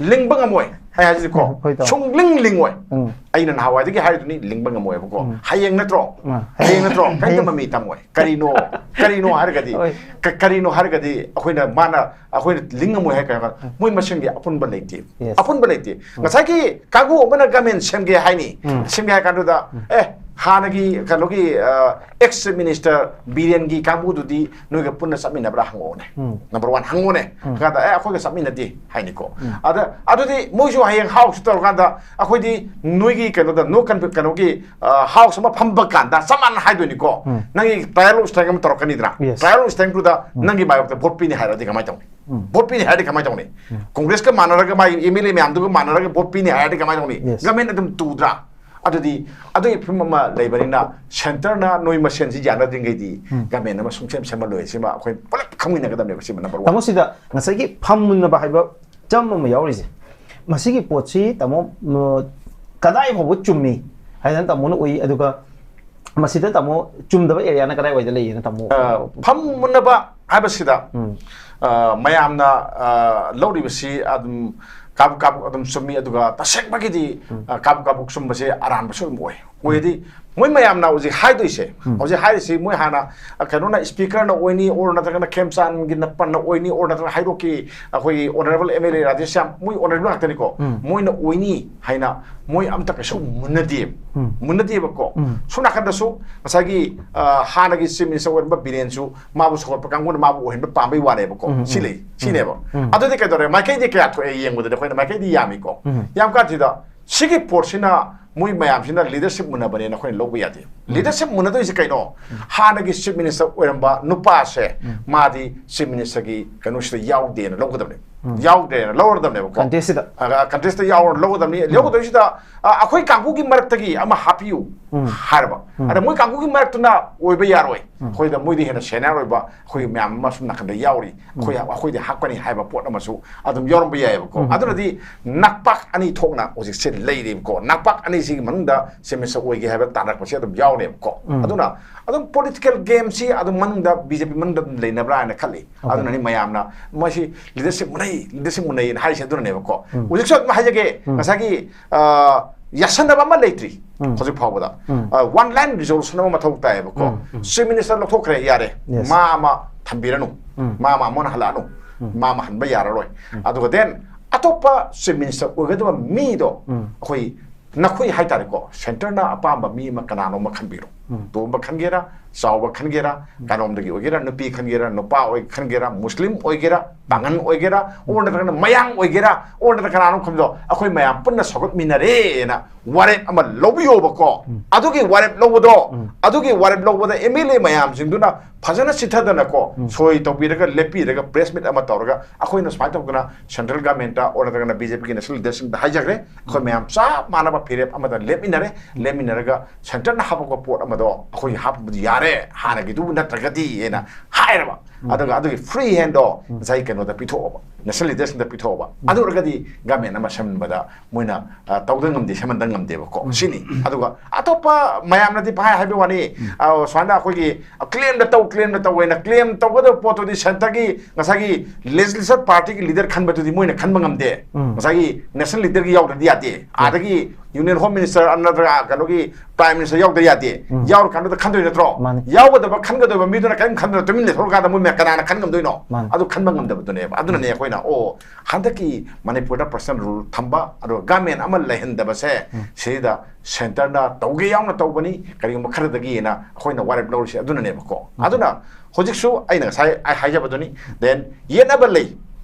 ꯂꯤꯡꯕ ꯉꯝꯃꯣꯏ꯫ ꯑꯩ ꯍꯥꯏꯁꯤꯀꯣ, ꯍꯣꯏ, ꯇꯥꯃꯣ꯫ ꯁꯨꯡꯂꯤꯡ ꯂꯤꯡꯉꯣꯏ꯫ ꯎꯝ꯫ ꯑꯩꯅ ꯅꯍꯥꯟꯋꯥꯏꯗꯒꯤ ꯍꯥꯏꯔꯤꯗꯨꯅꯤ, ꯂꯤꯡꯕ ꯉꯝꯃꯣꯏꯕꯀꯣ꯫ ꯎꯝ꯫ ꯍꯌꯦꯡ ꯅꯠꯇ꯭ꯔꯣ? ꯑꯥ꯫ ꯍꯌꯦꯡ ꯅꯠꯇ꯭ꯔꯣ? ꯀꯩꯝꯇ ꯍꯌꯦꯡ꯫ ꯃꯃꯤ ꯇꯝꯃꯣꯏ꯫ ꯀꯔꯤꯅꯣ? ꯀꯔꯤꯅꯣ ꯍꯥꯏꯔꯒꯗꯤ, ꯍꯣꯏ꯫ ꯀ-, ꯀꯔꯤꯅꯣ ꯍꯥꯏꯔꯒꯗꯤ ꯑꯩꯈꯣꯏꯅ, ꯃꯥꯅ, ꯑꯩꯈꯣꯏꯅ ꯂꯤꯡ ꯉꯝꯃꯣꯏ ꯍꯥꯏ ꯀꯥꯟꯗ, ꯃꯣꯏ ꯃꯁꯦꯟꯒꯤ ꯑꯄꯨꯟꯕ ꯂꯩꯇꯦ꯫ Yes꯫ ꯑꯄꯨꯟꯕ ꯂꯩꯇꯦ꯫ ꯎꯝ꯫ ꯉꯁꯥꯏꯒꯤ ꯀꯥꯡꯕꯨ ꯑꯃꯅ ꯒꯃꯦꯟ ꯁꯦꯝꯒꯦ ꯍꯥꯏꯅꯤ꯫ ꯎꯝ꯫ ꯁꯦꯝꯒꯦ ꯍꯥꯏ ꯀꯥꯟꯗꯨꯗ, ꯎꯝ꯫ ꯑꯦ, ꯍꯥꯟꯅꯒꯤ ꯀꯩꯅꯣꯒꯤ, ꯑ, ex minister ꯕꯤꯔꯦꯟꯒꯤ ꯀꯥꯡꯕꯨꯗꯨꯗꯤ ꯅꯣꯏꯒ ꯄꯨꯟꯅ ꯆꯠꯃꯤꯟꯅꯕ꯭ꯔꯥ ꯍꯪꯉꯛꯑꯣꯅꯦ꯫ ꯎꯝ꯫ Number one ꯍꯪꯉꯣꯅꯦ꯫ ꯎꯝ꯫ ꯀꯥꯟꯗ, "ꯑꯦ, ꯑꯩꯈꯣꯏꯒ ꯆꯠꯃꯤꯟꯅꯗꯦ" ꯍꯥꯏꯅꯤꯀꯣ꯫ ꯎꯝ꯫ ꯑꯗ, ꯑꯗꯨꯗꯤ ꯃꯣꯏꯁꯨ ꯍꯌꯦꯡ house ꯇꯧꯔꯀꯥꯟꯗ, "ꯑꯩꯈꯣꯏꯗꯤ ꯅꯣꯏꯒꯤ ꯀꯩꯅꯣꯗ, no con-, ꯀꯩꯅꯣꯒꯤ, ꯑ, house ꯑꯃ ꯐꯝꯕ ꯀꯥꯟꯗ ꯆꯞ ꯃꯥꯟꯅ ꯍꯥꯏꯗꯣꯏꯅꯤꯀꯣ꯫ ꯎꯝ꯫ ꯅꯪꯒꯤ trial of strength ꯑꯃ ꯇꯧꯔꯛꯀꯅꯤꯗꯅ꯫ Yes꯫ Trial of strength ꯗꯨꯗ ꯎꯝ꯫ ꯅꯪꯒꯤ ꯃꯥꯌꯣꯛꯇ vote ꯄꯤꯅꯤ ꯍꯥꯏꯔꯗꯤ ꯀꯃꯥꯏꯅ ꯇꯧꯅꯤ? ꯎꯝ꯫ Vote ꯄꯤꯅꯤ ꯍꯥꯏꯔꯗꯤ ꯀꯃꯥꯏꯅ ꯇꯧꯅꯤ? ꯎꯝ꯫ Congress ꯀ ꯃꯥꯟꯅꯔꯒ, ꯃꯥꯒꯤ M L A ꯃꯌꯥꯝꯗꯨꯒ ꯃꯥꯟꯅꯔꯒ vote ꯄꯤꯅꯤ ꯍꯥꯏꯔꯗꯤ ꯀꯃꯥꯏꯅ ꯇꯧꯅꯤ? Yes꯫ Government ꯑꯗꯨꯝ ꯇꯨꯗ꯭ꯔꯥ? ꯑꯗꯨꯗꯤ ꯑꯗꯨꯒꯤ ꯐꯤꯕꯝ ꯑꯃ ꯂꯩꯕꯅꯤꯅ, centre ꯅ ꯅꯣꯏ ꯃꯁꯦꯟꯁꯤ ꯌꯥꯅꯗ꯭ꯔꯤꯉꯩꯗꯤ ꯎꯝ꯫ Government ꯑꯃ ꯁꯨꯡꯁꯦꯝ ꯁꯦꯝꯍꯜꯂꯣꯏ꯫ ꯁꯤꯃ ꯑꯩꯈꯣꯏ ꯄꯨꯂꯞ ꯈꯪꯃꯤꯟꯅꯒꯗꯕꯅꯦꯕ꯫ ꯁꯤꯃ number one꯫ ꯇꯥꯃꯣ, ꯁꯤꯗ ꯉꯁꯥꯏꯒꯤ ꯐꯝꯃꯨꯟꯅꯕ ꯍꯥꯏꯕ ꯆꯝ ꯑꯃ ꯌꯥꯎꯔꯤꯁꯦ, ꯃꯁꯤꯒꯤ ꯄꯣꯠꯁꯤ, ꯇꯥꯃꯣ, ꯎꯝ, ꯀꯗꯥꯏ ꯐꯥꯎꯕ ꯆꯨꯝꯃꯤ ꯍꯥꯏꯗꯅ ꯇꯥꯃꯣꯅ ꯎꯏ, ꯑꯗꯨꯒ ꯃꯁꯤꯗ, ꯇꯥꯃꯣ, ꯆꯨꯝꯗꯕ area ꯅ ꯀꯗꯥꯏꯋꯥꯏꯗ ꯂꯩꯌꯦꯅ ꯇꯥꯃꯣ? ꯑ, ꯐꯝꯃꯨꯟꯅꯕ ꯍꯥꯏꯕꯁꯤꯗ, ꯎꯝ꯫ ꯑ, ꯃꯌꯥꯝꯅ, ꯑ, ꯂꯧꯔꯤꯕꯁꯤ ꯑꯗꯨꯝ ꯀꯥꯕꯨꯛ ꯀꯥꯕꯨꯛ ꯑꯗꯨꯝ ꯆꯨꯝꯃꯤ, ꯑꯗꯨꯒ ꯇꯁꯦꯡꯕꯒꯤꯗꯤ, ꯎꯝ꯫ ꯑ, ꯀꯥꯕꯨꯛ ꯀꯥꯕꯨꯛ ꯆꯨꯝꯕꯁꯦ ꯑꯔꯥꯟꯕꯁꯨ ꯑꯗꯨꯝ ꯑꯣꯏ꯫ ꯑꯣꯏꯔꯗꯤ ꯃꯣꯏ ꯃꯌꯥꯝꯅ ꯍꯧꯖꯤꯛ ꯍꯥꯏꯗꯣꯏꯁꯦ, ꯍꯧꯖꯤꯛ ꯍꯥꯏꯔꯤꯁꯤ ꯃꯣꯏ ꯍꯥꯟꯅ, ꯑ, ꯀꯩꯅꯣꯅ, ꯁ꯭ꯄꯤꯀꯔꯅ ꯑꯣꯏꯅꯤ, ꯑꯣꯔ ꯅꯠꯇ꯭ꯔꯒꯅ ꯈꯦꯝꯆꯥꯟꯒꯤ ꯅꯄꯟꯅ ꯑꯣꯏꯅꯤ, ꯑꯣꯔ ꯅꯠꯇ꯭ꯔꯒ ꯍꯩꯔꯣꯛꯀꯤ ꯑꯩꯈꯣꯏꯒꯤ ꯑꯣꯅꯔꯦꯕꯜ ꯑꯦꯝ ꯑꯦꯜ ꯑꯦ ꯔꯥꯙꯦꯁ꯭ꯌꯥꯝ, ꯃꯣꯏ ꯑꯣꯅꯔꯦꯕꯜ ꯉꯥꯛꯇꯅꯤꯀꯣ, ꯃꯣꯏꯅ ꯑꯣꯏꯅꯤ ꯍꯥꯏꯅ ꯃꯣꯏ ꯑꯝꯇ ꯀꯩꯁꯨ ꯃꯨꯟꯅꯗꯦꯕ꯫ ꯃꯨꯟꯅꯗꯦꯕꯀꯣ꯫ ꯁꯣꯝ ꯅꯥꯀꯟꯗꯁꯨ ꯉꯁꯥꯏꯒꯤ, ꯑ, ꯍꯥꯟꯅꯒꯤ ꯆꯤꯐ ꯃꯤꯅꯤꯁꯇꯔ ꯑꯣꯏꯔꯝꯕ ꯕꯤꯔꯦꯟꯁꯨ ꯃꯥꯕꯨ ꯁꯧꯒꯠꯄ ꯀꯥꯡꯕꯨꯅ ꯃꯥꯕꯨ ꯑꯣꯏꯍꯟꯕ ꯄꯥꯝꯕꯩ ꯋꯥꯅꯦꯕꯀꯣ꯫ ꯁꯤ ꯂꯩ, ꯁꯤꯅꯦꯕ꯫ ꯑꯗꯨꯗꯤ ꯀꯩꯗꯧꯔꯦ? ꯃꯥꯏꯀꯩꯗꯤ ꯀꯌꯥ ꯊꯣꯛꯑꯦ ꯌꯦꯡꯕꯗꯗꯤ, ꯑꯩꯈꯣꯏꯅ ꯃꯥꯏꯀꯩꯗꯤ ꯌꯥꯝꯃꯤꯀꯣ꯫ ꯌꯥꯝ ꯀꯥꯟꯁꯤꯗ ꯁꯤꯒꯤ ꯄꯣꯠꯁꯤꯅ ꯃꯣꯏ ꯃꯌꯥꯝꯁꯤꯅ ꯂꯤꯗꯔꯁꯤꯞ ꯃꯨꯟꯅꯕꯅꯦꯅ ꯑꯩꯈꯣꯏꯅ ꯂꯧꯕ ꯌꯥꯗꯦ꯫ ꯂꯤꯗꯔꯁꯤꯞ ꯃꯨꯟꯅꯗꯣꯏꯁꯦ ꯀꯩꯅꯣ? ꯍꯥꯟꯅꯒꯤ ꯆꯤꯐ ꯃꯤꯅꯤꯁꯇꯔ ꯑꯣꯏꯔꯝꯕ ꯅꯨꯄꯥꯁꯦ, ꯃꯥꯗꯤ ꯆꯤꯐ ꯃꯤꯅꯤꯁꯇꯔꯒꯤ ꯀꯩꯅꯣꯁꯤꯗ ꯌꯥꯎꯗꯦꯅ ꯂꯧꯒꯗꯕꯅꯦ꯫ ꯌꯥꯎꯗ꯭ꯔꯦꯅ ꯂꯧꯔꯗꯕꯅꯦꯕꯀꯣ꯫ ꯀꯟꯇꯦꯁꯁꯤꯗ꯫ ꯑ, ꯀꯟꯇꯦꯁꯇ ꯌꯥꯎꯔ ꯂꯧꯒꯗꯕꯅꯤ꯫ ꯂꯧꯒꯗꯣꯏꯁꯤꯗ, ꯑ, ꯑꯩꯈꯣꯏ ꯀꯥꯡꯕꯨꯒꯤ ꯃꯔꯛꯇꯒꯤ ꯑꯃ ꯍꯥꯞꯄꯤꯌꯨ ꯍꯥꯏꯔꯕ꯫ ꯑꯗ ꯃꯣꯏ ꯀꯥꯡꯕꯨꯒꯤ ꯃꯔꯛꯇꯨꯅ ꯑꯣꯏꯕ ꯌꯥꯔꯣꯏ꯫ ꯑꯩꯈꯣꯏꯗ ꯃꯣꯏꯗꯤ ꯍꯦꯟꯅ ꯁꯦꯅꯤꯌꯔ ꯑꯣꯏꯕ ꯑꯩꯈꯣꯏ ꯃꯌꯥꯝ ꯑꯃ ꯁꯨꯝ ꯅꯥꯀꯟꯗ ꯌꯥꯎꯔꯤ꯫ ꯑꯩꯈꯣꯏ, ꯑꯩꯈꯣꯏꯗꯤ ꯍꯥꯞꯀꯅꯤ ꯍꯥꯏꯕ ꯄꯣꯠ ꯑꯃꯁꯨ ꯑꯗꯨꯝ ꯌꯥꯎꯔꯝꯕ ꯌꯥꯏꯑꯕꯀꯣ꯫ ꯑꯗꯨꯅꯗꯤ ꯅꯥꯛꯄꯥꯛ ꯑꯅꯤ ꯊꯣꯛꯅ ꯍꯧꯖꯤꯛꯁꯦ ꯂꯩꯔꯤꯕꯀꯣ꯫ ꯅꯥꯛꯄꯥꯛ ꯑꯅꯤꯁꯤꯒꯤ ꯃꯅꯨꯡꯗ ꯆꯤꯐ ꯃꯤꯅꯤꯁꯇꯔ ꯑꯣꯏꯒꯦ ꯍꯥꯏꯕ ꯇꯥꯟꯅꯔꯛꯄꯁꯦ ꯑꯗꯨꯝ ꯌꯥꯎꯔꯦꯕꯀꯣ꯫ ꯑꯗꯨꯅ ꯑꯗꯨꯝ ꯄꯣꯂꯤꯇꯤꯀꯦꯜ ꯒꯦꯝꯁꯤ ꯑꯗꯨꯝ ꯃꯅꯨꯡꯗ, ꯕꯤ ꯖꯦ ꯄꯤ ꯃꯅꯨꯡꯗ ꯑꯗꯨꯝ ꯂꯩꯅꯕ꯭ꯔꯥ ꯍꯥꯏꯅ ꯈꯜꯂꯤ꯫ ꯑꯗꯨꯅꯅꯤ ꯃꯌꯥꯝꯅ ꯃꯁꯤ ꯂꯤꯗꯔꯁꯤꯞ ꯃꯨꯟꯅꯩ, ꯂꯤꯗꯔꯁꯤꯞ ꯃꯨꯟꯅꯩꯅ ꯍꯥꯏꯔꯤꯁꯦ ꯑꯗꯨꯅꯅꯦꯕꯀꯣ꯫ ꯍꯧꯖꯤꯛꯁꯨ ꯑꯗꯨꯝ ꯍꯥꯏꯖꯒꯦ, ꯉꯁꯥꯏꯒꯤ, ꯑ, ꯌꯥꯁꯟꯅꯕ ꯑꯃ ꯂꯩꯇ꯭ꯔꯤ ꯍꯧꯖꯤꯛ ꯐꯥꯎꯕꯗ꯫ ꯋꯥꯟ ꯂꯥꯏꯟ ꯔꯤꯖꯣꯂꯨꯁꯟ ꯑꯃ ꯃꯊꯧ ꯇꯥꯏꯌꯦꯕꯀꯣ꯫ ꯆꯤꯐ ꯃꯤꯅꯤꯁꯇꯔ ꯂꯧꯊꯣꯛꯈ꯭ꯔꯦ, ꯌꯥꯔꯦ꯫ ꯃꯥ ꯑꯃ ꯊꯝꯕꯤꯔꯅꯨ, ꯃꯥ ꯑꯃ ꯑꯃꯨꯛ ꯍꯜꯂꯛꯑꯅꯨ, ꯃꯥ ꯑꯃ ꯍꯟꯕ ꯌꯥꯔꯔꯣꯏ꯫ ꯑꯗꯨꯒ ꯗꯦꯟ ꯑꯇꯣꯞꯄ ꯆꯤꯐ ꯃꯤꯅꯤꯁꯇꯔ ꯑꯣꯏꯒꯗꯕ ꯃꯤꯗꯣ ꯑꯩꯈꯣꯏ ꯅꯈꯣꯏ ꯍꯥꯏꯇꯥꯔꯦꯀꯣ, ꯁꯦꯟꯇꯔꯅ ꯑꯄꯥꯝꯕ ꯃꯤ ꯑꯃ ꯀꯅꯥꯅꯣ ꯑꯃ ꯈꯟꯕꯤꯔꯣ꯫ ꯇꯣꯝꯕ ꯈꯟꯒꯦꯔꯥ, ꯆꯥꯎꯕ ꯈꯟꯒꯦꯔꯥ, ꯀꯅꯥꯔꯣꯝꯗꯒꯤ ꯑꯣꯏꯒꯦꯔꯥ, ꯅꯨꯄꯤ ꯈꯟꯒꯦꯔꯥ, ꯅꯨꯄꯥ ꯑꯣꯏ ꯈꯟꯒꯦꯔꯥ, ꯃꯨꯁꯂꯤꯝ ꯑꯣꯏꯒꯦꯔꯥ, ꯄꯥꯉꯟ ꯑꯣꯏꯒꯦꯔꯥ, ꯑꯣꯔ ꯅꯠꯇ꯭ꯔꯒꯅ ꯃꯌꯥꯡ ꯑꯣꯏꯒꯦꯔꯥ, ꯑꯣꯔ ꯅꯠꯇ꯭ꯔꯒ ꯀꯅꯥꯅꯣ ꯈꯟꯕꯗꯣ, ꯑꯩꯈꯣꯏ ꯃꯌꯥꯝ ꯄꯨꯟꯅ ꯁꯧꯒꯠꯃꯤꯟꯅꯔꯦꯅ ꯋꯥꯔꯦꯞ ꯑꯃ ꯂꯧꯕꯤꯌꯣꯕꯀꯣ꯫ ꯑꯗꯨꯒꯤ ꯋꯥꯔꯦꯞ ꯂꯧꯕꯗꯣ, ꯑꯗꯨꯒꯤ ꯋꯥꯔꯦꯞ ꯂꯧꯕꯗ ꯑꯦꯝ ꯑꯦꯜ ꯑꯦ ꯃꯌꯥꯝꯁꯤꯡꯗꯨꯅ ꯐꯖꯅ ꯆꯤꯊꯗꯅꯀꯣ, ꯁꯣꯏ ꯇꯧꯕꯤꯔꯒ, ꯂꯦꯞꯄꯤꯔꯒ, ꯄ꯭ꯔꯦꯁ ꯃꯤꯠ ꯑꯃ ꯇꯧꯔꯒ, ꯑꯩꯈꯣꯏꯅ ꯁꯨꯃꯥꯏꯅ ꯇꯧꯗꯅ ꯁꯦꯟꯇ꯭ꯔꯦꯜ ꯒꯃꯦꯟꯇ ꯑꯣꯔ ꯅꯠꯇ꯭ꯔꯒꯅ ꯕꯤ ꯖꯦ ꯄꯤꯒꯤ ꯅꯦꯁꯅꯦꯜ ꯂꯤꯗꯔꯁꯤꯡꯗ ꯍꯥꯏꯖꯈ꯭ꯔꯦ, ꯑꯩꯈꯣꯏ ꯃꯌꯥꯝ ꯆꯞ ꯃꯥꯟꯅꯕ ꯐꯤꯔꯦꯞ ꯑꯃꯗ ꯂꯦꯞꯃꯤꯟꯅꯔꯦ꯫ ꯂꯦꯞꯃꯤꯟꯅꯔꯒ ꯁꯦꯟꯇꯔꯅ ꯍꯥꯄꯛꯄ ꯄꯣꯠ ꯑꯃꯗꯣ ꯑꯩꯈꯣꯏ ꯍꯥꯞꯄꯕꯨꯗꯤ ꯌꯥꯔꯦ, ꯍꯥꯟꯅꯒꯤꯗꯨ ꯅꯠꯇ꯭ꯔꯒꯗꯤ ꯍꯥꯏꯅ ꯍꯥꯏꯔꯕ꯫ ꯑꯗꯨꯒ ꯑꯗꯨꯒꯤ ꯐ꯭ꯔꯤ ꯍꯦꯟꯗꯣ ꯉꯁꯥꯏ ꯀꯩꯅꯣꯗ ꯄꯤꯊꯣꯛꯑꯕ, ꯅꯦꯁꯅꯦꯜ ꯂꯤꯗꯔꯁꯤꯡꯗ ꯄꯤꯊꯣꯛꯑꯕ꯫ ꯑꯗꯨ ꯑꯣꯏꯔꯒꯗꯤ ꯒꯃꯦꯟ ꯑꯃ ꯁꯦꯝꯕꯗ ꯃꯣꯏꯅ, ꯑ, ꯇꯧꯗ ꯉꯝꯗꯦ, ꯁꯦꯝꯍꯟꯗ ꯉꯝꯗꯦꯕꯀꯣ꯫ ꯁꯤꯅꯤ꯫ ꯑꯗꯨꯒ ꯑꯇꯣꯞꯄ ꯃꯌꯥꯝꯅꯗꯤ ꯄꯪꯍꯥꯏ ꯍꯥꯏꯕ ꯋꯥꯅꯤ꯫ ꯑ, ꯁꯨꯃꯥꯏꯅ ꯑꯩꯈꯣꯏꯒꯤ ꯀ꯭ꯂꯦꯝꯗ ꯇꯧ, ꯀ꯭ꯂꯦꯝꯗ ꯇꯧ ꯍꯥꯏꯅ ꯀ꯭ꯂꯦꯝ ꯇꯧꯒꯗꯕ ꯄꯣꯠꯇꯨꯗꯤ ꯁꯦꯟꯇꯔꯒꯤ ꯉꯁꯥꯏꯒꯤ ꯂꯦꯖꯤꯁꯂꯦꯆꯔ ꯄꯥꯔꯇꯤꯒꯤ ꯂꯤꯗꯔ ꯈꯟꯕꯗꯨꯗꯤ ꯃꯣꯏꯅ ꯈꯟꯕ ꯉꯝꯗꯦ꯫ ꯉꯁꯥꯏꯒꯤ ꯅꯦꯁꯅꯦꯜ ꯂꯤꯗꯔꯒꯤ ꯌꯥꯎꯗ꯭ꯔꯗꯤ ꯌꯥꯗꯦ꯫ ꯑꯗꯒꯤ ꯌꯨꯅꯤꯌꯟ ꯍꯣꯝ ꯃꯤꯅꯤꯁꯇꯔ ꯅꯠꯇ꯭ꯔꯒ ꯀꯩꯅꯣꯒꯤ ꯄ꯭ꯔꯥꯏꯝ ꯃꯤꯅꯤꯁꯇꯔ ꯌꯥꯎꯗ ꯌꯥꯗꯦ꯫ ꯌꯥꯎꯔꯀꯥꯟꯗꯨꯗ ꯈꯟꯗꯣꯏ ꯅꯠꯇ꯭ꯔꯣ? ꯃꯥꯅꯤ꯫ ꯌꯥꯎꯒꯗꯕ, ꯈꯟꯒꯗꯕ ꯃꯤꯗꯨꯅ ꯀꯔꯤꯝ ꯈꯟꯗꯅ ꯇꯨꯃꯤꯟ ꯂꯩꯊꯣꯛꯑꯀꯥꯟꯗ ꯃꯣꯏ ꯃꯌꯥꯝ ꯀꯅꯥꯅ ꯈꯟ ꯉꯝꯗꯣꯏꯅꯣ? ꯃꯥꯅꯤ꯫ ꯑꯗꯨ ꯈꯟꯕ ꯉꯝꯗꯕꯗꯨꯅꯦꯕ꯫ ꯑꯗꯨꯅꯅꯦ ꯑꯩꯈꯣꯏꯅ, ꯑꯣ, ꯍꯟꯗꯛꯀꯤ ꯃꯅꯤꯄꯨꯔꯗ ꯄꯔꯁꯅꯦꯜ ꯔꯨꯜ ꯊꯝꯕ, ꯑꯗꯨꯒ ꯒꯃꯦꯟ ꯑꯃ ꯂꯩꯍꯟꯗꯕꯁꯦ ꯁꯤꯗ ꯁꯦꯟꯇꯔꯅ ꯇꯧꯒꯦ ꯌꯥꯎꯅ ꯇꯧꯕꯅꯤ, ꯀꯔꯤꯒꯨꯝꯕ ꯈꯔꯗꯒꯤꯅ ꯑꯩꯈꯣꯏꯅ ꯋꯥꯔꯦꯞ ꯂꯧꯔꯤꯁꯦ ꯑꯗꯨꯅꯅꯦꯕꯀꯣ꯫ ꯑꯗꯨꯅ ꯍꯧꯖꯤꯛꯁꯨ ꯑꯩꯅ ꯉꯁꯥꯏ ꯑꯩ ꯍꯥꯏꯖꯕꯗꯨꯅꯤ, ꯗꯦꯟ ꯌꯦꯠꯅꯕ ꯂꯩ,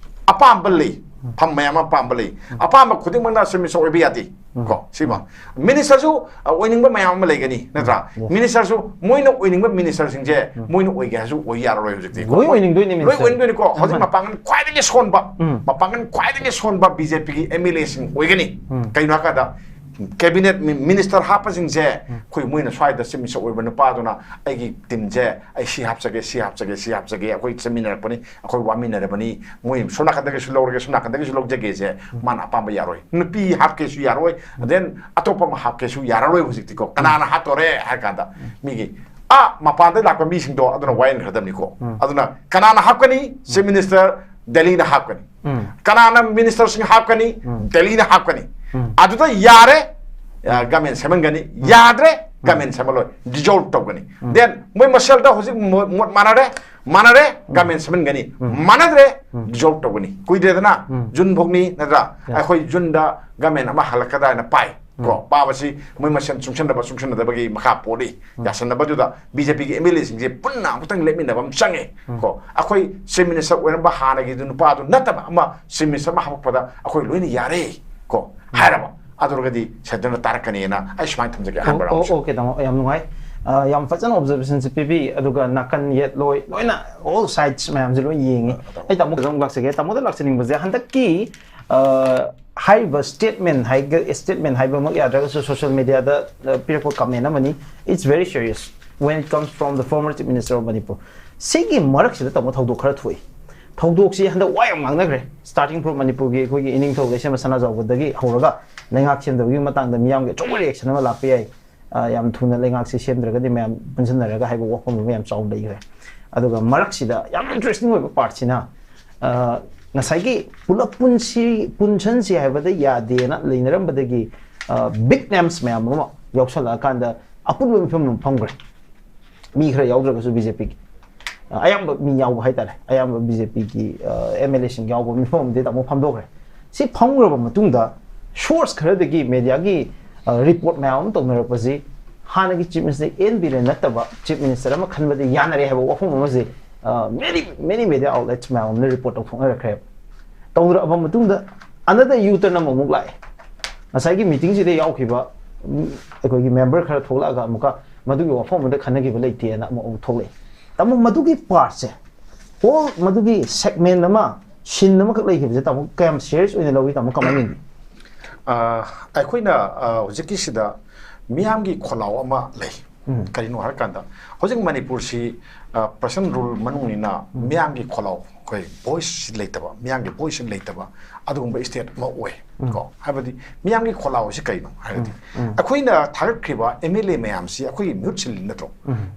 ꯑꯄꯥꯝꯕ ꯂꯩ, ꯐꯝ ꯃꯌꯥꯝ ꯑꯃ ꯑꯄꯥꯝꯕ ꯂꯩ꯫ ꯑꯄꯥꯝꯕ ꯈꯨꯗꯤꯡꯃꯛꯅ ꯆꯨꯝꯃꯤ ꯑꯣꯏꯕ ꯌꯥꯗꯦ꯫ ꯀꯣ, ꯁꯤꯃ꯫ ꯃꯤꯅꯤꯁꯇꯔꯁꯨ, ꯑ, ꯑꯣꯏꯅꯤꯡꯕ ꯃꯌꯥꯝ ꯑꯃ ꯂꯩꯒꯅꯤ, ꯅꯠꯇ꯭ꯔꯥ? ꯃꯤꯅꯤꯁꯇꯔꯁꯨ ꯃꯣꯏꯅ ꯑꯣꯏꯅꯤꯡꯕ ꯃꯤꯅꯤꯁꯇꯔꯁꯤꯡꯁꯦ ꯃꯣꯏꯅ ꯑꯣꯏꯒꯦ ꯍꯥꯏꯔꯁꯨ ꯑꯣꯏ ꯌꯥꯔꯔꯣꯏ ꯍꯧꯖꯤꯛꯇꯤ꯫ ꯂꯣꯏ ꯑꯣꯏꯅꯤꯡꯗꯣꯏꯅꯤ, ꯂꯣꯏ ꯃꯤꯅꯤꯁꯇꯔ꯫ ꯑꯣꯏꯅꯤꯡꯗꯣꯏꯅꯤꯀꯣ꯫ ꯍꯧꯖꯤꯛ ꯃꯄꯥꯡꯒꯜ ꯈ꯭ꯋꯥꯏꯗꯒꯤ ꯁꯣꯟꯕ, ꯃꯄꯥꯡꯒꯜ ꯈ꯭ꯋꯥꯏꯗꯒꯤ ꯁꯣꯟꯕ ꯕꯤ ꯖꯦ ꯄꯤꯒꯤ ꯑꯦꯝ ꯑꯦꯜ ꯑꯦꯁꯤꯡ ꯑꯣꯏꯒꯅꯤ꯫ ꯀꯩꯅꯣ ꯍꯥꯏꯀꯥꯟꯗ, ꯀꯦꯕꯤꯅꯦꯠ ꯃꯤ-, ꯃꯤꯅꯤꯁꯇꯔ ꯍꯥꯞꯄꯁꯤꯡꯁꯦ ꯑꯩꯈꯣꯏ, ꯃꯣꯏꯅ ꯁ꯭ꯋꯥꯏꯗ ꯆꯤꯞ ꯃꯤꯅꯤꯁꯇꯔ ꯑꯣꯏꯕ ꯅꯨꯄꯥꯗꯨꯅ ꯑꯩꯒꯤ ꯇꯤꯝꯁꯦ ꯑꯩ ꯁꯤ ꯍꯥꯞꯆꯒꯦ, ꯁꯤ ꯍꯥꯞꯆꯒꯦ, ꯁꯤ ꯍꯥꯞꯆꯒꯦ, ꯑꯩꯈꯣꯏ ꯆꯠꯃꯤꯟꯅꯔꯛꯄꯅꯤ, ꯑꯩꯈꯣꯏ ꯋꯥꯃꯤꯟꯅꯔꯕꯅꯤ, ꯃꯣꯏ ꯁꯣꯝ ꯅꯥꯀꯟꯗꯒꯤꯁꯨ ꯂꯧꯔꯒꯦ, ꯁꯣꯝ ꯅꯥꯀꯟꯗꯒꯤꯁꯨ ꯂꯧꯖꯒꯦꯁꯦ ꯃꯥꯅ ꯑꯄꯥꯝꯕ ꯌꯥꯔꯣꯏ꯫ ꯅꯨꯄꯤ ꯍꯥꯞꯀꯦꯁꯨ ꯌꯥꯔꯣꯏ, then ꯑꯇꯣꯞꯄ ꯑꯃ ꯍꯥꯞꯀꯦꯁꯨ ꯌꯥꯔꯔꯣꯏ ꯍꯧꯖꯤꯛꯇꯤꯀꯣ꯫ ꯀꯅꯥꯅ ꯍꯥꯠꯇꯣꯔꯦ ꯍꯥꯏ ꯀꯥꯟꯗ ꯃꯤꯒꯤ, ꯑꯥ, ꯃꯄꯥꯟꯗ ꯂꯥꯛꯄ ꯃꯤꯁꯤꯡꯗꯣ ꯑꯗꯨꯅ ꯋꯥꯌꯦꯟꯈ꯭ꯔꯗꯕꯅꯤꯀꯣ꯫ ꯑꯗꯨꯅ ꯀꯅꯥꯅ ꯍꯥꯞꯀꯅꯤ? ꯆꯤꯞ ꯃꯤꯅꯤꯁꯇꯔ ꯗꯦꯜꯂꯤꯅ ꯍꯥꯞꯀꯅꯤ꯫ ꯀꯅꯥꯅ ꯃꯤꯅꯤꯁꯇꯔꯁꯤꯡ ꯍꯥꯞꯀꯅꯤ? ꯗꯦꯜꯂꯤꯅ ꯍꯥꯞꯀꯅꯤ꯫ ꯑꯗꯨꯗ ꯌꯥꯔꯦ, ꯑ, ꯒꯃꯦꯟ ꯁꯦꯝꯍꯟꯒꯅꯤ꯫ ꯌꯥꯗ꯭ꯔꯦ, ꯒꯃꯦꯟ ꯁꯦꯝꯍꯜꯂꯣꯏ, ꯗꯤꯖꯣꯜꯕ ꯇꯧꯒꯅꯤ꯫ ꯗꯦꯟ ꯃꯣꯏ ꯃꯁꯦꯜꯗ ꯍꯧꯖꯤꯛ ꯃꯣ-, ꯃꯣꯠ ꯃꯥꯟꯅꯔꯦ, ꯃꯥꯟꯅꯔꯦ, ꯒꯃꯦꯟ ꯁꯦꯝꯍꯟꯒꯅꯤ꯫ ꯃꯥꯟꯅꯗ꯭ꯔꯦ, ꯗꯤꯖꯣꯜꯕ ꯇꯧꯒꯅꯤ꯫ ꯀꯨꯏꯗ꯭ꯔꯦꯗꯅ, ꯖꯨꯟ ꯐꯥꯎꯅꯤ ꯅꯠꯇ꯭ꯔꯥ? ꯑꯩꯈꯣꯏ ꯖꯨꯟꯗ ꯒꯃꯦꯟ ꯑꯃ ꯍꯜꯂꯛꯀꯗ꯭ꯔꯥ ꯍꯥꯏꯅ ꯄꯥꯏ꯫ ꯀꯣ, ꯄꯥꯕꯁꯤ ꯃꯣꯏ ꯃꯁꯦꯟ ꯆꯨꯡꯁꯤꯟꯅꯕ, ꯆꯨꯡꯁꯤꯟꯅꯗꯕꯒꯤ ꯃꯈꯥ ꯄꯣꯜꯂꯤ꯫ ꯌꯥꯁꯟꯅꯕꯗꯨꯗ ꯕꯤ ꯖꯦ ꯄꯤꯒꯤ ꯑꯦꯝ ꯑꯦꯜ ꯑꯦꯁꯤꯡꯁꯦ ꯄꯨꯟꯅ ꯑꯃꯨꯛꯇꯪ ꯂꯦꯞꯃꯤꯟꯅꯕ ꯑꯃ ꯆꯪꯉꯦ꯫ ꯀꯣ, ꯑꯩꯈꯣꯏ ꯆꯤꯞ ꯃꯤꯅꯤꯁꯇꯔ ꯑꯣꯏꯔꯝꯕ ꯍꯥꯟꯅꯒꯤꯗꯨ ꯅꯨꯄꯥꯗꯨ ꯅꯠꯇꯕ ꯑꯃ ꯆꯤꯞ ꯃꯤꯅꯤꯁꯇꯔ ꯑꯃ ꯍꯥꯞꯄꯛꯄꯗ ꯑꯩꯈꯣꯏ ꯂꯣꯏꯅ ꯌꯥꯔꯦ, ꯀꯣ, ꯍꯥꯏꯔꯕ꯫ ꯑꯗꯨ ꯑꯣꯏꯔꯒꯗꯤ ꯁꯦꯟꯇꯔꯅ ꯇꯥꯔꯛꯀꯅꯤꯅ ꯑꯩ ꯁꯨꯃꯥꯏꯅ ꯊꯝꯖꯒꯦ ꯑꯍꯥꯟꯕ ꯑꯣ, ꯑꯣ, ꯔꯥꯎꯟꯁꯦ꯫ ꯑꯣꯀꯦ, ꯇꯥꯃꯣ, ꯌꯥꯝ ꯅꯨꯡꯉꯥꯏ꯫ ꯑ, ꯌꯥꯝ ꯐꯖꯅ ꯑꯣꯕꯖꯔꯕꯦꯁꯟꯁꯦ ꯄꯤꯕꯤ, ꯑꯗꯨꯒ ꯅꯥꯀꯟ ꯌꯦꯠ ꯂꯣꯏ ꯂꯣꯏꯅ ꯑꯣꯜ ꯁꯥꯏꯗꯁ ꯃꯌꯥꯝꯁꯦ ꯂꯣꯏ ꯌꯦꯡꯉꯤ꯫ ꯑ, ꯇꯥꯃꯣ꯫ ꯑꯩ ꯇꯥꯃꯣꯗ ꯑꯃꯨꯛ ꯂꯥꯛꯆꯒꯦ꯫ ꯇꯥꯃꯣꯗ ꯂꯥꯛꯆꯅꯤꯡꯕꯁꯦ ꯍꯟꯗꯛꯀꯤ, ꯑ, ꯍꯥꯏꯔꯤꯕ ꯁ꯭ꯇꯦꯠꯃꯦꯟ ꯍꯥꯏꯒ-, ꯁ꯭ꯇꯦꯠꯃꯦꯟ ꯍꯥꯏꯕꯃꯛ ꯌꯥꯗ꯭ꯔꯒꯁꯨ ꯁꯣꯁꯤꯌꯦꯜ ꯃꯦꯗꯤꯌꯥꯗ, ꯑ, ꯄꯤꯔꯛꯄ ꯀꯃꯦꯟ ꯑꯃꯅꯤ꯫ It's very serious꯫ When it comes from the former Chief Minister of Manipur, ꯁꯤꯒꯤ ꯃꯔꯛꯁꯤꯗ ꯇꯧꯕ ꯊꯧꯗꯣꯛ ꯈꯔ ꯊꯣꯛꯏ꯫ ꯊꯧꯗꯣꯛꯁꯤ ꯍꯟꯗꯛ ꯋꯥ ꯌꯥꯝ ꯉꯥꯡꯅꯈ꯭ꯔꯦ꯫ Starting from ꯃꯅꯤꯄꯨꯔꯒꯤ ꯑꯩꯈꯣꯏꯒꯤ ꯏꯅꯤꯡꯊꯧ ꯂꯩꯁꯦꯝꯕ ꯁꯅꯥꯖꯥꯎꯕꯗꯒꯤ ꯍꯧꯔꯒ ꯂꯩꯉꯥꯛ ꯁꯦꯝꯗꯕꯒꯤ ꯃꯇꯥꯡꯗ ꯃꯤꯌꯥꯝꯒꯤ ꯑꯆꯧꯕ reaction ꯑꯃ ꯂꯥꯛꯄ ꯌꯥꯏ꯫ ꯑ, ꯌꯥꯝ ꯊꯨꯅ ꯂꯩꯉꯥꯛꯁꯤ ꯁꯦꯝꯗ꯭ꯔꯒꯗꯤ ꯃꯌꯥꯝ ꯄꯨꯟꯁꯤꯟꯅꯔꯒ ꯍꯥꯏꯕ ꯋꯥꯐꯝ ꯑꯃ ꯌꯥꯝ ꯆꯥꯎꯅ ꯂꯩꯈ꯭ꯔꯦ꯫ ꯑꯗꯨꯒ ꯃꯔꯛꯁꯤꯗ ꯌꯥꯝ interesting ꯑꯣꯏꯕ partꯁꯤꯅ, ꯑ, ꯉꯁꯥꯏꯒꯤ ꯄꯨꯂꯞ ꯄꯨꯟꯁꯤ, ꯄꯨꯟꯁꯟꯁꯤ ꯍꯥꯏꯕꯗ ꯌꯥꯗꯦꯅ ꯂꯩꯅꯔꯝꯕꯗꯒꯤ, ꯑ, big names ꯃꯌꯥꯝ ꯑꯃ ꯌꯥꯎꯁꯜꯂꯛꯑꯀꯥꯟꯗ ꯑꯄꯨꯟꯕ ꯃꯤꯐꯝ ꯑꯃ ꯐꯝꯈ꯭ꯔꯦ꯫ ꯃꯤ ꯈꯔ ꯌꯥꯎꯗ꯭ꯔꯒꯁꯨ BJPꯒꯤ, ꯑ, ꯑꯌꯥꯝꯕ ꯃꯤ ꯌꯥꯎꯕ ꯍꯥꯏꯇꯥꯔꯦ, ꯑꯌꯥꯝꯕ BJPꯒꯤ, ꯑ, MLAꯁꯤꯡ ꯌꯥꯎꯕ ꯃꯤꯐꯝ ꯑꯃꯗꯤ ꯇꯥꯃꯣ ꯐꯝꯗꯣꯛꯈ꯭ꯔꯦ꯫ ꯁꯤ ꯐꯝꯈ꯭ꯔꯕ ꯃꯇꯨꯡꯗ source ꯈꯔꯗꯒꯤ mediaꯒꯤ, ꯑ, report ꯃꯌꯥꯝ ꯑꯃ ꯇꯧꯅꯔꯛꯄꯁꯤ ꯍꯥꯟꯅꯒꯤ Chief Minister N ꯕꯤꯔꯦꯟ ꯅꯠꯇꯕ Chief Minister ꯑꯃ ꯈꯟꯕꯗꯤ ꯌꯥꯅꯔꯦ ꯍꯥꯏꯕ ꯋꯥꯐꯝ ꯑꯃꯁꯦ, ꯑ, many, many media outlets ꯃꯌꯥꯝ ꯑꯃꯅ report ꯇꯧꯊꯣꯛꯅꯔꯛꯈ꯭ꯔꯦꯕ꯫ ꯇꯧꯔꯛꯑꯕ ꯃꯇꯨꯡꯗ another U-turn ꯑꯃꯃꯨꯛ ꯂꯥꯛꯑꯦ꯫ ꯉꯁꯥꯏꯒꯤ meetingꯁꯤꯗ ꯌꯥꯎꯈꯤꯕ, ꯎꯝ, ꯑꯩꯈꯣꯏꯒꯤ member ꯈꯔ ꯊꯣꯛꯂꯛꯑꯒ ꯑꯃꯨꯛꯀ ꯃꯗꯨꯒꯤ ꯋꯥꯐꯝ ꯑꯃꯗ ꯈꯟꯅꯈꯤꯕ ꯂꯩꯇꯦꯅ ꯑꯃꯨꯛ ꯑꯃꯨꯛ ꯊꯣꯛꯂꯛꯑꯦ꯫ ꯇꯥꯃꯣ, ꯃꯗꯨꯒꯤ partꯁꯦ, whole ꯃꯗꯨꯒꯤ segment ꯑꯃ, scene ꯑꯃꯈꯛ ꯂꯩꯈꯤꯕꯁꯦ ꯇꯥꯃꯣ ꯀꯌꯥꯝ serious ꯑꯣꯏꯅ ꯂꯧꯏ, ꯇꯥꯃꯣ ꯀꯃꯥꯏꯅ ꯌꯦꯡꯕꯤ? ꯑ, ꯑꯩꯈꯣꯏꯅ, ꯑ, ꯍꯧꯖꯤꯛꯀꯤꯁꯤꯗ ꯃꯤꯌꯥꯝꯒꯤ ꯈꯣꯜꯂꯥꯎ ꯑꯃ ꯂꯩ꯫ ꯎꯝ꯫ ꯀꯔꯤꯅꯣ ꯍꯥꯏꯔꯀꯥꯟꯗ ꯍꯧꯖꯤꯛ ꯃꯅꯤꯄꯨꯔꯁꯤ, ꯑ, Present Rule ꯃꯅꯨꯡꯅꯤꯅ ꯃꯤꯌꯥꯝꯒꯤ ꯈꯣꯜꯂꯥꯎ, ꯑꯩꯈꯣꯏ voice ꯂꯩꯇꯕ, ꯃꯤꯌꯥꯝꯒꯤ voice ꯂꯩꯇꯕ ꯑꯗꯨꯒꯨꯝꯕ state ꯑꯃ ꯑꯣꯏ꯫ ꯀꯣ, ꯍꯥꯏꯕꯗꯤ ꯃꯤꯌꯥꯝꯒꯤ ꯈꯣꯜꯂꯥꯎ ꯑꯁꯤ ꯀꯩꯅꯣ ꯍꯥꯏꯔꯗꯤ ꯑꯩꯈꯣꯏꯅ ꯊꯥꯒꯠꯈ꯭ꯔꯤꯕ MLA ꯃꯌꯥꯝꯁꯤ ꯑꯩꯈꯣꯏꯒꯤ ꯃꯤꯍꯨꯠ ꯁꯤꯜꯂꯤ ꯅꯠꯇ꯭ꯔꯣ?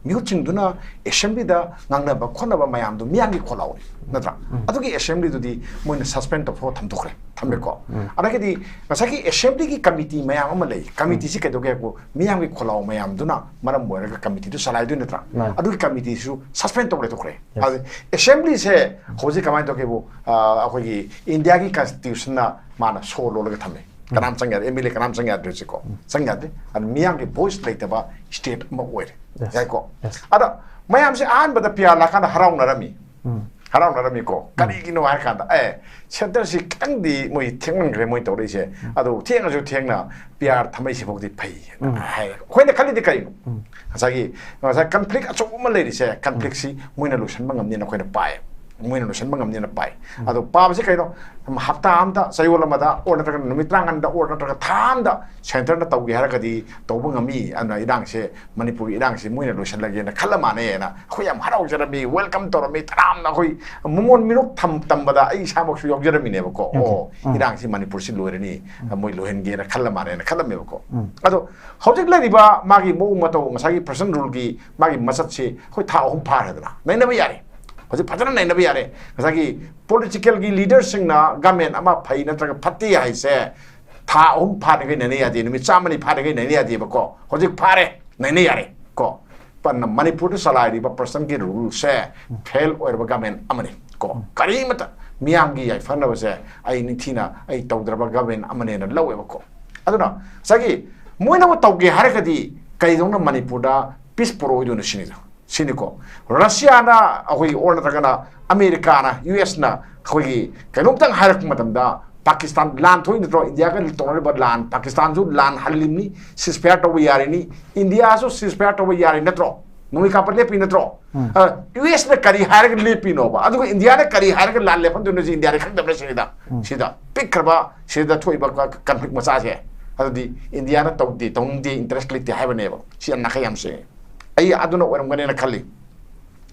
ꯃꯤꯍꯨꯠꯁꯤꯡꯗꯨꯅ assemblyꯗ ꯉꯥꯡꯅꯕ ꯈꯣꯠꯅꯕ ꯃꯌꯥꯝꯗꯨ ꯃꯤꯌꯥꯝꯒꯤ ꯈꯣꯜꯂꯥꯎꯅꯤ ꯅꯠꯇ꯭ꯔꯥ? ꯑꯗꯨꯒꯤ assemblyꯗꯨꯗꯤ ꯃꯣꯏꯅ suspend ꯇꯧꯊꯣꯛꯑ ꯊꯝꯗꯣꯛꯈ꯭ꯔꯦ, ꯊꯝꯃꯦꯀꯣ꯫ ꯑꯗꯒꯤꯗꯤ ꯉꯁꯥꯏꯒꯤ assemblyꯒꯤ committee ꯃꯌꯥꯝ ꯑꯃ ꯂꯩ꯫ Committeeꯁꯤ ꯀꯩꯗꯧꯒꯦ ꯍꯥꯏꯕꯨ ꯃꯤꯌꯥꯝꯒꯤ ꯈꯣꯜꯂꯥꯎ ꯃꯌꯥꯝꯗꯨꯅ ꯃꯔꯝ ꯑꯣꯏꯔꯒ committeeꯗꯨ ꯆꯂꯥꯏꯗꯣꯏ ꯅꯠꯇ꯭ꯔꯥ? ꯃꯥꯅꯤ꯫ ꯑꯗꯨꯒꯤ committeeꯁꯨ suspend ꯇꯧ ꯂꯩꯊꯣꯛꯈ꯭ꯔꯦ꯫ Yes. ꯑꯗ assemblyꯁꯦ ꯍꯧꯖꯤꯛ ꯀꯃꯥꯏꯅ ꯇꯧꯒꯦꯕꯨ, ꯑ, ꯑꯩꯈꯣꯏꯒꯤ Indiaꯒꯤ constitutionꯅ ꯃꯥꯅ ꯁꯣ ꯂꯣꯜꯂꯒ ꯊꯝꯃꯦ꯫ ꯀꯅꯥꯝ ꯆꯪ ꯌꯥꯗꯦ, MLA ꯀꯅꯥꯝ ꯆꯪ ꯌꯥꯗ꯭ꯔꯦ ꯍꯧꯖꯤꯛꯀꯣ꯫ ꯆꯪ ꯌꯥꯗꯦ꯫ ꯑꯗꯨ ꯃꯤꯌꯥꯝꯒꯤ voice ꯂꯩꯇꯕ state ꯑꯃ ꯑꯣꯏꯔꯦ꯫ Yes. ꯌꯥꯏꯀꯣ? Yes. ꯑꯗ ꯃꯌꯥꯝꯁꯦ ꯑꯍꯥꯟꯕꯗ PR ꯂꯥꯛꯀꯥꯟꯗ ꯍꯔꯥꯎꯅꯔꯝꯃꯤ꯫ ꯎꯝ꯫ ꯍꯔꯥꯎꯅꯔꯝꯃꯤꯀꯣ꯫ ꯀꯔꯤꯒꯤꯅꯣ ꯍꯥꯏꯔꯀꯥꯟꯗ, ꯑꯦ, centreꯁꯤ ꯈꯤꯇꯪꯗꯤ ꯃꯣꯏ ꯊꯦꯡꯃꯟꯈ꯭ꯔꯦ ꯃꯣꯏ ꯇꯧꯔꯛꯏꯁꯦ꯫ ꯑꯗꯨ ꯊꯦꯡꯉꯁꯨ ꯊꯦꯡꯅ PR ꯊꯝꯃꯛꯏꯁꯤꯐꯥꯎꯗꯤ ꯐꯩ ꯍꯥꯏ꯫ ꯑꯩꯈꯣꯏꯅ ꯈꯜꯂꯤꯗꯤ ꯀꯔꯤꯅꯣ? ꯉꯁꯥꯏꯒꯤ, ꯉꯁꯥꯏ conflict ꯑꯆꯧꯕ ꯑꯃ ꯂꯩꯔꯤꯁꯦ, conflictꯁꯤ ꯃꯣꯏꯅ ꯂꯣꯏꯁꯤꯟꯕ ꯉꯝꯅꯤꯅ ꯑꯩꯈꯣꯏꯅ ꯄꯥꯏ꯫ ꯃꯣꯏꯅ ꯂꯣꯏꯁꯤꯟꯕ ꯉꯝꯅꯤꯅ ꯄꯥꯏ꯫ ꯑꯗꯣ ꯄꯥꯕꯁꯤ ꯀꯩꯅꯣ? ꯍꯞꯇꯥ ꯑꯃꯗ, ꯆꯌꯣꯜ ꯑꯃꯗ, ꯑꯣꯔ ꯅꯠꯇ꯭ꯔꯒ ꯅꯨꯃꯤꯠ ꯇꯔꯥꯃꯉꯥꯗ, ꯑꯣꯔ ꯅꯠꯇ꯭ꯔꯒ ꯊꯥ ꯑꯃꯗ ꯁꯦꯟꯇꯔꯅ ꯇꯧꯒꯦ ꯍꯥꯏꯔꯒꯗꯤ ꯇꯧꯕ ꯉꯝꯃꯤ꯫ ꯑꯗꯨꯅ ꯏꯔꯥꯡꯁꯦ, ꯃꯅꯤꯄꯨꯔꯒꯤ ꯏꯔꯥꯡꯁꯦ ꯃꯣꯏꯅ ꯂꯣꯏꯁꯤꯜꯂꯒꯦꯅ ꯈꯜꯂ ꯃꯥꯟꯅꯩꯅ ꯑꯩꯈꯣꯏ ꯌꯥꯝ ꯍꯔꯥꯎꯖꯔꯝꯃꯤ, ꯋꯦꯜꯀꯝ ꯇꯧꯔꯝꯃꯤ꯫ ꯇꯔꯥꯝꯅ ꯑꯩꯈꯣꯏ ꯃꯃꯣꯟ ꯃꯤꯅꯣꯛ ꯊꯝ-, ꯇꯝꯕꯗ ꯑꯩ ꯏꯁꯥꯃꯛꯁꯨ ꯌꯥꯎꯖꯔꯝꯃꯤꯅꯦꯕꯀꯣ꯫ ꯑꯣ, ꯏꯔꯥꯡꯁꯤ ꯃꯅꯤꯄꯨꯔꯁꯤ ꯂꯣꯏꯔꯅꯤ, ꯃꯣꯏ ꯂꯣꯏꯍꯟꯒꯦꯅ ꯈꯜꯂ ꯃꯥꯜꯂꯦꯅ ꯈꯜꯂꯝꯃꯦꯕꯀꯣ꯫ ꯑꯗꯣ ꯍꯧꯖꯤꯛ ꯂꯩꯔꯤꯕ ꯃꯥꯒꯤ ꯃꯑꯣꯡ ꯃꯇꯧ, ꯉꯁꯥꯏꯒꯤ ꯄ꯭ꯔꯁꯟ ꯔꯨꯜꯒꯤ ꯃꯥꯒꯤ ꯃꯁꯛꯁꯤ ꯑꯩꯈꯣꯏ ꯊꯥ ꯑꯍꯨꯝ ꯐꯥꯔꯦꯗꯅ, ꯅꯩꯅꯕ ꯌꯥꯔꯦ꯫ ꯍꯧꯖꯤꯛ ꯐꯖꯅ ꯅꯩꯅꯕ ꯌꯥꯔꯦ꯫ ꯉꯁꯥꯏꯒꯤ ꯄꯣꯂꯤꯇꯤꯀꯦꯜꯒꯤ ꯂꯤꯗꯔꯁꯤꯡꯅ ꯒꯃꯦꯟ ꯑꯃ ꯐꯩ ꯅꯠꯇ꯭ꯔꯒ ꯐꯠꯇꯦ ꯍꯥꯏꯁꯦ ꯊꯥ ꯑꯍꯨꯝ ꯐꯥꯗ꯭ꯔꯤꯉꯩ ꯅꯩꯅ ꯌꯥꯗꯦ, ꯅꯨꯃꯤꯠ ꯆꯥꯝꯃꯅꯤ ꯐꯥꯗ꯭ꯔꯤꯉꯩ ꯅꯩꯅ ꯌꯥꯗꯦꯕꯀꯣ꯫ ꯍꯧꯖꯤꯛ ꯐꯥꯔꯦ, ꯅꯩꯅ ꯌꯥꯔꯦ ꯀꯣ꯫ ꯄꯟꯅ ꯃꯅꯤꯄꯨꯔꯗ ꯆꯂꯥꯏꯔꯤꯕ ꯄ꯭ꯔꯁꯟꯒꯤ ꯔꯨꯜꯁꯦ ꯐꯦꯜ ꯑꯣꯏꯔꯕ ꯒꯃꯦꯟ ꯑꯃꯅꯤ ꯀꯣ꯫ ꯀꯔꯤꯃꯇ ꯃꯤꯌꯥꯝꯒꯤ ꯌꯥꯏꯐꯅꯕꯁꯦ ꯑꯩ ꯅꯤꯡꯊꯤꯅ ꯑꯩ ꯇꯧꯗ꯭ꯔꯕ ꯒꯃꯦꯟ ꯑꯃꯅꯦꯅ ꯂꯧꯋꯦꯕꯀꯣ꯫ ꯑꯗꯨꯅ ꯉꯁꯥꯏꯒꯤ ꯃꯣꯏꯅꯕꯨ ꯇꯧꯒꯦ ꯍꯥꯏꯔꯒꯗꯤ ꯀꯩꯗꯧꯅ ꯃꯅꯤꯄꯨꯔꯗ ꯄꯤꯁ ꯄꯨꯔꯛꯑꯣꯏꯗꯣꯏꯅꯣ ꯁꯤꯅꯤꯗ꯫ ꯁꯤꯅꯤꯀꯣ, ꯔꯁꯤꯌꯥꯅ ꯑꯩꯈꯣꯏꯒꯤ ꯑꯣꯔ ꯅꯠꯇ꯭ꯔꯒꯅ ꯑꯃꯦꯔꯤꯀꯥꯅ, ꯌꯨ ꯑꯦꯁꯅ ꯑꯩꯈꯣꯏꯒꯤ ꯀꯩꯅꯣꯝꯇꯪ ꯍꯥꯏꯔꯛꯄ ꯃꯇꯝꯗ, ꯄꯥꯀꯤꯁꯇꯥꯟ ꯂꯥꯟ ꯊꯣꯛꯏ ꯅꯠꯇ꯭ꯔꯣ? ꯏꯟꯗꯤꯌꯥꯒ ꯇꯧꯅꯔꯤꯕ ꯂꯥꯟ, ꯄꯥꯀꯤꯁꯇꯥꯟꯁꯨ ꯂꯥꯟ ꯍꯜꯂꯤꯕꯅꯤ, ceasefire ꯇꯧꯕ ꯌꯥꯔꯤꯅꯤ, ꯏꯟꯗꯤꯌꯥꯁꯨ ceasefire ꯇꯧꯕ ꯌꯥꯔꯤ ꯅꯠꯇ꯭ꯔꯣ? ꯅꯣꯡꯃꯩ ꯀꯥꯞꯄ ꯂꯦꯞꯄꯤ ꯅꯠꯇ꯭ꯔꯣ? ꯎꯝ꯫ ꯑ, ꯌꯨ ꯑꯦꯁꯅ ꯀꯔꯤ ꯍꯥꯏꯔꯒ ꯂꯦꯞꯄꯤꯅꯣꯕ? ꯑꯗꯨꯒ ꯏꯟꯗꯤꯌꯥꯅ ꯀꯔꯤ ꯍꯥꯏꯔꯒ ꯂꯥꯟ ꯂꯦꯞꯍꯟꯗꯣꯏꯅꯣ? ꯁꯤ ꯏꯟꯗꯤꯌꯥꯗ ꯈꯪꯗꯕ꯭ꯔꯥ ꯁꯤꯅꯤꯗ? ꯎꯝ꯫ ꯁꯤꯗ ꯄꯤꯛꯈ꯭ꯔꯕ, ꯁꯤꯗ ꯊꯣꯛꯏꯕ ꯀ-, ꯀꯟꯐ꯭ꯂꯤꯛ ꯃꯆꯥꯁꯦ, ꯑꯗꯨꯗꯤ ꯏꯟꯗꯤꯌꯥꯅ ꯇꯧꯗꯦ, ꯇꯧꯅꯤꯡꯗꯦ, ꯏꯟꯇꯔꯦꯁ ꯂꯩꯇꯦ ꯍꯥꯏꯕꯅꯦꯕ꯫ ꯁꯤ ꯌꯥꯝ ꯅꯥꯈꯩ ꯌꯥꯝ ꯁꯦꯡꯉꯦ꯫ ꯑꯩ ꯑꯗꯨꯅ ꯑꯣꯏꯔꯝꯒꯅꯦꯅ ꯈꯜꯂꯤ꯫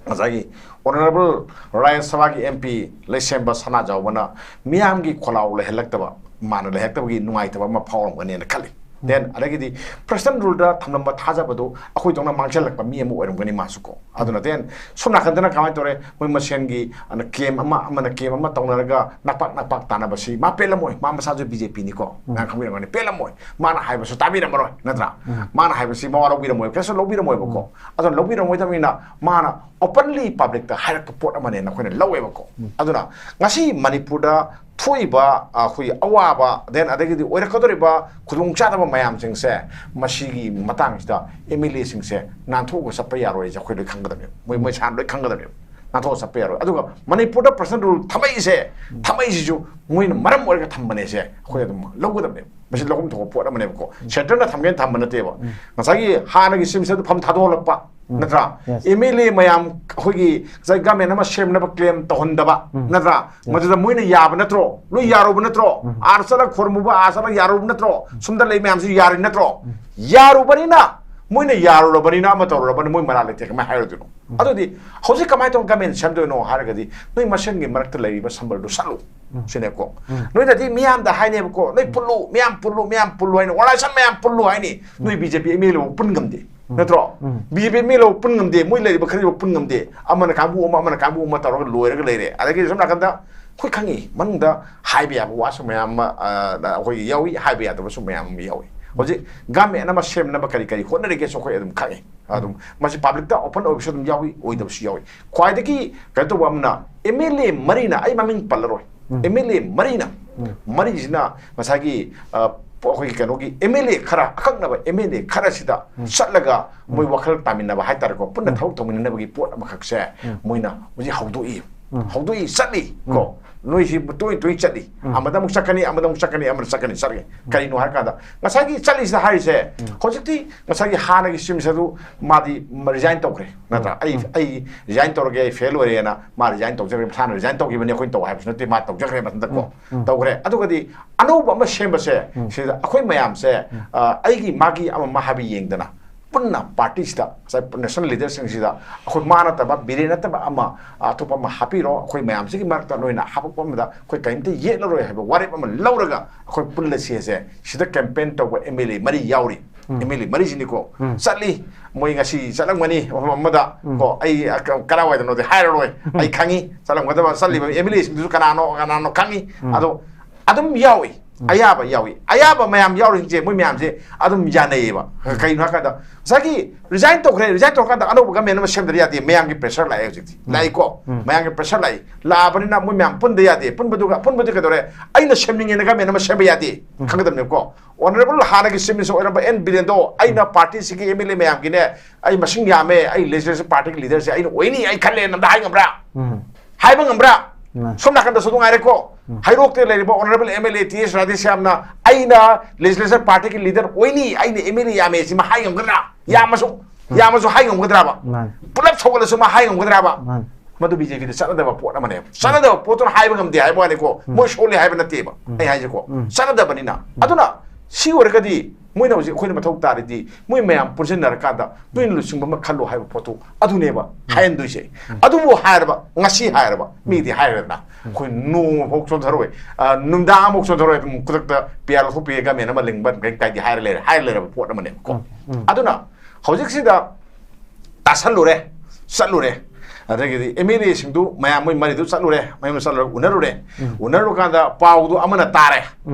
ꯉꯁꯥꯏꯒꯤ ꯑꯣꯅꯔꯦꯕꯜ ꯔꯥꯖ꯭ꯌ ꯁꯚꯥꯒꯤ ꯑꯦꯝ ꯄꯤ ꯂꯩꯁꯦꯝꯕ ꯁꯅꯥꯖꯥꯎꯕꯅ ꯃꯤꯌꯥꯝꯒꯤ ꯈꯣꯜꯂꯥꯎ ꯂꯩꯍꯜꯂꯛꯇꯕ, ꯃꯥꯅ ꯂꯩꯍꯜꯂꯛꯇꯕꯒꯤ ꯅꯨꯡꯉꯥꯏꯇꯕ ꯑꯃ ꯐꯥꯎꯔꯝꯒꯅꯦꯅ ꯈꯜꯂꯤ꯫ ꯎꯝ꯫ Then ꯑꯗꯒꯤꯗꯤ ꯄ꯭ꯔꯁꯟ ꯔꯨꯜꯗ ꯊꯝꯂꯝꯕ ꯊꯥꯖꯕꯗꯨ ꯑꯩꯈꯣꯏꯗꯧꯅ ꯃꯥꯡꯁꯤꯜꯂꯛꯄ ꯃꯤ ꯑꯃ ꯑꯣꯏꯔꯝꯒꯅꯤ ꯃꯥꯁꯨ ꯀꯣ꯫ ꯑꯗꯨꯅ then ꯁꯣꯝ ꯅꯥꯀꯟꯗꯅ ꯀꯃꯥꯏꯅ ꯇꯧꯔꯦ? ꯃꯣꯏ ꯃꯁꯦꯟꯒꯤ ꯑꯅ ꯀꯦꯝ ꯑꯃ, ꯑꯃꯅ ꯀꯦꯝ ꯑꯃ ꯇꯧꯅꯔꯒ ꯅꯄꯥꯛ ꯅꯄꯥꯛ ꯇꯥꯟꯅꯕꯁꯤ ꯃꯥ ꯄꯦꯜꯂꯝꯃꯣꯏ꯫ ꯃꯥ ꯃꯁꯥꯁꯨ ꯕꯤ ꯖꯦ ꯄꯤꯅꯤꯀꯣ꯫ ꯎꯝ꯫ ꯅꯪ ꯈꯪꯕꯤꯔꯝꯒꯅꯤ, ꯄꯦꯜꯂꯝꯃꯣꯏ꯫ ꯃꯥꯅ ꯍꯥꯏꯕꯁꯨ ꯇꯥꯕꯤꯔꯝꯃꯔꯣꯏ, ꯅꯠꯇ꯭ꯔꯥ? ꯎꯝ꯫ ꯃꯥꯅ ꯍꯥꯏꯕꯁꯤ ꯃꯋꯥ ꯂꯧꯕꯤꯔꯝꯃꯣꯏ, ꯀꯩꯁꯨ ꯂꯧꯕꯤꯔꯝꯃꯣꯏꯕꯀꯣ꯫ ꯎꯝ꯫ ꯑꯗꯨꯅ ꯂꯧꯕꯤꯔꯝꯃꯣꯏꯗꯕꯅꯤꯅ ꯃꯥꯅ openly publicꯇ ꯍꯥꯏꯔꯛꯄ ꯄꯣꯠ ꯑꯃꯅꯦꯅ ꯑꯩꯈꯣꯏꯅ ꯂꯧꯋꯦꯕꯀꯣ꯫ ꯎꯝ꯫ ꯑꯗꯨꯅ ꯉꯁꯤ ꯃꯅꯤꯄꯨꯔꯗ ꯊꯣꯛꯏꯕ, ꯑ, ꯑꯩꯈꯣꯏꯒꯤ ꯑꯋꯥꯕ, then ꯑꯗꯒꯤꯗꯤ ꯑꯣꯏꯔꯛꯀꯗꯧꯔꯤꯕ ꯈꯨꯗꯣꯡꯆꯥꯗꯕ ꯃꯌꯥꯝꯁꯤꯡꯁꯦ, ꯃꯁꯤꯒꯤ ꯃꯇꯥꯡꯁꯤꯗ ꯑꯦꯝ ꯑꯦꯜ ꯑꯦꯁꯤꯡꯁꯦ ꯅꯥꯟꯊꯣꯛꯑꯒ ꯆꯠꯄ ꯌꯥꯔꯣꯏꯁꯦ ꯑꯩꯈꯣꯏ ꯂꯣꯏ ꯈꯪꯒꯗꯕꯅꯦꯕ꯫ ꯃꯣꯏ, ꯃꯣꯏ ꯁꯥꯟꯅ ꯂꯣꯏ ꯈꯪꯒꯗꯕꯅꯦꯕ꯫ ꯅꯥꯟꯊꯣꯛꯑꯒ ꯆꯠꯄ ꯌꯥꯔꯣꯏ꯫ ꯑꯗꯨꯒ ꯃꯅꯤꯄꯨꯔꯗ ꯄ꯭ꯔꯁꯟ ꯔꯨꯜ ꯊꯝꯃꯛꯏꯁꯦ, ꯊꯝꯃꯛꯏꯁꯤꯁꯨ ꯃꯣꯏꯅ ꯃꯔꯝ ꯑꯣꯏꯔꯒ ꯊꯝꯕꯅꯦꯁꯦ ꯑꯩꯈꯣꯏ ꯑꯗꯨꯝ ꯂꯧꯒꯗꯕꯅꯦꯕ꯫ ꯃꯁꯤ ꯂꯧꯐꯝ ꯊꯣꯛꯄ ꯄꯣꯠ ꯑꯃꯅꯦꯕꯀꯣ꯫ ꯁꯦꯟꯇꯔꯅ ꯊꯝꯒꯦꯅ ꯊꯝꯕ ꯅꯠꯇꯦꯕ꯫ ꯉꯁꯥꯏꯒꯤ ꯍꯥꯟꯅꯒꯤ ꯁꯤꯝꯁꯦ ꯑꯗꯨ ꯐꯝ ꯊꯥꯗꯣꯛꯍꯜꯂꯛꯄ ꯅꯠꯇ꯭ꯔꯥ? Yes. ꯑꯦꯝ ꯑꯦꯜ ꯑꯦ ꯃꯌꯥꯝ ꯑꯩꯈꯣꯏꯒꯤ ꯉꯁꯥꯏ ꯒꯃꯦꯟ ꯑꯃ ꯁꯦꯝꯅꯕ ꯀ꯭ꯂꯦꯝ ꯇꯧꯍꯟꯗꯕ ꯅꯠꯇ꯭ꯔꯥ? ꯃꯗꯨꯗ ꯃꯣꯏꯅ ꯌꯥꯕ ꯅꯠꯇ꯭ꯔꯣ? ꯂꯣꯏ ꯌꯥꯔꯨꯕ ꯅꯠꯇ꯭ꯔꯣ? ꯑꯥꯗ ꯆꯠꯂꯒ ꯈꯣꯏꯔꯝꯃꯨꯕ, ꯑꯥꯗ ꯆꯠꯂꯒ ꯌꯥꯔꯨꯕ ꯅꯠꯇ꯭ꯔꯣ? ꯁꯣꯝꯗ ꯂꯩ ꯃꯌꯥꯝꯁꯤ ꯌꯥꯔꯤ ꯅꯠꯇ꯭ꯔꯣ? ꯌꯥꯔꯨꯕꯅꯤꯅ, ꯃꯣꯏꯅ ꯌꯥꯔꯨꯔꯕꯅꯤꯅ ꯑꯃ ꯇꯧꯔꯨꯔꯕꯅꯤ, ꯃꯣꯏ ꯃꯔꯥꯜ ꯂꯩꯇꯦ, ꯀꯃꯥꯏꯅ ꯍꯥꯏꯔꯨꯗꯣꯏꯅꯣ? ꯑꯗꯨꯗꯤ ꯍꯧꯖꯤꯛ ꯀꯃꯥꯏꯅ ꯇꯧꯅ ꯒꯃꯦꯟ ꯁꯦꯝꯗꯣꯏꯅꯣ ꯍꯥꯏꯔꯒꯗꯤ, ꯅꯣꯏ ꯃꯁꯦꯟꯒꯤ ꯃꯔꯛꯇ ꯂꯩꯔꯤꯕ ꯁꯝꯕꯜꯗꯨ ꯆꯠꯂꯨ ꯁꯤꯅꯦꯀꯣ꯫ ꯅꯣꯏꯅꯗꯤ ꯃꯤꯌꯥꯝꯗ ꯍꯥꯏꯅꯦꯕꯀꯣ, "ꯅꯣꯏ ꯄꯨꯜꯂꯨ, ꯃꯤꯌꯥꯝ ꯄꯨꯜꯂꯨ, ꯃꯤꯌꯥꯝ ꯄꯨꯜꯂꯨ" ꯍꯥꯏꯅꯤ, ꯑꯣꯔꯒꯅꯥꯏꯖꯦꯁꯟ ꯃꯌꯥꯝ ꯄꯨꯜꯂꯨ ꯍꯥꯏꯅꯤ꯫ ꯅꯣꯏ B J P M L ꯑꯦ ꯐꯥꯎ ꯄꯨꯟ ꯉꯝꯗꯦ, ꯅꯠꯇ꯭ꯔꯣ? B J P M L ꯑꯦ ꯐꯥꯎ ꯄꯨꯟ ꯉꯝꯗꯦ, ꯃꯣꯏ ꯂꯩꯔꯤꯕ ꯈꯔꯗꯤ ꯐꯥꯎ ꯄꯨꯟ ꯉꯝꯗꯦ꯫ ꯑꯃꯅ ꯀꯥꯡꯕꯨ ꯑꯃ, ꯑꯃꯅ ꯀꯥꯡꯕꯨ ꯑꯃ ꯇꯧꯔꯒ ꯂꯣꯏꯔꯒ ꯂꯩꯔꯦ꯫ ꯑꯗꯒꯤ ꯁꯣꯝ ꯅꯥꯀꯟꯗ ꯑꯩꯈꯣꯏ ꯈꯪꯉꯤ, ꯃꯅꯨꯡꯗ ꯍꯥꯏꯕ ꯌꯥꯕ ꯋꯥꯁꯨ ꯃꯌꯥꯝ ꯑꯃ, ꯑ, ꯑꯩꯈꯣꯏꯒꯤ ꯌꯥꯎꯏ, ꯍꯥꯏꯕ ꯌꯥꯗꯕꯁꯨ ꯃꯌꯥꯝ ꯑꯃ ꯌꯥꯎꯏ꯫ ꯍꯧꯖꯤꯛ ꯒꯃꯦꯟ ꯑꯃ ꯁꯦꯝꯅꯕ ꯀꯔꯤ ꯀꯔꯤ ꯍꯣꯠꯅꯔꯤꯒꯦꯁꯨ ꯑꯩꯈꯣꯏ ꯑꯗꯨꯝ ꯈꯪꯉꯤ꯫ ꯑꯗꯨꯝ ꯃꯁꯤ ꯄꯕ꯭ꯂꯤꯛꯇ ꯑꯣꯄꯟ ꯑꯣꯏꯕꯁꯨ ꯑꯗꯨꯝ ꯌꯥꯎꯏ, ꯑꯣꯏꯗꯕꯁꯨ ꯌꯥꯎꯏ꯫ ꯈ꯭ꯋꯥꯏꯗꯒꯤ ꯀꯩꯅꯣ ꯇꯧꯕ ꯑꯃꯅ, ꯑꯦꯝ ꯑꯦꯜ ꯑꯦ ꯃꯔꯤꯅ, ꯑꯩ ꯃꯃꯤꯡ ꯄꯜꯂꯔꯣꯏ, ꯑꯦꯝ ꯑꯦꯜ ꯑꯦ ꯃꯔꯤꯅ, ꯃꯔꯤꯁꯤꯅ ꯉꯁꯥꯏꯒꯤ, ꯑ, ꯑꯩꯈꯣꯏꯒꯤ ꯀꯩꯅꯣꯒꯤ ꯑꯦꯝ ꯑꯦꯜ ꯑꯦ ꯈꯔ, ꯑꯀꯛꯅꯕ ꯑꯦꯝ ꯑꯦꯜ ꯑꯦ ꯈꯔꯁꯤꯗ ꯆꯠꯂꯒ ꯃꯣꯏ ꯋꯥꯈꯜ ꯇꯥꯃꯤꯟꯅꯕ ꯍꯥꯏꯇꯥꯔꯦꯀꯣ, ꯄꯨꯟꯅ ꯊꯕꯛ ꯇꯧꯃꯤꯟꯅꯅꯕꯒꯤ ꯄꯣꯠ ꯑꯃꯈꯛꯁꯦ ꯃꯣꯏꯅ ꯍꯧꯖꯤꯛ ꯍꯧꯗꯣꯛꯏ꯫ ꯍꯧꯗꯣꯛꯏ, ꯆꯠꯂꯤ ꯀꯣ꯫ ꯅꯣꯏꯁꯤ ꯇꯣꯏ ꯇꯣꯏ ꯆꯠꯂꯤ꯫ ꯑꯃꯗ ꯑꯃꯨꯛ ꯆꯠꯀꯅꯤ, ꯑꯃꯗ ꯑꯃꯨꯛ ꯆꯠꯀꯅꯤ, ꯑꯃꯗ ꯆꯠꯀꯅꯤ꯫ ꯀꯔꯤꯅꯣ ꯍꯥꯏꯔꯀꯥꯟꯗ, ꯉꯁꯥꯏꯒꯤ ꯆꯠꯂꯤꯁꯤꯗ ꯍꯥꯏꯔꯤꯁꯦ, ꯍꯧꯖꯤꯛꯇꯤ ꯉꯁꯥꯏꯒꯤ ꯍꯥꯟꯅꯒꯤ ꯁꯤꯝꯁ ꯑꯗꯨ ꯃꯥꯗꯤ ꯔꯤꯖꯥꯏꯟ ꯇꯧꯈ꯭ꯔꯦ, ꯅꯠꯇ꯭ꯔꯥ? "ꯑꯩ, ꯑꯩ ꯔꯤꯖꯥꯏꯟ ꯇꯧꯔꯒꯦ, ꯑꯩ ꯐꯦꯜ ꯑꯣꯏꯔꯦꯅ" ꯃꯥ ꯔꯤꯖꯥꯏꯟ ꯇꯧꯖꯈ꯭ꯔꯦ꯫ ꯃꯁꯥꯅ ꯔꯤꯖꯥꯏꯟ ꯇꯧꯈꯤꯕꯅꯤ, ꯑꯩꯈꯣꯏꯅ ꯇꯧ ꯍꯥꯏꯕꯁꯨ ꯅꯠꯇꯦ, ꯃꯥ ꯇꯧꯖꯈ꯭ꯔꯦ ꯃꯊꯟꯇ ꯀꯣ꯫ ꯇꯧꯈ꯭ꯔꯦ꯫ ꯑꯗꯨꯒꯗꯤ ꯑꯅꯧꯕ ꯑꯃ ꯁꯦꯝꯕꯁꯦ, ꯁꯤꯗ ꯑꯩꯈꯣꯏ ꯃꯌꯥꯝꯁꯦ, ꯑ, ꯑꯩꯒꯤ ꯃꯥꯒꯤ ꯑꯃ ꯑꯃ ꯍꯥꯏꯕ ꯌꯦꯡꯗꯅ, ꯄꯨꯟꯅ ꯄꯥꯔꯇꯤꯁꯤꯗ, ꯉꯁꯥꯏ ꯅꯦꯁꯅꯦꯜ ꯂꯤꯗꯔꯁꯤꯡꯁꯤꯗ ꯑꯩꯈꯣꯏ ꯃꯥ ꯅꯠꯇꯕ, ꯕꯤꯔꯦꯟ ꯅꯠꯇꯕ ꯑꯃ, ꯑꯇꯣꯞꯄ ꯑꯃ ꯍꯥꯞꯄꯤꯔꯣ, ꯑꯩꯈꯣꯏ ꯃꯌꯥꯝꯁꯤꯒꯤ ꯃꯔꯛꯇ ꯅꯣꯏꯅ ꯍꯥꯄꯛꯄ ꯑꯃꯗ ꯑꯩꯈꯣꯏ ꯀꯔꯤꯝꯇ ꯌꯦꯠꯂꯔꯣꯏ ꯍꯥꯏꯕ ꯋꯥꯔꯦꯞ ꯑꯃ ꯂꯧꯔꯒ ꯑꯩꯈꯣꯏ ꯄꯨꯜꯂꯁꯤ ꯍꯥꯏꯁꯦ꯫ ꯁꯤꯗ ꯀꯦꯝꯄꯦꯟ ꯇꯧꯕ ꯑꯦꯝ ꯑꯦꯜ ꯑꯦ ꯃꯔꯤ ꯌꯥꯎꯔꯤ꯫ ꯑꯦꯝ ꯑꯦꯜ ꯑꯦ ꯃꯔꯤꯁꯤꯅꯤꯀꯣ꯫ ꯆꯠꯂꯤ, ꯃꯣꯏ ꯉꯁꯤ ꯆꯠꯂꯝꯒꯅꯤ ꯃꯐꯝ ꯑꯃꯗ ꯀꯣ꯫ ꯑꯩ, ꯑ, ꯀ-, ꯀꯔꯥꯏꯋꯥꯏꯗꯅꯣꯗꯤ ꯍꯥꯏꯔꯔꯣꯏ, ꯑꯩ ꯈꯪꯉꯤ꯫ ꯆꯠꯂꯝꯒꯗꯕ, ꯆꯠꯂꯤꯕ ꯑꯦꯝ ꯑꯦꯜ ꯑꯦꯁꯤꯡꯗꯨꯁꯨ ꯀꯅꯥꯅꯣ, ꯀꯅꯥꯅꯣ ꯈꯪꯉꯤ꯫ ꯑꯗꯣ ꯑꯗꯨꯝ ꯌꯥꯎꯏ, ꯑꯌꯥꯕ ꯌꯥꯎꯏ꯫ ꯑꯌꯥꯕ ꯃꯌꯥꯝ ꯌꯥꯎꯔꯤꯁꯤꯡꯁꯦ, ꯃꯣꯏ ꯃꯌꯥꯝꯁꯦ ꯑꯗꯨꯝ ꯌꯥꯅꯩꯌꯦꯕ꯫ ꯀꯩꯒꯤꯅꯣ ꯍꯥꯏꯀꯥꯟꯗ, ꯉꯁꯥꯏꯒꯤ ꯔꯤꯖꯥꯏꯟ ꯇꯧꯈ꯭ꯔꯦ, ꯔꯤꯖꯥꯏꯟ ꯇꯧꯔꯀꯥꯟꯗ ꯑꯅꯧꯕ ꯒꯃꯦꯟ ꯑꯃ ꯁꯦꯝꯗ꯭ꯔꯗꯤ ꯌꯥꯗꯦ꯫ ꯃꯌꯥꯝꯒꯤ ꯄ꯭ꯔꯦꯁꯔ ꯂꯥꯛꯑꯦ ꯍꯧꯖꯤꯛꯇꯤ, ꯂꯥꯛꯏꯀꯣ꯫ ꯃꯌꯥꯝꯒꯤ ꯄ꯭ꯔꯦꯁꯔ ꯂꯥꯛꯏ꯫ ꯂꯥꯛꯑꯕꯅꯤꯅ ꯃꯣꯏ ꯃꯌꯥꯝ ꯄꯨꯟꯗ ꯌꯥꯗꯦ꯫ ꯄꯨꯟꯕꯗꯨꯒ, ꯄꯨꯟꯕꯗꯨ ꯀꯩꯗꯧꯔꯦ? ꯑꯩꯅ ꯁꯦꯝꯅꯤꯡꯉꯦꯅ ꯒꯃꯦꯟ ꯑꯃ ꯁꯦꯝꯕ ꯌꯥꯗꯦ, ꯈꯪꯒꯗꯕꯅꯦꯕꯀꯣ꯫ ꯑꯣꯅꯔꯦꯕꯜ ꯍꯥꯟꯅꯒꯤ ꯆꯤꯐ ꯃꯤꯅꯤꯁꯇꯔ ꯑꯣꯏꯔꯝꯕ ꯑꯦꯟ ꯕꯤꯔꯦꯟꯗꯣ, "ꯑꯩꯅ ꯄꯥꯔꯇꯤꯁꯤꯒꯤ ꯑꯦꯝ ꯑꯦꯜ ꯑꯦ ꯃꯌꯥꯝꯒꯤꯅꯦ, ꯑꯩ ꯃꯁꯤꯡ ꯌꯥꯝꯃꯦ, ꯑꯩ ꯂꯦꯖꯤꯁꯂꯦꯇꯤꯚ ꯄꯥꯔꯇꯤꯒꯤ ꯂꯤꯗꯔꯁꯦ ꯑꯩꯅ ꯑꯣꯏꯅꯤ ꯑꯩ ꯈꯜꯂꯦꯅ" ꯑꯝꯇ ꯍꯥꯏ ꯉꯝꯕ꯭ꯔꯥ? ꯍꯥꯏꯕ ꯉꯝꯕ꯭ꯔꯥ? ꯁꯣꯝ ꯅꯥꯀꯟꯗꯁꯨ ꯑꯗꯨꯝ ꯉꯥꯏꯔꯦꯀꯣ꯫ ꯍꯩꯔꯣꯛꯇ ꯂꯩꯔꯤꯕ Honourable M L A T S Radheshyamꯅ ꯑꯩꯅ Legislature Partyꯒꯤ leader ꯑꯣꯏꯅꯤ, ꯑꯩꯅ M L A ꯌꯥꯝꯃꯦ ꯁꯤꯃ ꯍꯥꯏ ꯉꯝꯒꯗ꯭ꯔꯥ? ꯌꯥꯝꯃꯁꯨ, ꯌꯥꯝꯃꯁꯨ ꯍꯥꯏ ꯉꯝꯒꯗ꯭ꯔꯕ? ꯄꯨꯂꯞ ꯁꯧꯒꯠꯂꯁꯨ ꯃꯥ ꯍꯥꯏ ꯉꯝꯒꯗ꯭ꯔꯕ? ꯃꯗꯨ BJPꯗ ꯆꯠꯅꯗꯕ ꯄꯣꯠ ꯑꯃꯅꯦꯕ꯫ ꯆꯠꯅꯗꯕ ꯄꯣꯠꯇꯨꯅ ꯍꯥꯏꯕ ꯉꯝꯗꯦ ꯍꯥꯏꯕ ꯋꯥꯅꯤꯀꯣ꯫ ꯃꯣꯏ ꯁꯣꯜꯂꯤ ꯍꯥꯏꯕ ꯅꯠꯇꯦꯕ ꯑꯩ ꯍꯥꯏꯁꯦꯀꯣ꯫ ꯆꯠꯅꯗꯕꯅꯤꯅ꯫ ꯑꯗꯨꯅ ꯁꯤ ꯑꯣꯏꯔꯒꯗꯤ ꯃꯣꯏꯅ ꯍꯧꯖꯤꯛ ꯑꯩꯈꯣꯏꯅ ꯃꯊꯧ ꯇꯥꯔꯤꯗꯤ ꯃꯣꯏ ꯃꯌꯥꯝ ꯄꯨꯟꯁꯤꯟꯅꯔꯀꯥꯟꯗ ꯅꯣꯏꯅ ꯂꯨꯆꯤꯡꯕ ꯑꯃ ꯈꯜꯂꯣ ꯍꯥꯏꯕ ꯄꯣꯠꯇꯨ ꯑꯗꯨꯅꯦꯕ ꯍꯥꯏꯍꯟꯗꯣꯏꯁꯦ꯫ ꯑꯗꯨꯕꯨ ꯍꯥꯏꯔꯕ, ꯉꯁꯤ ꯍꯥꯏꯔꯕ, ꯃꯤꯗꯤ ꯍꯥꯏꯔꯦꯗꯅ꯫ ꯑꯩꯈꯣꯏ ꯅꯣꯡꯃ ꯐꯥꯎ ꯆꯣꯟꯊꯔꯣꯏ, ꯑ, ꯅꯨꯃꯤꯗꯥꯡ ꯑꯃꯐꯥꯎ ꯆꯣꯟꯊꯔꯣꯏ, ꯑꯗꯨꯝ ꯈꯨꯗꯛꯇ P R ꯂꯧꯊꯣꯛꯄꯤꯔꯒ ꯒꯃꯦꯟ ꯑꯃ ꯂꯤꯡꯕ ꯀꯩ ꯀꯥꯏꯗꯤ ꯍꯥꯏꯔ ꯂꯩꯔꯦ, ꯍꯥꯏꯔ ꯂꯩꯔꯕ ꯄꯣꯠ ꯑꯃꯅꯦꯕꯀꯣ꯫ ꯑꯗꯨꯅ ꯍꯧꯖꯤꯛꯁꯤꯗ ꯇꯥꯁꯜꯂꯨꯔꯦ, ꯆꯠꯂꯨꯔꯦ, ꯑꯗꯒꯤꯗꯤ M L Aꯁꯤꯡꯗꯨ ꯃꯌꯥꯝ ꯃꯣꯏ ꯃꯔꯤꯗꯨ ꯆꯠꯂꯨꯔꯦ, ꯃꯌꯨꯝꯗ ꯆꯠꯂꯨꯔꯒ ꯎꯅꯔꯨꯔꯦ꯫ ꯎꯅꯔꯨꯀꯥꯟꯗ ꯄꯥꯎꯗꯨ ꯑꯃꯅ ꯇꯥꯔꯦ,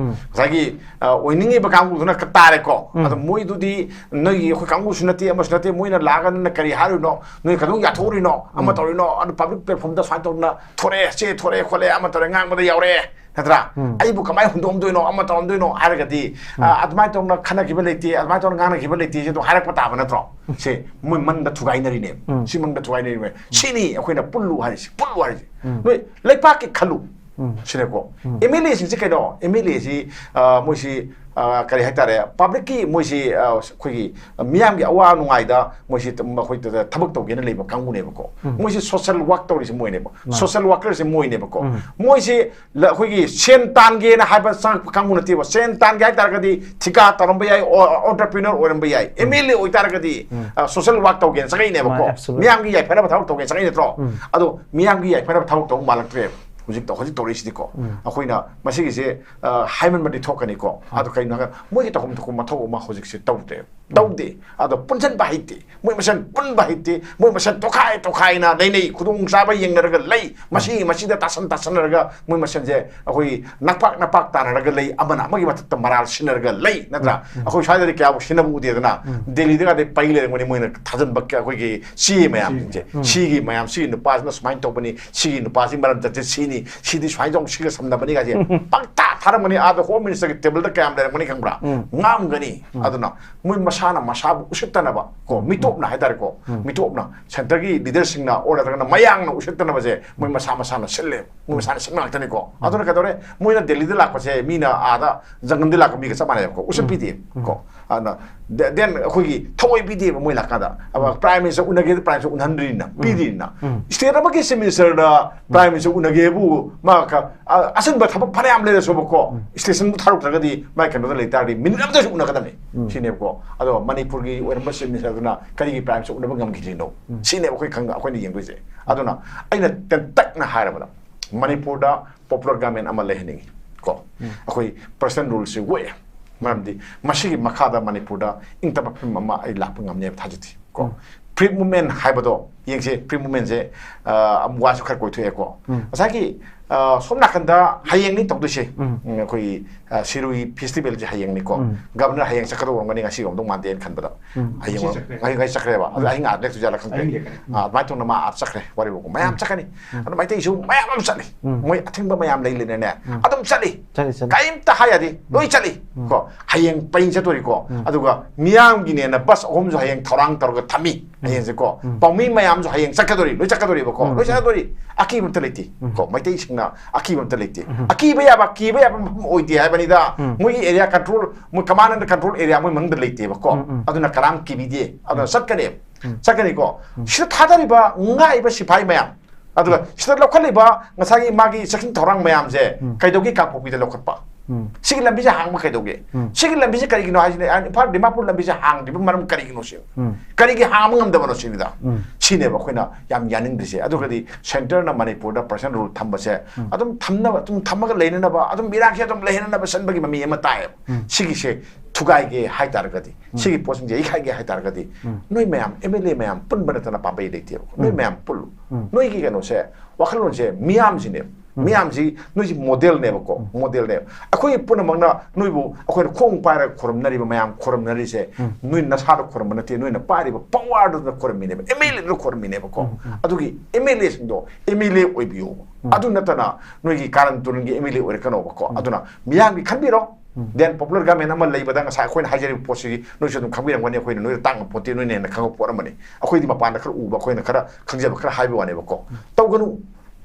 ꯉꯁꯥꯏꯒꯤ, ꯑ, ꯑꯣꯏꯅꯤꯡꯉꯤꯕ ꯀꯥꯡꯕꯨꯗꯨꯅ ꯀ-, ꯇꯥꯔꯦꯀꯣ꯫ ꯑꯗꯣ ꯃꯣꯏꯗꯨꯗꯤ ꯅꯣꯏꯒꯤ ꯑꯩꯈꯣꯏ ꯀꯥꯡꯕꯨꯁꯨ ꯅꯠꯇꯦ, ꯑꯃꯁꯨ ꯅꯠꯇꯦ, ꯃꯣꯏꯅ ꯂꯥꯛꯑꯒ ꯅꯪꯅ ꯀꯔꯤ ꯍꯥꯏꯔꯨꯏꯅꯣ, ꯅꯣꯏ ꯀꯩꯗꯧ ꯌꯥꯊꯣꯛꯎꯔꯤꯅꯣ, ꯑꯃ ꯇꯧꯔꯤꯅꯣ, ꯑꯗꯨ public platformꯗ ꯁꯨꯃꯥꯏꯅ ꯇꯧꯗꯅ ꯊꯣꯔꯛꯑꯦ, ꯆꯦ ꯊꯣꯔꯛꯑꯦ ꯈꯣꯠꯂꯦ, ꯑꯃ ꯇꯧꯔꯦ, ꯉꯥꯡꯕꯗ ꯌꯥꯎꯔꯛꯑꯦ, ꯅꯠꯇ꯭ꯔꯥ? ꯑꯩꯕꯨ ꯀꯃꯥꯏꯅ ꯍꯨꯟꯗꯣꯛꯑꯝꯗꯣꯏꯅꯣ, ꯑꯃ ꯇꯧꯔꯝꯗꯣꯏꯅꯣ ꯍꯥꯏꯔꯒꯗꯤ, ꯑ, ꯑꯗꯨꯃꯥꯏꯅ ꯇꯧꯅ ꯈꯟꯅꯈꯤꯕ ꯂꯩꯇꯦ, ꯑꯗꯨꯃꯥꯏꯅ ꯇꯧꯅ ꯉꯥꯡꯅꯈꯤꯕ ꯂꯩꯇꯦ, ꯁꯤ ꯑꯗꯨꯝ ꯍꯥꯏꯔꯛꯄ ꯇꯥꯕ ꯅꯠꯇ꯭ꯔꯣ? ꯁꯦ ꯃꯣꯏ ꯃꯪꯗ ꯊꯨꯒꯥꯏꯅꯔꯤꯅꯦꯕ꯫ ꯁꯤ ꯃꯪꯗ ꯊꯨꯒꯥꯏꯅꯔꯤꯅꯦꯕ꯫ ꯁꯤꯅꯤ ꯑꯩꯈꯣꯏꯅ ꯄꯨꯜꯂꯨ ꯍꯥꯏꯔꯤꯁꯤ, ꯄꯨꯜꯂꯨ ꯍꯥꯏꯔꯤꯁꯤ꯫ ꯅꯣꯏ ꯂꯩꯄꯥꯛꯀꯤ ꯈꯜꯂꯨ꯫ ꯁꯤꯅꯀꯣ꯫ M L Aꯁꯤꯡꯁꯤ ꯀꯩꯅꯣ? M L Aꯁꯤ, ꯑ, ꯃꯣꯏꯁꯤ, ꯑ, ꯀꯔꯤ ꯍꯥꯏꯇꯥꯔꯦ, publicꯀꯤ ꯃꯣꯏꯁꯤ, ꯑ, ꯑꯩꯈꯣꯏꯒꯤ ꯃꯤꯌꯥꯝꯒꯤ ꯑꯋꯥ ꯅꯨꯡꯉꯥꯏꯗ ꯃꯣꯏꯁꯤ ꯃꯈꯣꯏꯗ ꯊꯕꯛ ꯇꯧꯒꯦꯅ ꯂꯩꯕ ꯀꯥꯡꯕꯨꯅꯦꯕꯀꯣ꯫ ꯃꯣꯏꯁꯤ social work ꯇꯧꯔꯤꯁꯤ ꯃꯣꯏꯅꯦꯕ꯫ Social workerꯁꯤ ꯃꯣꯏꯅꯦꯕꯀꯣ꯫ ꯃꯣꯏꯁꯤ ꯂ-, ꯑꯩꯈꯣꯏꯒꯤ ꯁꯦꯟ ꯇꯥꯟꯒꯦꯅ ꯍꯥꯏꯕ ꯆꯪꯉꯛꯄ ꯀꯥꯡꯕꯨ ꯅꯠꯇꯦꯕ꯫ ꯁꯦꯟ ꯇꯥꯟꯒꯦ ꯍꯥꯏ ꯇꯥꯔꯒꯗꯤ ꯊꯤꯀꯥ ꯇꯧꯔꯝꯕ ꯌꯥꯏ, ꯑꯣ, entrepreneur ꯑꯣꯏꯔꯝꯕ ꯌꯥꯏ꯫ M L A ꯑꯣꯏꯇꯥꯔꯒꯗꯤ, ꯑ, social work ꯇꯧꯒꯦꯅ ꯆꯪꯉꯛꯏꯅꯦꯕꯀꯣ꯫ ꯃꯥꯅꯦ, absolutely. ꯃꯤꯌꯥꯝꯒꯤ ꯌꯥꯏꯐꯅꯕ ꯊꯕꯛ ꯇꯧꯒꯦꯅ ꯆꯪꯉꯛꯏ ꯅꯠꯇ꯭ꯔꯣ? ꯑꯗꯣ ꯃꯤꯌꯥꯝꯒꯤ ꯌꯥꯏꯐꯅꯕ ꯊꯕꯛ ꯇꯧꯕ ꯃꯥꯜꯂꯛꯇ꯭ꯔꯦꯕ꯫ ꯍꯧꯖꯤꯛ ꯇꯧ-, ꯍꯧꯖꯤꯛ ꯇꯧꯔꯛꯏꯁꯤꯗꯤꯀꯣ꯫ ꯑꯩꯈꯣꯏꯅ ꯃꯁꯤꯒꯤꯁꯦ, ꯑ, ꯍꯥꯏꯃꯟꯕꯗꯤ ꯊꯣꯛꯀꯅꯤꯀꯣ꯫ ꯑꯗꯣ ꯀꯩꯅꯣ ꯍꯥꯏꯔꯒ ꯃꯣꯏꯒꯤ ꯇꯧꯐꯝ ꯊꯣꯛꯄ ꯃꯊꯧ ꯑꯃ ꯍꯧꯖꯤꯛꯁꯦ ꯇꯧꯗꯦ꯫ ꯇꯧꯗꯦ꯫ ꯑꯗꯣ ꯄꯨꯟꯁꯤꯟꯕ ꯍꯩꯇꯦ꯫ ꯃꯣꯏ ꯃꯁꯦꯟ ꯄꯨꯟꯕ ꯍꯩꯇꯦ꯫ ꯃꯣꯏ ꯃꯁꯦꯟ ꯇꯣꯈꯥꯏ ꯇꯣꯈꯥꯏꯅ ꯂꯩꯅꯩ꯫ ꯈꯨꯗꯣꯡꯆꯥꯕ ꯌꯦꯡꯅꯔꯒ ꯂꯩ꯫ ꯃꯁꯤ ꯃꯁꯤꯗ ꯇꯥꯁꯟ ꯇꯥꯁꯟꯅꯔꯒ ꯃꯣꯏ ꯃꯁꯦꯟꯁꯦ ꯑꯩꯈꯣꯏ ꯅꯄꯥꯛ ꯅꯄꯥꯛ ꯇꯥꯟꯅꯔꯒ ꯂꯩ꯫ ꯑꯃꯅ ꯑꯃꯒꯤ ꯃꯊꯛꯇ ꯃꯔꯥꯜ ꯁꯤꯟꯅꯔꯒ ꯂꯩ, ꯅꯠꯇ꯭ꯔꯥ? ꯑꯩꯈꯣꯏ ꯁ꯭ꯋꯥꯏꯗꯗꯤ ꯀꯌꯥꯕꯨ ꯁꯤꯟꯅꯕ ꯎꯗꯦꯗꯅ꯫ ꯗꯦꯜꯂꯤꯗꯒꯗꯤ ꯄꯩ ꯂꯩꯔꯝꯒꯅꯤ ꯃꯣꯏꯅ ꯊꯥꯖꯤꯟꯕ ꯀ-, ꯑꯩꯈꯣꯏꯒꯤ ꯆꯦ ꯃꯌꯥꯝꯁꯤꯡꯁꯦ꯫ ꯁꯤꯒꯤ ꯃꯌꯥꯝ, ꯁꯤꯒꯤ ꯅꯨꯄꯥꯁꯤꯅ ꯁꯨꯃꯥꯏꯅ ꯇꯧꯕꯅꯤ, ꯁꯤꯒꯤ ꯅꯨꯄꯥꯁꯤ ꯃꯔꯝ ꯆꯠꯇꯦ, ꯁꯤꯅꯤ, ꯁꯤꯗꯤ ꯁꯨꯃꯥꯏꯅ ꯇꯧ, ꯁꯤꯒ ꯁꯝꯅꯕꯅꯤ ꯀꯥꯏꯁꯦ ꯄꯪꯇꯥ ꯊꯥꯔꯝꯒꯅꯤ꯫ ꯑꯥꯗ ꯍꯣꯝ ꯃꯤꯅꯤꯁꯇꯔꯒꯤ ꯇꯦꯕꯜꯗ ꯀꯌꯥꯝ ꯂꯩꯔꯝꯒꯅꯤ ꯈꯪꯕ꯭ꯔꯥ? ꯉꯥꯡꯒꯅꯤ꯫ ꯑꯗꯨꯅ ꯃꯣꯏ ꯃꯁꯥꯅ ꯃꯁꯥꯕꯨ ꯎꯁꯤꯠꯇꯅꯕ ꯀꯣ, ꯃꯤꯇꯣꯞꯅ ꯍꯥꯏꯇꯥꯔꯦꯀꯣ, ꯃꯤꯇꯣꯞꯅ, ꯁꯦꯟꯇꯔꯒꯤ ꯂꯤꯗꯔꯁꯤꯡꯅ ꯑꯣꯔ ꯅꯠꯇ꯭ꯔꯒꯅ ꯃꯌꯥꯡꯅ ꯎꯁꯤꯠꯇꯅꯕꯁꯦ ꯃꯣꯏ ꯃꯁꯥ ꯃꯁꯥꯅ ꯁꯤꯜꯂꯦ, ꯃꯣꯏ ꯃꯁꯥꯅ ꯁꯤꯟꯕ ꯉꯥꯛꯇꯅꯤꯀꯣ꯫ ꯑꯗꯨꯅ ꯀꯩꯗꯧꯔꯦ? ꯃꯣꯏꯅ ꯗꯦꯜꯂꯤꯗ ꯂꯥꯛꯄꯁꯦ ꯃꯤꯅ ꯑꯥꯗ ꯖꯪꯒꯜꯗ ꯂꯥꯛꯄ ꯃꯤꯒ ꯆꯞ ꯃꯥꯟꯅꯩꯕꯀꯣ, ꯎꯁꯤꯠ ꯄꯤꯗꯦ ꯀꯣ꯫ ꯑꯗꯨꯅ ꯗꯦ-, then ꯑꯩꯈꯣꯏꯒꯤ ꯊꯑꯣꯏ ꯄꯤꯗꯦꯕ ꯃꯣꯏ ꯂꯥꯛꯀꯥꯟꯗ꯫ ꯑꯗ ꯄ꯭ꯔꯥꯏꯝ ꯃꯤꯅꯤꯁꯇꯔ ꯎꯅꯒꯦꯗ ꯄ꯭ꯔꯥꯏꯝ ꯃꯤꯅꯤꯁꯇꯔ ꯎꯅꯍꯟꯗ꯭ꯔꯤꯅ, ꯄꯤꯗ꯭ꯔꯤꯅ꯫ ꯁ꯭ꯇꯦꯠ ꯑꯃꯒꯤ ꯆꯤꯐ ꯃꯤꯅꯤꯁꯇꯔꯗ ꯄ꯭ꯔꯥꯏꯝ ꯃꯤꯅꯤꯁꯇꯔ ꯎꯅꯒꯦꯕꯨ ꯃꯥ ꯈ-, ꯑ-, ꯑꯆꯤꯟꯕ ꯊꯕꯛ ꯐꯅꯌꯥꯝ ꯂꯩꯔꯁꯨꯕꯀꯣ, ꯁ꯭ꯇꯦꯁꯟꯕꯨ ꯊꯥꯔꯛꯇ꯭ꯔꯒꯗꯤ ꯃꯥꯏ ꯀꯩꯅꯣꯗ ꯂꯩꯇꯥꯔꯗꯤ ꯃꯤꯅꯤꯠ ꯑꯃꯇꯁꯨ ꯎꯅꯒꯗꯕꯅꯤ꯫ ꯁꯤꯅꯦꯕꯀꯣ꯫ ꯑꯗꯣ ꯃꯅꯤꯄꯨꯔꯒꯤ ꯑꯣꯏꯔꯝꯕ ꯆꯤꯐ ꯃꯤꯅꯤꯁꯇꯔꯗꯨꯅ ꯀꯔꯤꯒꯤ ꯄ꯭ꯔꯥꯏꯝ ꯃꯤꯅꯤꯁꯇꯔ ꯎꯅꯕ ꯉꯝꯈꯤꯗ꯭ꯔꯤꯅꯣ? ꯁꯤꯅꯦꯕ ꯑꯩꯈꯣꯏ ꯈꯪ-, ꯑꯩꯈꯣꯏꯅ ꯌꯦꯡꯗꯣꯏꯁꯦ꯫ ꯑꯗꯨꯅ ꯑꯩꯅ ꯇꯦꯟꯇꯛꯅ ꯍꯥꯏꯔꯕꯗ ꯃꯅꯤꯄꯨꯔꯗ popular government ꯑꯃ ꯂꯩꯍꯟꯅꯤꯡꯉꯤ ꯀꯣ꯫ ꯑꯩꯈꯣꯏ ꯄꯔꯁꯅꯦꯜ ꯔꯨꯜꯁꯤ ꯑꯣꯏꯌꯦ꯫ ꯃꯔꯝꯗꯤ ꯃꯁꯤꯒꯤ ꯃꯈꯥꯗ ꯃꯅꯤꯄꯨꯔꯗ ꯏꯪ ꯇꯞꯄ ꯐꯤꯕꯝ ꯑꯃ ꯑꯩ ꯂꯥꯛꯄ ꯉꯝꯅꯦꯕ ꯊꯥꯖꯗꯦ ꯀꯣ꯫ ꯐ꯭ꯔꯤ ꯃꯨꯞꯃꯦꯟ ꯍꯥꯏꯕꯗꯣ ꯌꯦꯡꯁꯦ, ꯐ꯭ꯔꯤ ꯃꯨꯞꯃꯦꯟꯁꯦ, ꯑ, ꯋꯥꯁꯨ ꯈꯔ ꯀꯣꯏꯊꯣꯛꯑꯦꯀꯣ꯫ ꯉꯁꯥꯏꯒꯤ, ꯑ, ꯁꯣꯝ ꯅꯥꯀꯟꯗ ꯍꯌꯦꯡꯅꯤ ꯇꯧꯗꯣꯏꯁꯦ꯫ ꯎꯝ, ꯑꯩꯈꯣꯏꯒꯤ, ꯑ, ꯁꯤꯔꯨꯏ ꯐꯦꯁꯇꯤꯚꯦꯜꯁꯦ ꯍꯌꯦꯡꯅꯤꯀꯣ꯫ ꯒꯕꯔꯅꯔ ꯍꯌꯦꯡ ꯆꯠꯀꯗꯧꯕ ꯑꯣꯏꯔꯝꯒꯅꯤ, ꯉꯁꯤ ꯑꯣꯏꯔꯝꯗꯧ ꯃꯥꯟꯗꯦꯅ ꯈꯟꯕꯗ꯫ ꯍꯌꯦꯡ ꯉꯁꯤ ꯆꯠꯈ꯭ꯔꯦ꯫ ꯉꯁꯤ, ꯉꯁꯤ ꯆꯠꯈ꯭ꯔꯦꯕ꯫ ꯑꯗꯣ ꯑꯍꯤꯡ ꯉꯥꯏꯍꯥꯛ ꯂꯦꯛꯇꯣꯏꯖꯥꯠꯂ ꯈꯪꯗꯦ꯫ ꯑꯍꯤꯡ ꯂꯦꯛꯀꯅꯤ꯫ ꯑ, ꯑꯗꯨꯃꯥꯏꯅ ꯇꯧꯅ ꯃꯥ ꯑꯥ ꯆꯠꯈ꯭ꯔꯦ, ꯋꯥꯔꯤꯕꯨ꯫ ꯃꯌꯥꯝ ꯆꯠꯀꯅꯤ꯫ ꯑꯗꯣ ꯃꯩꯇꯩꯁꯨ ꯃꯌꯥꯝ ꯑꯃ ꯆꯠꯂꯤ꯫ ꯃꯣꯏ ꯑꯊꯤꯡꯕ ꯃꯌꯥꯝ ꯂꯩ ꯂꯩꯅꯅꯦ꯫ ꯑꯗꯨꯝ ꯆꯠꯂꯤ꯫ ꯆꯠꯂꯤ, ꯆꯠꯂꯤ꯫ ꯀꯔꯤꯝꯇ ꯍꯥꯏ ꯌꯥꯗꯦ꯫ ꯂꯣꯏ ꯆꯠꯂꯤ꯫ ꯀꯣ, ꯍꯌꯦꯡ ꯄꯩ ꯆꯠꯇꯣꯔꯤꯀꯣ꯫ ꯑꯗꯨꯒ ꯃꯤꯌꯥꯝꯒꯤꯅꯦꯅ ꯕꯁ ꯑꯍꯨꯝꯁꯨ ꯍꯌꯦꯡ ꯊꯧꯔꯥꯡ ꯇꯧꯔꯒ ꯊꯝꯃꯤ꯫ ꯍꯌꯦꯡꯁꯦꯀꯣ꯫ ꯄꯥꯎꯃꯤ ꯃꯌꯥꯝꯁꯨ ꯍꯌꯦꯡ ꯆꯠꯀꯗꯣꯔꯤ꯫ ꯂꯣꯏ ꯆꯠꯀꯗꯣꯔꯤꯕꯀꯣ꯫ ꯂꯣꯏ ꯆꯠꯀꯗꯣꯔꯤ꯫ ꯑꯀꯤꯕ ꯑꯝꯇ ꯂꯩꯇꯦ꯫ ꯀꯣ, ꯃꯩꯇꯩꯁꯤꯡꯅ ꯑꯀꯤꯕ ꯑꯝꯇ ꯂꯩꯇꯦ꯫ ꯑꯀꯤꯕ ꯌꯥꯕ, ꯀꯤꯕ ꯌꯥꯕ ꯃꯐꯝ ꯑꯣꯏꯗꯦ ꯍꯥꯏꯕꯅꯤꯗ꯫ ꯃꯣꯏꯒꯤ ꯑꯦꯔꯤꯌꯥ ꯀꯟꯇ꯭ꯔꯣꯜ, ꯃꯣꯏ ꯀꯃꯥꯟ ꯑꯦꯟ ꯀꯟꯇ꯭ꯔꯣꯜ ꯑꯦꯔꯤꯌꯥ ꯃꯣꯏ ꯃꯅꯨꯡꯗ ꯂꯩꯇꯦꯕꯀꯣ꯫ ꯑꯗꯨꯅ ꯀꯅꯥꯝ ꯀꯤꯕꯤꯗꯦ꯫ ꯑꯗꯨꯅ ꯆꯠꯀꯅꯦꯕ꯫ ꯆꯠꯀꯅꯤꯀꯣ꯫ ꯁꯤꯗ ꯊꯥꯗꯔꯤꯕ ꯉꯥꯛꯏꯕ ꯁꯤꯐꯥꯏ ꯃꯌꯥꯝ, ꯑꯗꯨꯒ ꯁꯤꯗ ꯂꯧꯈꯠꯂꯤꯕ ꯉꯁꯥꯏꯒꯤ ꯃꯥꯒꯤ ꯆꯦꯛꯁꯤꯟ ꯊꯧꯔꯥꯡ ꯃꯌꯥꯝꯁꯦ ꯀꯩꯗꯧꯒꯦ ꯀꯥꯡꯄꯣꯛꯄꯤꯗ ꯂꯧꯈꯠꯄ? ꯁꯤꯒꯤ ꯂꯝꯕꯤꯁꯦ ꯍꯥꯡꯕ ꯀꯩꯗꯧꯒꯦ? ꯁꯤꯒꯤ ꯂꯝꯕꯤꯁꯦ ꯀꯔꯤꯒꯤꯅꯣ ꯍꯥꯏꯁꯤꯅ, ꯏꯝꯐꯥꯜ ꯗꯤꯃꯥꯄꯨꯔ ꯂꯝꯕꯤꯁꯦ ꯍꯥꯡꯗ꯭ꯔꯤꯕ ꯃꯔꯝ ꯀꯔꯤꯒꯤꯅꯣ ꯁꯤꯅꯤ? ꯀꯔꯤꯒꯤ ꯍꯥꯡꯕ ꯉꯝꯗꯕꯅꯣ ꯁꯤꯅꯤꯗ꯫ ꯁꯤꯅꯦꯕ ꯑꯩꯈꯣꯏꯅ ꯌꯥꯝ ꯌꯥꯅꯤꯡꯗ꯭ꯔꯤꯁꯦ꯫ ꯑꯗꯨꯒꯗꯤ ꯁꯦꯟꯇꯔꯅ ꯃꯅꯤꯄꯨꯔꯗ ꯄꯔꯁꯅꯦꯜ ꯔꯨꯜ ꯊꯝꯕꯁꯦ ꯑꯗꯨꯝ ꯊꯝꯅꯕ, ꯑꯗꯨꯝ ꯊꯝꯃꯒ ꯂꯩꯅꯅꯕ, ꯑꯗꯨꯝ ꯏꯔꯥꯡꯁꯦ ꯑꯗꯨꯝ ꯂꯩꯍꯟꯅꯕ ꯁꯤꯟꯕꯒꯤ ꯃꯃꯤ ꯑꯃ ꯇꯥꯏꯌꯦꯕ꯫ ꯁꯤꯒꯤꯁꯦ ꯊꯨꯒꯥꯏꯒꯦ ꯍꯥꯏꯇꯥꯔꯒꯗꯤ, ꯁꯤꯒꯤ ꯄꯣꯠꯁꯤꯡꯁꯦ ꯌꯩꯈꯥꯏꯒꯦ ꯍꯥꯏꯇꯥꯔꯒꯗꯤ, ꯅꯣꯏ ꯃꯌꯥꯝ ꯑꯦꯝ ꯑꯦꯜ ꯑꯦ ꯃꯌꯥꯝ ꯄꯨꯟꯕ ꯅꯠꯇꯅ ꯄꯥꯝꯕꯩ ꯂꯩꯇꯦꯕ꯫ ꯅꯣꯏ ꯃꯌꯥꯝ ꯄꯨꯜꯂꯨ꯫ ꯅꯣꯏꯒꯤ ꯀꯩꯅꯣꯁꯦ, ꯋꯥꯈꯜꯂꯣꯟꯁꯦ ꯃꯤꯌꯥꯝꯁꯤꯅꯦꯕ꯫ ꯃꯤꯌꯥꯝꯁꯤ ꯅꯣꯏꯁꯤ ꯃꯣꯗꯦꯜꯅꯦꯕꯀꯣ, ꯃꯣꯗꯦꯜꯅꯦꯕ꯫ ꯑꯩꯈꯣꯏ ꯄꯨꯝꯅꯃꯛꯅ ꯅꯣꯏꯕꯨ ꯑꯩꯈꯣꯏꯅ ꯈꯣꯡ ꯄꯥꯏꯔꯒ ꯈꯨꯔꯨꯝꯅꯔꯤꯕ ꯃꯌꯥꯝ ꯈꯨꯔꯨꯝꯅꯔꯤꯁꯦ, ꯅꯣꯏ ꯅꯁꯥꯗ ꯈꯨꯔꯨꯝꯕ ꯅꯠꯇꯦ, ꯅꯣꯏꯅ ꯄꯥꯏꯔꯤꯕ ꯄꯋꯥꯔꯗꯨꯅ ꯈꯨꯔꯨꯝꯃꯤꯅꯦꯕ, ꯑꯦꯝ ꯑꯦꯜ ꯑꯦꯗꯨꯅ ꯈꯨꯔꯨꯝꯃꯤꯅꯦꯕꯀꯣ꯫ ꯑꯗꯨꯒꯤ ꯑꯦꯝ ꯑꯦꯜ ꯑꯦꯁꯤꯡꯗꯣ ꯑꯦꯝ ꯑꯦꯜ ꯑꯦ ꯑꯣꯏꯕꯤꯌꯣꯕ꯫ ꯎꯝ꯫ ꯑꯗꯨ ꯅꯠꯇꯅ ꯅꯣꯏꯒꯤ ꯀꯥꯔꯟ ꯇꯨꯔꯟꯒꯤ M L A ꯑꯣꯏꯔꯛꯀꯅꯣꯕꯀꯣ꯫ ꯎꯝ꯫ ꯑꯗꯨꯅ ꯃꯤꯌꯥꯝꯒꯤ ꯈꯟꯕꯤꯔꯣ꯫ ꯎꯝ꯫ Then popular government ꯑꯃ ꯂꯩꯕꯗ ꯉꯁꯥꯏ ꯑꯩꯈꯣꯏꯅ ꯍꯥꯏꯖꯔꯤꯕ ꯄꯣꯠꯁꯤꯗꯤ ꯅꯣꯏꯁꯨ ꯑꯗꯨꯝ ꯈꯪꯕꯤꯔꯝꯒꯅꯤ, ꯑꯩꯈꯣꯏꯅ ꯅꯣꯏꯗ ꯇꯥꯡꯕ ꯄꯣꯠꯇꯤ ꯅꯣꯏꯅ ꯍꯦꯟꯅ ꯈꯪꯕ ꯄꯣꯠ ꯑꯃꯅꯤ꯫ ꯑꯩꯈꯣꯏꯗꯤ ꯃꯄꯥꯟꯗ ꯈꯔ ꯎꯕ, ꯑꯩꯈꯣꯏꯅ ꯈꯔ ꯈꯪꯖꯕ ꯈꯔ ꯍꯥꯏꯕ ꯋꯥꯅꯦꯕꯀꯣ꯫ ꯎꯝ꯫ ꯇꯧꯒꯅꯨ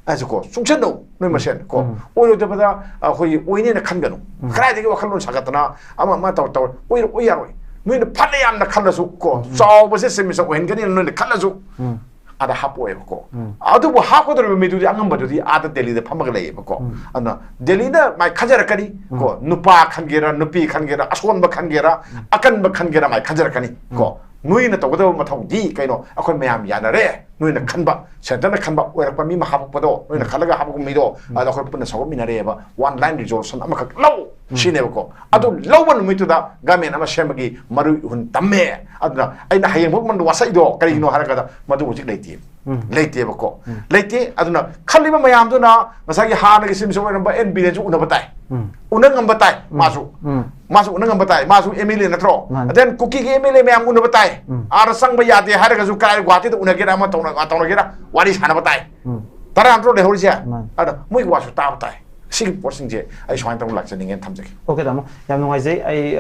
ꯍꯥꯏꯁꯤꯀꯣ, ꯆꯨꯡꯁꯟꯅꯧ ꯅꯣꯏ ꯃꯁꯦꯟ ꯀꯣ꯫ ꯎꯝ꯫ ꯑꯣꯏꯔꯣꯏꯗꯕꯗ ꯑꯩꯈꯣꯏꯒꯤ ꯑꯣꯏꯅꯦꯅ ꯈꯟꯒꯅꯨ꯫ ꯎꯝ꯫ ꯀꯗꯥꯏꯗꯒꯤ ꯋꯥꯈꯜꯂꯣꯟ ꯁꯥꯒꯠꯇꯅ ꯑꯃ ꯑꯃ ꯇꯧ ꯇꯧ ꯑꯣꯏꯔꯣꯏ, ꯌꯥꯔꯣꯏ꯫ ꯅꯣꯏꯅ ꯐꯅ ꯌꯥꯝꯅ ꯈꯜꯂꯁꯨ ꯀꯣ, ꯎꯝ꯫ ꯆꯥꯎꯕꯁꯦ ꯆꯦꯝꯆꯝ ꯑꯣꯏꯍꯟꯒꯅꯤꯅ ꯅꯣꯏꯅ ꯈꯜꯂꯁꯨ ꯎꯝ꯫ ꯑꯗ ꯍꯥꯞꯄꯛꯑꯣꯏꯕꯀꯣ꯫ ꯎꯝ꯫ ꯑꯗꯨꯕꯨ ꯍꯥꯞꯀꯗꯧꯔꯤꯕ ꯃꯤꯗꯨꯗꯤ ꯑꯉꯝꯕꯗꯨꯗꯤ ꯑꯥꯗ ꯗꯦꯜꯂꯤꯗ ꯐꯝꯃꯒ ꯂꯩꯌꯦꯕꯀꯣ꯫ ꯎꯝ꯫ ꯑꯗꯨꯅ ꯗꯦꯜꯂꯤꯅ ꯃꯥꯏ ꯈꯟꯖꯔꯛꯀꯅꯤ ꯎꯝ꯫ ꯀꯣ, ꯅꯨꯄꯥ ꯈꯟꯒꯦꯔꯥ, ꯅꯨꯄꯤ ꯈꯟꯒꯦꯔꯥ, ꯑꯁꯣꯟꯕ ꯈꯟꯒꯦꯔꯥ, ꯎꯝ꯫ ꯑꯀꯟꯕ ꯈꯟꯒꯦꯔꯥ, ꯃꯥꯏ ꯈꯟꯖꯔꯛꯀꯅꯤ ꯀꯣ꯫ ꯎꯝ꯫ ꯅꯣꯏꯅ ꯇꯧꯒꯗꯕ ꯃꯊꯧꯗꯤ ꯀꯩꯅꯣ? ꯑꯩꯈꯣꯏ ꯃꯌꯥꯝ ꯌꯥꯅꯔꯦ, ꯅꯣꯏꯅ ꯈꯟꯕ, ꯁꯦꯟꯇꯔꯅ ꯈꯟꯕ ꯑꯣꯏꯔꯛꯄ ꯃꯤ ꯑꯃ ꯍꯥꯄꯛꯄꯗꯣ, ꯅꯣꯏꯅ ꯎꯝ꯫ ꯈꯜꯂꯒ ꯍꯥꯄꯛꯄ ꯃꯤꯗꯣ, ꯎꯝ꯫ ꯑꯗ ꯑꯩꯈꯣꯏ ꯄꯨꯟꯅ ꯁꯧꯒꯠꯃꯤꯟꯅꯔꯦꯕ, one line resolution ꯑꯃꯈꯛ ꯂꯧ ꯎꯝ꯫ ꯁꯤꯅꯦꯕꯀꯣ꯫ ꯑꯗꯨ ꯎꯝ꯫ ꯂꯧꯕ ꯅꯨꯃꯤꯠꯇꯨꯗ government ꯑꯃ ꯁꯦꯝꯕꯒꯤ ꯃꯔꯨ ꯏꯍꯨꯟ ꯇꯝꯃꯦ꯫ ꯑꯗꯨꯅ ꯑꯩꯅ ꯍꯌꯦꯡ ꯐꯥꯎ ꯃꯗꯨ ꯋꯥꯁꯛꯏꯗꯣ ꯀꯔꯤꯒꯤꯅꯣ ꯎꯝ꯫ ꯍꯥꯏꯔꯒꯗ ꯃꯗꯨ ꯍꯧꯖꯤꯛ ꯂꯩꯇꯦ꯫ ꯎꯝ꯫ ꯂꯩꯇꯦꯕꯀꯣ꯫ ꯎꯝ꯫ ꯂꯩꯇꯦ꯫ ꯑꯗꯨꯅ ꯈꯜꯂꯤꯕ ꯃꯌꯥꯝꯗꯨꯅ ꯉꯁꯥꯏꯒꯤ ꯍꯥꯟꯅꯒꯤ ꯁꯤꯝꯁꯨ ꯑꯣꯏꯔꯝꯕ ꯑꯦꯟ ꯕꯤꯔꯦꯟꯁꯨ ꯎꯅꯕ ꯇꯥꯏ꯫ ꯎꯝ꯫ ꯎꯅ ꯉꯝꯕ ꯇꯥꯏ ꯎꯝ꯫ ꯃꯥꯁꯨ꯫ ꯎꯝ꯫ ꯃꯥꯁꯨ ꯎꯅ ꯉꯝꯕ ꯇꯥꯏ꯫ ꯃꯥꯁꯨ M L A ꯅꯠꯇ꯭ꯔꯣ? ꯃꯥꯅꯤ꯫ Then ꯀꯨꯀꯤꯒꯤ M L A ꯃꯌꯥꯝ ꯎꯅꯕ ꯇꯥꯏ꯫ ꯎꯝ꯫ ꯑꯥꯗ ꯆꯪꯕ ꯌꯥꯗꯦ ꯍꯥꯏꯔꯒꯁꯨ ꯀꯥꯏ ꯒꯨꯍꯥꯇꯤꯗ ꯎꯅꯒꯦꯔꯥ ꯑꯃ ꯇꯧꯅ-, ꯇꯧꯅꯒꯦꯔꯥ ꯋꯥꯔꯤ ꯁꯥꯟꯅꯕ ꯇꯥꯏ꯫ ꯎꯝ꯫ ꯇꯔꯥ ꯅꯠꯇ꯭ꯔꯣ ꯂꯩꯍꯧꯔꯤꯁꯦ? ꯃꯥꯅꯤ꯫ ꯑꯗ ꯃꯣꯏꯒꯤ ꯋꯥꯁꯨ ꯇꯥꯕ ꯇꯥꯏ꯫ ꯁꯤꯒꯤ ꯄꯣꯠꯁꯤꯡꯁꯦ ꯑꯩ ꯁꯨꯃꯥꯏꯅ ꯇꯧꯅ ꯂꯥꯛꯆꯅꯤꯡꯉꯦꯅ ꯊꯝꯖꯒꯦ꯫ OK, ꯇꯥꯃꯣ꯫ ꯌꯥꯝ ꯅꯨꯡꯉꯥꯏꯖꯩ꯫ ꯑꯩ